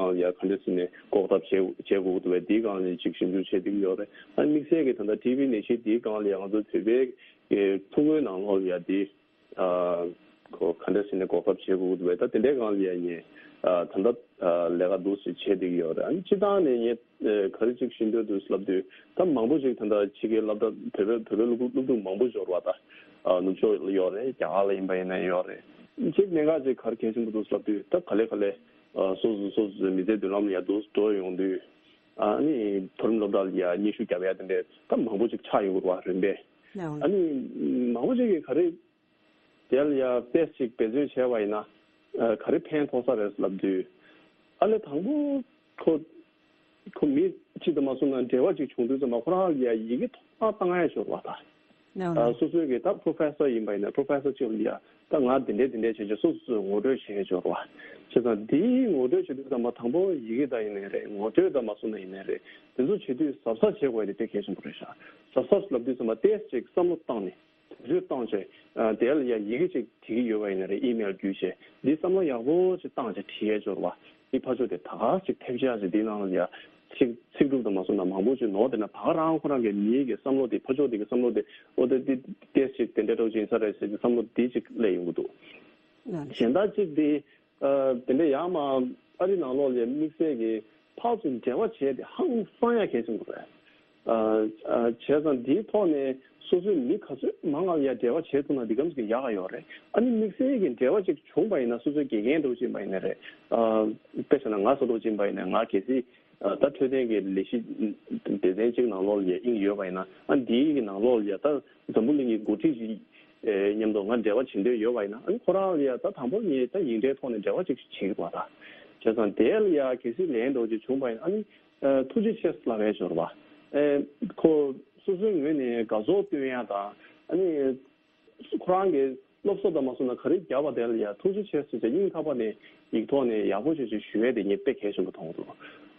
སྒང་ལ་ཡ་ག་འདྲ་ཟེར་ནས་འགོག་ཐབས་བྱེད་བྱེད་དགོས་འདུག་པས། དེའི་སྒང་ལ་ཅིག་ཞིབ་འཇུག་བྱེད་བསྡད་ཀྱི་ཡོད་རེད། ཨ་དམིགས་བསལ་གྱི་ད་ལྟ་ཊི་བི་ནད་གཞི་དེའི་སྒང་ལ་ཡ་ང་ཚོ་བོད་པའི་གི་ཐུང་ངུའི་ནང་ལོགས་ལ་ཡ་དེ་ཨ་ཁོ་ག་འདྲ་ཟེར་ནས་འགོག་ཐབས་བྱེད་དགོས་འདུག་པས། ད་དེ་འདྲའི་སྒང་ལ་ཡ་ངས་ཨ་ད་ལྟ་ཨ་ལས་ཀ་འདུག་སེ་བྱེད་བསྡད་ཀྱི་ཡོད་རེད། ཨ་ནི་སྤྱིར་བཏང་ནས་ངས་ཨ་ག་རེ་ཅིག་ཤེས་འདོད་འདུག་ལབ་དུས། ད་མང་པོ་ཅིག་ད་ལྟ་ཕྱི་རྒྱལ་སློབ་གྲྭ་བོད་པའི་བོད་པའི་སློབ་ཕྲུག་སློབ་ཕྲུག་མང་པོ་འབྱོར་བ་ད་ཨ་ནུབ་ཕྱོགས་ལ་ཡོད་རེད། རྒྱ་གར་ལ་ཡིན་པ་ཡིན་ན་ཡོད་རེད། ཅིག་གནད་འགག་ཅིག་ག་རེ་གལ་ཆེན་པོ་འདུག་ལབ་དུས། ད་ག་ལེ་ག་ལེ་ཨ་སོ་སོ་སོ་སོའི་མི་ཚེའི་མདུན་ལམ་ལ་ཡ་འདུག་འགྲོ་ཡོང་དུས། ཨ་ནི་མཐོ་རིམ་སློབ་གྲྭ་ལ་ཡ་སྙན་ཞུ་བརྒྱབ་ཡ་དེ་འདྲས་ད་མང་པོ་ཅིག་ཆགས་ཡོང་གི་རེད་པས། ཨ་ནི་མང་པོ་ཅིག་གིས་ག་རེ་དེ་ལ་ཡ་ཏེས་ཅིག་འབད་བརྩོན་བྱས་པ་ཡིན་ན་ཨ་ག་རེ་ཕན་ཐོགས་ས་རེད་ལབ་དུས། ཨ་ལས་དང་པོ་ཁོ་ཁོ་མི་གཅིག་དང་མ་སོང་ན་འབྲེལ་བ་ཅིག་བྱུང་དུས་ཙམ་པ་ཁོ་རང་ལ་ཡ་ཡི་གེ་ཐོག་མར་བཏང་ཡ་འབྱོར་བ་དང་། ཨ་སོ་སོའི་གི་ད་པྲོ་ཕེ་སར་ཡིན་པ་ཡིན་ན་པྲོ་ཕེ་སར་གཅིག་ལ་ཡ་ད་ང་འདི་འདྲས་འདི་འདྲས་བྱས་བྱས་སོ་སོ་སོས་ངོ་སྤྲོད་བྱས་འབྱོར་བ། བྱས་ཙང་འདིའི་ངོ་སྤྲོད་བྱེད་དུས་ཙམ་པ་དང་པོ་ཡི་གེ་ད་ཡིན་ནའི་རེད། ངོ་སྤྲོད་ད་མ་སོང་ན་ཡིན་ནའི་རེད། དེ་ཚོ་བྱེད་དུས་གཟབ་གཟབ་བྱེད་དགོས་ཡ་དེ་དཔེ་གལ་ཆེན་པོ་རེད་ཤག་གཟབ་གཟབ་ལབ་དུས་ཙམ་པ་ཏེས་ཅིག་བསམ་བློ་བཏང་ནས། དུས་ཚོད་བཏང་བྱས། ཨ་དེ་ལ་ཡ་ཡི་གེ་ཅིག་བྲིས་ཀྱི་ཡོད་པ་ཡིན་ན་རེད། ཨི་མེལ་བརྒྱུད་བྱས། འདི་བསམ་བློ་ཡག་པོ་ཅིག་བཏང་བྱས་བྲིས་ཡས་འབྱོར་བ། འདི་ཕར་ཕྱོགས་དེ་ད་ག་ཅིག་ཐེབས་ཆག་ཅིག་འདི་ནང་ལ་ཡ་ཚིག་ཚིག་གྲུབ་དང་མ་སོང་ན་མང་པོ་ཅིག་ནོར་དེ་ན་ད་ག་རང་ཁོ་རང་གི་མིའི་གི་བསམ་བློ་དེ་ཕར་ཕྱོགས་དེ་གི་བསམ་བློ་དེ་ཨོ་དེ་འདི་ཏེས་ཅིག་དེ་འདྲ་འདྲ་བོ་ཅིག་ཡིན་ས་རེད་ཟེར་གྱི་བསམ་བློ་དེ་ཅིག་སླེབས་ཡོང་གི་འདུག་གཞན་དག་ཅིག་དེ། ཨ་དེ་འདྲ་ཡང་མ་ཨ་རི་ནང་ལོགས་ལ་དམིགས་བསལ་གྱི་ཕར་ཚུར་འབྲེལ་བ་བྱས་ཏེ་ཧང་སང་ཡ་གལ་ཆེན་པོ་རེད། ཨ་ཨ་བྱས་ཙང་དེའི་ཐོག་ནས་སོ་སོའི་མི་ག་ཚོད་མང་ང་ཡ་འབྲེལ་བ་བྱས་ཐུབ་ན་འདི་གམ་ཞིག་ཡག་ག་ཡོད་རེད། ཨ་ནི་དམིགས་བསལ་གྱི་འབྲེལ་བ་ཅིག་བྱུང་པ་ཡིན་ན་སོ་སོའི་དགེ་རྒན་འདྲ་བོ་ཅིག་ཡིན་པ་ཡིན་ན་རེད། ཨ་དཔེ་བྱས་ན་ང་བཟོ་འདྲ་བོ་ཅིག་ཡིན་པ་ཡིན་ན་ང་གལ་སྲིད་ཨ་ད་འཕྲོད་བསྟེན་གྱི་ལས་གཞི་སྡེ་ཚན་གཅིག་ནང་ལོགས་ལ་ཡ་དབྱིངས་ཡོད་པ་ཡིན་ན་ཨ་འདིའི་གི་ནང་ལོགས་ལ་ཡ་ད་འཛམ་བུ་གླིང་གི་འགོ་ཁྲིད་ཅིག་ཨེ་མཉམ་དུ་ང་འབྲེལ་བ་བྱེད་འདོད་ཡོད་པ་ཡིན་ན། ཨ་ནི་ཁོ་རང་ལ་ཡ་ད་དང་པོ་ངས་ད་ཡིག་འབྲེལ་ཐོག་ནས་འབྲེལ་བ་ཅིག་བྱེད་ཀྱི་འདུག་ད། བྱས་ཙང་དེ་ལ་ཡ་གལ་སྲིད་ལན་འདྲ་བོ་ཅིག་བྱུང་པ་ཡིན་ན། ཨ་ནི་ཨ་ཐུགས་རྗེ་ཆེ་ལབ་ཡས་འབྱོར་བ། ཨེ་ཁོ་སོ་སོའི་ངོས་ནས་དགའ་ཚོར་སྟོན་ཡ་དང་། ཨ་ནི་ཁོ་རང་གི་སློབ་གསོ་དང་མ་སོང་ན་ག་རེ་བརྒྱབ་པ་དེ་ལ་ཡ་ཐུགས་རྗེ་ཆེ་ཟེར་བྱས་སྙིང་ཐག་པ་ནས་ཡིག་ཐོག་ནས་ཡག་པོ་ཅིག་ཅིག་ཞུ་ཡས་དེ་ངས་དཔེ་གལ་ཆེན་པོ་མཐོང་གི་འདུག་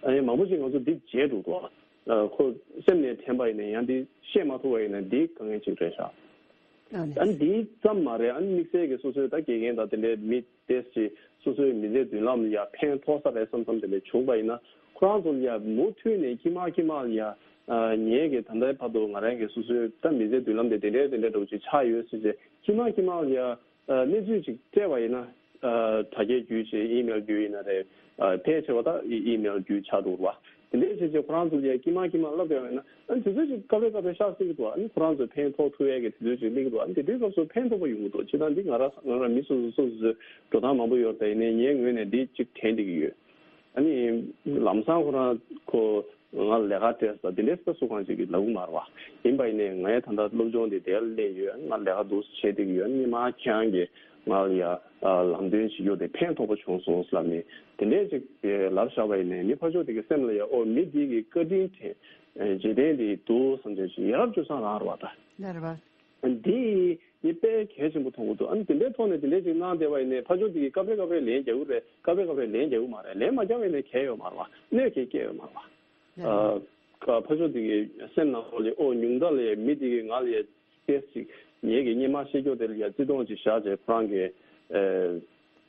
ཨ་ནི་མང་པོ་ཅིག་ང་ཚོ་འདི་བརྗེད་འགྲོ་འདུག་ཨ་ཁོ་སེམས་ནས་དྲན་པ་ཡིན་ན་ཡང་འདི་བཤད་མ་ཐུབ་པ་ཡིན་ན་འདི་དཀའ་ངལ་ཅིག་རེད་ཤག་ཨ་ནི་ཨ་ནི་འདི་ཙམ་མ་རེད། ཨ་ནི་དམིགས་བསལ་གྱི་སོ་སོའི་ད་དགེ་རྒན་དང་དེ་འདྲའི་མི་ཏོག་ཙམ་སོ་སོའི་མི་ཚེའི་མདུན་ལམ་ལ་ཡ་ཕན་ཐོགས་ས་རེད་བསམ་བསམ་དེ་འདྲ་བྱུང་པ་ཡིན་ན། ཁོ་རང་ཚོ་ལ་ཡ་མུ་མཐུད་ནས་དཀྱིལ་མ་དཀྱིལ་མ་ལ་ཡ་ཨ་ངས་ཀྱི་ད་ལྟའི་བར་དུ་ང་རང་གི་སོ་སོའི་ད་མི་ཚེའི་མདུན་ལམ་དེ་དེ་འདྲའི་དེ་འདྲའི་འདྲ་བོ་ཅིག་ཆགས་ཡོད་ཟེར་བྱས་དཀྱིལ་མ་དཀྱིལ་མ་ལ་ཡ་ཨ་གནས་ཚུལ་ཅིག་སྤྲད་པ་ཡིན་ན། ཨ་དྲ་རྒྱའི་བརྒྱུད་བྱས་ཨི་མེལ་བརྒྱུད་ཡིན་ན་རེད། ཨ་ཕལ་ཆེ་བ་ད་ཨི་ཨི་མེལ་བརྒྱུད་ཆགས་འགྲོ་བ། དེ་འདྲའི་བྱས་བྱས་ཁོ་རང་ཚོ་ལ་ཡ་དཀྱིལ་མ་དཀྱིལ་མ་ལབ་བསྡད་པ་ཡིན་ན། ཨ་དེ་ཚོ་ཅིག་སྐབས་རེ་སྐབས་རེ་ཤག་སྲིད་ཀྱི་འདུག་ཨ་ནི་ཁོ་རང་ཚོ་ཕན་ཐོགས་ཐུབ་ཡས་ཀྱི་དུས་ཚོད་ཅིག་སླེབས་ཀྱི་འདུག་ཨ་ནི་དེ་དུས་སྐབས་སུ་ཕན་ཐོགས་པ་ཡོང་གི་འདུག་སྤྱིར་བཏང་འདི་ང་རང་ང་རང་མི་སོ་སོ་སོ་སོའི་འགྲོ་སྟངས་མང་པོ་ཡོད་རེད། ད་ཡིན་ནའི་ངའི་ངོས་ནས་འདི་ཅིག་དྲན་བསྡད་ཀྱི་ཡོད། ཨ་ནི་ལམ་སང་ཁོ་རང་ཁོ་ ང་ལས་ཀ་སྤྲད་ས་དེ་འདྲས་ས་སུ་གང་ཅིག་གི་ལབ་གི་མ་རེད་བ། ཡིན་པ་ཡིན་ནའི་ང་ཡ་ད་ལྟ་སློབ་སྦྱོང་དེ་དེ་ལ་སླེབས་ཡོད། ང་ལས་ཀ་འདུག་སེ་བྱེད་བསྡད་ཀྱི་ཡོད། སྔོན་མ་ཁྱེད་རང་གིས་ང་ལ་ཡ་ལམ་སྟོན་བྱེད་རྒྱུ་དེ་ཕན་ཐོགས་པོ་བྱུང་སོང་ལབ་ནས་དེ་འདྲས་ཅིག་ལབ་བཞག་པ་ཡིན་ནའི་མི་ཕར་ཕྱོགས་དེ་གི་སེམས་ལ་ཡ་ཨོ་མི་དེ་གི་བཀའ་དྲིན་དྲན་རྗེས་དྲན་དེ་འདུག་བསམ་བྱས་ཅིག་ཡ་རབས་སྤྱོད་བཟང་རང་རེད་བ་ད། ལ་རེད་བ། འདི་ངས་དཔེ་གལ་ཆེན་པོ་མཐོང་གི་འདུག་ཨ་ནི་དེ་འདྲའི་ཐོག་ནས་དེ་འདྲའི་ཅིག་གནང་བསྡད་པ་ཡིན་ནའི་ཕར་ཕྱོགས་དེ་གིས་སྐབས་རེ་སྐབས་རེ་ལན་རྒྱག་གི་རེད། སྐབས་རེ་སྐབས་རེ་ལན་རྒྱག་གི་མ་རེད། ལན་མ་རྒྱག་པ་ཡིན་ནའི་གལ་ཡོད་མ་རེད་བ། གནོད་སྐྱེལ་སྐྱེལ་ཡོད་མ་རེད་བ། ཨ། ཕར་ཕྱོགས་དེ་གི་སེམས་ནང་ལོགས་ལ་ཨོ་ཉུང་མཐའ་ལ་མི་དེ་གིས་ང་ལ་ཡ་ཏོག་ཙམ་ངེད་ཀྱི་སྔོན་མ་བཤད་རྒྱུ་དེ་ལ་ཡ་བརྩི་མཐོང་ཅིག་བཞག་བྱས་ཁོ་རང་གིས་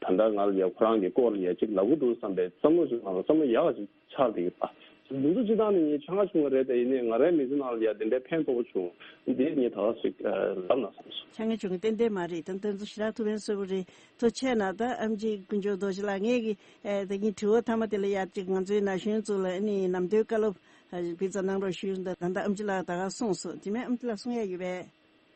ཨ། ད་ལྟ་ང་ལ་ཡ་ཁོ་རང་གི་སྐོར་ལ་ཡ་ཅིག་ལབ་ཀྱི་འདུག་བསམ་པའི་བསམ་བློ་ཅིག་ང་ལ་བསམ་བློ་ཡག་ཅིག་ཆགས་བསྡད་ཡོད་པ། འདི་ཚོ་སྤྱིར་བཏང་ནས་ངའི་ཆུང་ང་ཆུང་ང་རེད་དེ་ཡིན་ནའི་ང་རའི་མི་ཚེ་ནང་ལ་ཡ་དེ་འདྲའི་ཕན་ཐོགས་པོ་བྱུང་། འདི་ངས་ད་ག་ཞིག་ལབ་ན་བསམ་སོང་། ཆུང་ང་ཆུང་ང་ཏན་ཏན་མ་རེད། ད་དེ་ཚོ་ཞེ་དྲག་ཐུགས་ཕན་གསོས་པོ་རེད། ཐུགས་རྗེ་ཆེ་གནང་། ད་ཨེམ་ཆི་དཀོན་མཆོག་རྡོ་རྗེ་ལགས། ངས་ཀྱི་ཨེ་ད་ངའི་དྲི་བ་མཐའ་མ་དེ་ལ་ཡ་ཅིག་ང་ཚོའི་ན་གཞོན་ཚོ་ལ་ཨ་ནི་ནམ་དུས་བཀའ་སློབ་ཨ་ཕུལ་ཙམ་གནང་རོགས་ཞུ། ད་ད་ལྟ་ཨེམ་ཆི་ལགས་ད་ག་གསུངས་སོང་། དེ་མིན་ཨེམ་ཆི་ལགས་གསུང་ཡ་ཡོད་པས།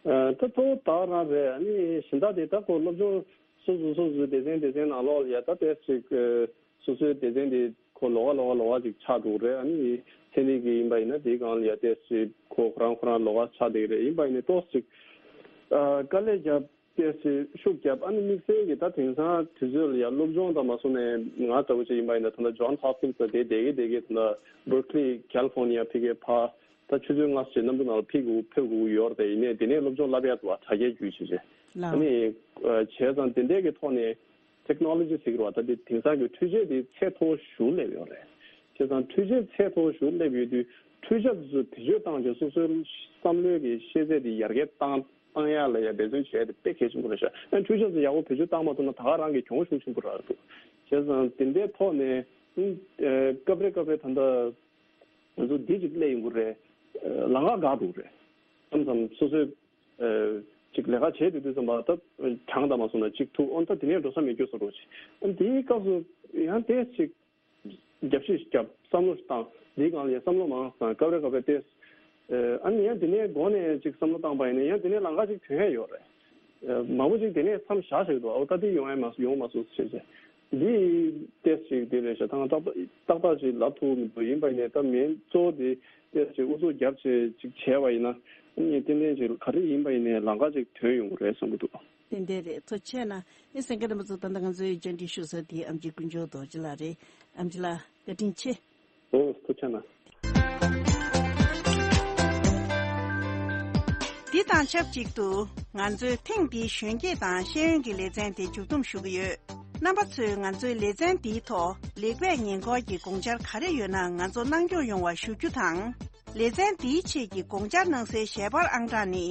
ཨ། ད་ཐོག་ད་ག་རང་རེད། ཨ་ནི་གཞན་དག་དེ་ད་ཁོ་སློབ་སྦྱོང་སོ་སོ་སོ་སོའི་སྡེ་ཚན་སྡེ་ཚན་ནང་ལོགས་ལ་ཡ་ད་ཏོག་ཙམ་ཅིག་ཨ། སོ་སོའི་སྡེ་ཚན་དེ་ཁོ་ལོགས་ཀ་ལོགས་ཀ་ལོགས་ཀ་ཅིག་ཆགས་འདུག་རེད། ཨ་ནི་ཚན་རིག་གི་ཡིན་པ་ཡིན་ན་དེའི་སྒང་ལ་ཡ་ཏོག་ཙམ་ཅིག་ཁོ་ཁོ་རང་ཁོ་རང་ལོགས་ཀ་ཆགས་བསྡད་ཀྱི་རེད། ཡིན་པ་ཡིན་ནའི་ཏོག་ཙམ་ཅིག་ཨ། དཀའ་ལས་བརྒྱབ། ཏོག་ཙམ་ཤུགས་བརྒྱབ། ཨ་ནི་དམིགས་བསལ་གྱི་ད་དེང་སང་དུས་ཚོད་ལ་ཡ་སློབ་སྦྱོང་དང་མ་སོང་ནས་ང་ལྟ་བུ་ཅིག་ཡིན་པ་ཡིན་ན་ད་ལྟ་Johns Hopkins་ལ་དེ་བསྡད་ཀྱི་བསྡད་ཀྱི་ད་ལྟ་Berkeley California་ཕ་གིར་ཕར་ད་ཆུ་ཚོད་ལྔ་ཙམ་གནམ་གྲུ་ནང་ལ་ཕེབས་དགོས་ཕེབས་དགོས་ཀྱི་ཡོད་རེད། དེ་ཡིན་ནའི་དེ་ནས་སློབ་སྦྱོང་བསླབ་ཡ་འདུག་བ། དྲ་རྒྱའི་བརྒྱུད་བྱས་བྱས། ལགས། ཨ་ནི་བྱས་ཙང་དེ་འདྲའི་གི་ཐོག་ནས་Technology་ཟེར་གྱི་རེད་བ། ད་དེ་དེང་སང་གི་འཕྲུལ་ཆས་དེ་ཚད་མཐོ་བོ་ཞེ་པོ་སླེབས་ཡོད་རེད། བྱས་ཙང་འཕྲུལ་ཆས་ཚད་མཐོ་བོ་ཞེ་པོ་སླེབས་ཡོད་དུས་འཕྲུལ་ཆས་དེ་ཚོ་བེད་སྤྱོད་བཏང་བྱས་སོ་སོའི་བསམ་བློའི་གི་ཤེས་ཚད་དེ་ཡར་རྒྱས་བཏང་། བཏང་ཡག་ལ་ཡ་འབད་བརྩོན་བྱས་ཏེ་དཔེ་གལ་ཆེན་པོ་རེད་ཤག་ཨ་འཕྲུལ་ཆས་དེ་ཡག་པོ་བེད་སྤྱོད་བཏང་མ་ཐུབ་ན་ད་ག་རང་གི་གྱོང་ཤུགས་ཆེན་པོ་རག་འདུག་བྱས་ཙང་དེ་འདྲའི་ཐོག་ནས་ཨ། སྐབས་རེ་སྐབས་རེ་ད་ལྟ་ང་ཚོ་འདི་ཅིག་སླེབས་ཡོང་གི་རེད། ལམ་ཁ་བཀག་འདུག་རེད། མཚམས་མཚམས་སོ་སོའི་ཅིག་ལས་ཀ་བྱས་དུས་དུས་ཙམ་པ་ད་གྲངས་དང་མ་སོང་ན་གཅིག་ཐུག་ཨོ་ད་དེ་ནས་འགྲོ་ས་མེད་རྒྱུ་བཟོ་འདྲ་ཅིག་ཨ་དེའི་སྐབས་སུ་ཡང་དེ་ཅིག་རྒྱབ་ཤིག་རྒྱབ། བསམ་བློ་ཞིག་བཏང་། འདིའི་སྒང་ལ་ཡང་བསམ་བློ་མང་བཏང་། སྐབས་རེ་སྐབས་རེ་ཏོག་ཙམ། ཨ་ནི་ཡང་དེ་ནས་འགོ་ནས་ཅིག་བསམ་བློ་བཏང་པ་ཡིན་ན་ཡང་དེ་ནས་ལམ་ཁ་ཅིག་ཐོན་ཡ་ཡོད་རེད། མང་པོ་ཅིག་དེ་ནས་མཚམས་བཞག་བཞག་འདུག་ཨོ་ད་དེ་ཡོང་ཡ་མ་ཡོང་མ་སོང་ཞེས་བྱས། འདི་ཏོག་ཙམ་ཅིག་དེ་རེད་ཤག་ད་ང་ཏག་ཏག་ཏག་ཏག་ཅིག་ལབ་ཐུབ་མི་འདུག་ཡིན་པ་ཡིན་ནའི་ད་མིང་གཙོ་བོ་དེ་ཏོག་ཙམ་ཅིག་ཨུ་ཚུགས་རྒྱབ་བྱས་ཅིག་བྱས་པ་ཡིན་ན་ཨ་ནི་ཏན་ཏན་ཅིག་ག་རེ་ཡིན་པ་ཡིན་ནའི་ལམ་ཁ་ཅིག་ཐོན་ཡོང་གི་རེད་བསམ་གྱི་འདུག་ཏན་ཏན་རེད། ཐུགས་རྗེ་ཆེ་གནང་། ཨེ་གསན་མཁན་རྣམ་པ་ཚོ་ད་ལྟ་ང་ཚོའི་བཅར་འདྲི་ཞུ་ས་དེ་ཨེམ་ཆི་དཀོན་མཆོག་རྡོ་རྗེ་ལགས་རེད། ཨེམ་ཆི་ལགས་བཀའ་དྲིན་ཆེ། ཨོ་ཐུགས་རྗེ་གནང་། འདི་དང་ཆབས་ཅིག་ཏུ་ང་ཚོའི་ཐེངས་འདིའི་གཞོན་སྐྱེས་དང་ཤེས་ཡོན་གྱི་ལེ་ཚན་དེ་མཇུག་བསྡོམས་ཞུ་གི་ཡོད། རྣམ་པ་ཚོས་ང་ཚོའི་ལེ་ཚན་འདིའི་ཐོག་ལེགས་སྤེལ་ཉེས་འཁོར་གྱི་དགོངས་འཆར་ག་རེ་ཡོད་ན་ང་ཚོ་གནང་སྐྱོང་ཡོང་བ་ཞུ་རྒྱུ་དང་། ལེ་ཚན་འདིའི་ཆེད་ཀྱི་དགོངས་འཆར་གནང་སའི་ཞལ་པར་ཨང་གྲངས་ནི།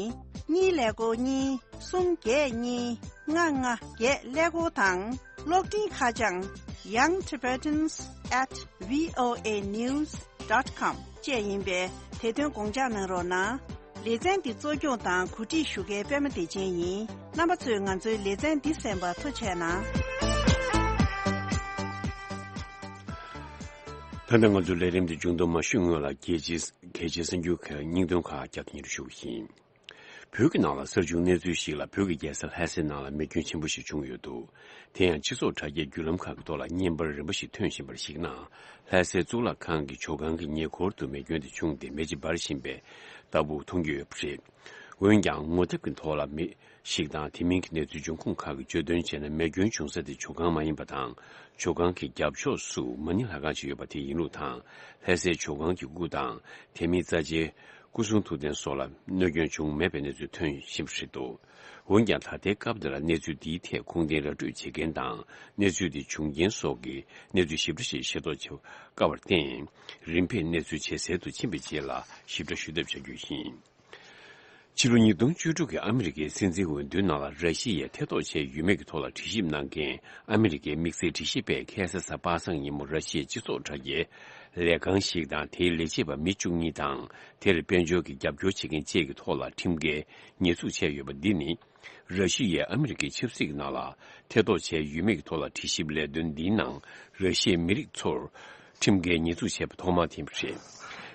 གཉིས་ཀླད་ཀོར་གཉིས། གསུམ་བརྒྱད་གཉིས། ལྔ་ལྔ་བརྒྱད་ཀླད་ཀོར་དང་། གློག་འཕྲིན་ཁ་བྱང་young tibetans at voa news dot com བཅས་ཡིན་པས་དེ་དོན་དགོངས་འཇགས་གནང་རོགས་གནང་། ལེ་ཚན་འདི་གཙོ་སྐྱོང་དང་གོ་སྒྲིག་ཞུ་མཁན་པད་མ་བདེ་ཆེན་ཡིན། རྣམ་པ་ཚོས་ང་ཚོའི་ལེ་ཚན་འདི་གསན་པར་ཐུགས་རྗེ་གནང་། ད་ལྟ་ང་ཚོའི་ལས་རིམ་འདི་མཇུག་བསྡོམས་མ་ཞུས་སྔོན་ལ་གལ་ཆེ་གལ་ཆེའི་གསར་འགྱུར་ཁག་སྙིང་དོན་ཁག་བསྐྱར་དུ་སྙན་སྒྲོན་ཞུ་བ་ཡིན། བོད་ཀྱི་ནང་ལ་གསར་བྱུང་གནས་ཚུལ་ཞིག་ལ་བོད་ཀྱི་རྒྱལ་ས་ལྷ་སའི་ནང་ལ་མེ་སྐྱོན་ཆེན་པོ་ཞིག་བྱུང་ཡོད་འདུག་དེ་ཡང་སྤྱི་ཚོགས་དྲ་རྒྱའི་བརྒྱུད་ལམ་ཁག་གི་ཐོག་ལ་བརྙན་པར་རིམ་པ་ཞིག་ཐོན་བཞིན་པར་གཞིགས་ན། ལྷ་སའི་གཙུག་ལག་ཁང་གི་ཇོ་ཁང་གི་ཉེ་འཁོར་དུ་མེ་སྐྱོན་དེ་བྱུང་སྟེ་མེ་ལྕེ་འབར་བཞིན་པའི་ལྟ་བུ་མཐོང་རྒྱུ་ཡོད་པ་རེད། འོན་ཀྱང་ངོ་དེབ་ཀྱི་ཐོག་ལ་མེ་ཞིག་དང་དེ་མིན་གྱི་གནས་ཚུལ་འབྱུང་ཁུངས་ཁག་གིས་བརྗོད་དོན་བྱས་ན། མེ་སྐྱོན་བྱུང་ས་དེ་ཇོ་ཁང་མ་ཡིན་པ་དང་། ཇོ་ཁང་གི་རྒྱབ་ཕྱོགས་སུ་མ་ཎི་ལྷ་ཁང་ཞིག་ཡོད་པ་དེ་ཡིན་ལུགས་དང་། ལྷ་སའི་ཇོ་ཁང་གི་སྐུ་དང་དེ་མིན་རྩ་ཆེའི་སྐུ་གསུང་ཐུགས་རྟེན་སོགས་ལ་གནོད་སྐྱོན་བྱུང་མེད་པའི་གནས་ཚུལ་ཐོན་བཞིན་པ་རེད་འདུག་འོན་ཀྱང་ད་ལྟའི་སྐབས་འདི་ལ་གནས་ཚུལ་འདིའི་ཐད་ཁུངས་ལྡན་ར་སྤྲོད་བྱེད་མཁན་དང་གནས་ཚུལ་འདི་བྱུང་རྐྱེན་སོགས་ཀྱི་གནས་ཚུལ་ཞིབ་ཕྲ་ཞིག་ཤེས་རྟོགས་བྱེད་དཀའ་བར་བརྟེན། རིམ་ཕེབས་གནས་ཚུལ་ཇེ་གསལ་དུ་ཕྱིན་པའི་རྗེས་ལ་ཞིབ་ཕྲ་ཞུ་ཐབས་བྱ་རྒྱུ་ཡིན། ཕྱི་ལོ་ཉིས་སྟོང་བཅུ་དྲུག་གི་ཨ་མི་རི་ཀའི་སྲིད་འཛིན་འོས་བསྡུའི་ནང་ལ་ར་ཤི་ཡས་ཐེ་གཏོགས་བྱས་ཡོད་མེད་ཀྱི་ཐོག་ལ་དྲི་ཞིབ་གནང་མཁན་ཨ་མི་རི་ཀའི་དམིགས་བསལ་དྲི་ཞིབ་པས་ཁ་སང་གཟའ་པ་སངས་ཉིན་མོ་ར་ཤི་ཡའི་སྤྱི་ཚོགས་དྲ་རྒྱའི་ལས་ཁང་ཞིག་དང་དེའི་ལས་བྱེད་པ་མི་བཅུ་གཉིས་དང་། དེར་དཔལ་འབྱོར་གྱི་རྒྱབ་སྐྱོར་བྱེད་མཁན་བཅས་ཀྱི་ཐོག་ལ་ཁྲིམས་འགལ་ཉེས་འཛུགས་བྱས་ཡོད་པ་འདི་ནི། ར་ཤི་ཡས་ཨ་མི་རི་ཀའི་ཆབ་སྲིད་ཀྱི་ནང་ལ་ཐེ་གཏོགས་བྱས་ཡོད་མེད་ཀྱི་ཐོག་ལ་དྲི་ཞིབ་ལས་དོན་འདིའི་ནང་ར་ཤི་ཡའི་མི་རིགས་ཚོར་ཁྲིམས་འགལ་ཉེས་འཛུགས་བྱས་པ་ཐོག་མ་དེ་རེད།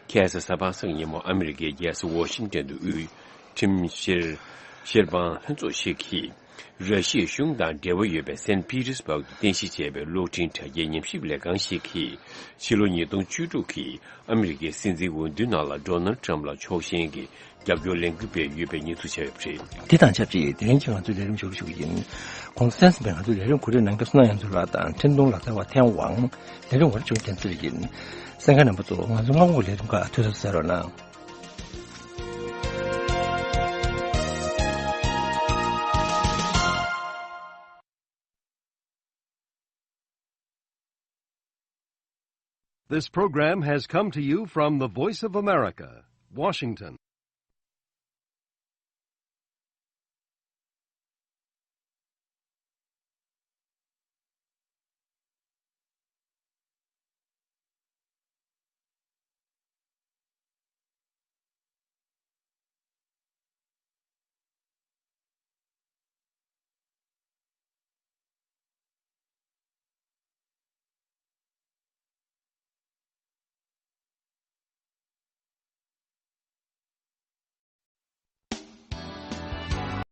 ཁ་སང་གཟའ་པ་སངས་ཉིན་མོ་ཨ་མི་རི་ཀའི་རྒྱལ་ས་ཝ་ཤིང་ཏན་དུ་དབུས་ཁྲིམས་བཤེར་བཤེར་དཔང་ལྷན་ཚོགས་ཤིག་གིས་ ར་ཤི་ཡའི་གཞུང་དང་འབྲེལ་བ་ཡོད་པའི་སན་པི་ཏེར་སྦུག་ཏུ་རྟེན་གཞི་བྱས་པའི་གློག་འཕྲིན་དྲ་རྒྱའི་ཉམས་ཞིབ་ལས་ཁང་ཞིག་གིས། ཕྱི་ལོ་ཉིས་སྟོང་བཅུ་དྲུག་གི་ཨ་མི་རི་ཀའི་སྲིད་འཛིན་འོས་བསྡུའི་ནང་ལ་ཌོ་ནལ་ཌི་ཊརམ་ཕི་ལ་ཕྱོགས་ཞེན་གྱི་རྒྱབ་སྐྱོར་ལེན་སྐུལ་སྤེལ་ཡོད་པའི་གནས་ཚུལ་ཆགས་ཡོད་པ་རེད། དེ་དང་ཆབས་ཅིག་དེ་རིང་གི་ང་ཚོའི་ལས་རིམ་མཇུག་སྒྲིལ་ཞུ་གི་ཡིན། གོང་ས་བསྟན་འཛིན་པའི་ང་ཚོའི་ལས་རིམ་གོ་སྒྲིག་གནང་མཁན་བསོད་ནམས་དབྱངས་ཚོགས་ལགས་དང་འཕྲིན་གཏོང་ལག་རྩལ་བ་ཐེའུ་དབང་། ལས་རིམ་འོག་ལ་བྱུང་རྐྱེན་ཚུལ་ཡིན། གསན་མཁན་རྣམ་པ་ཚོ་ང་ཚོ་སྔ་དགོང་གི་ལས་རིམ་ཁག་ཐུགས་གཟབ་གཟབ་རོགས་གནང་། This program has come to you from the Voice of America, Washington.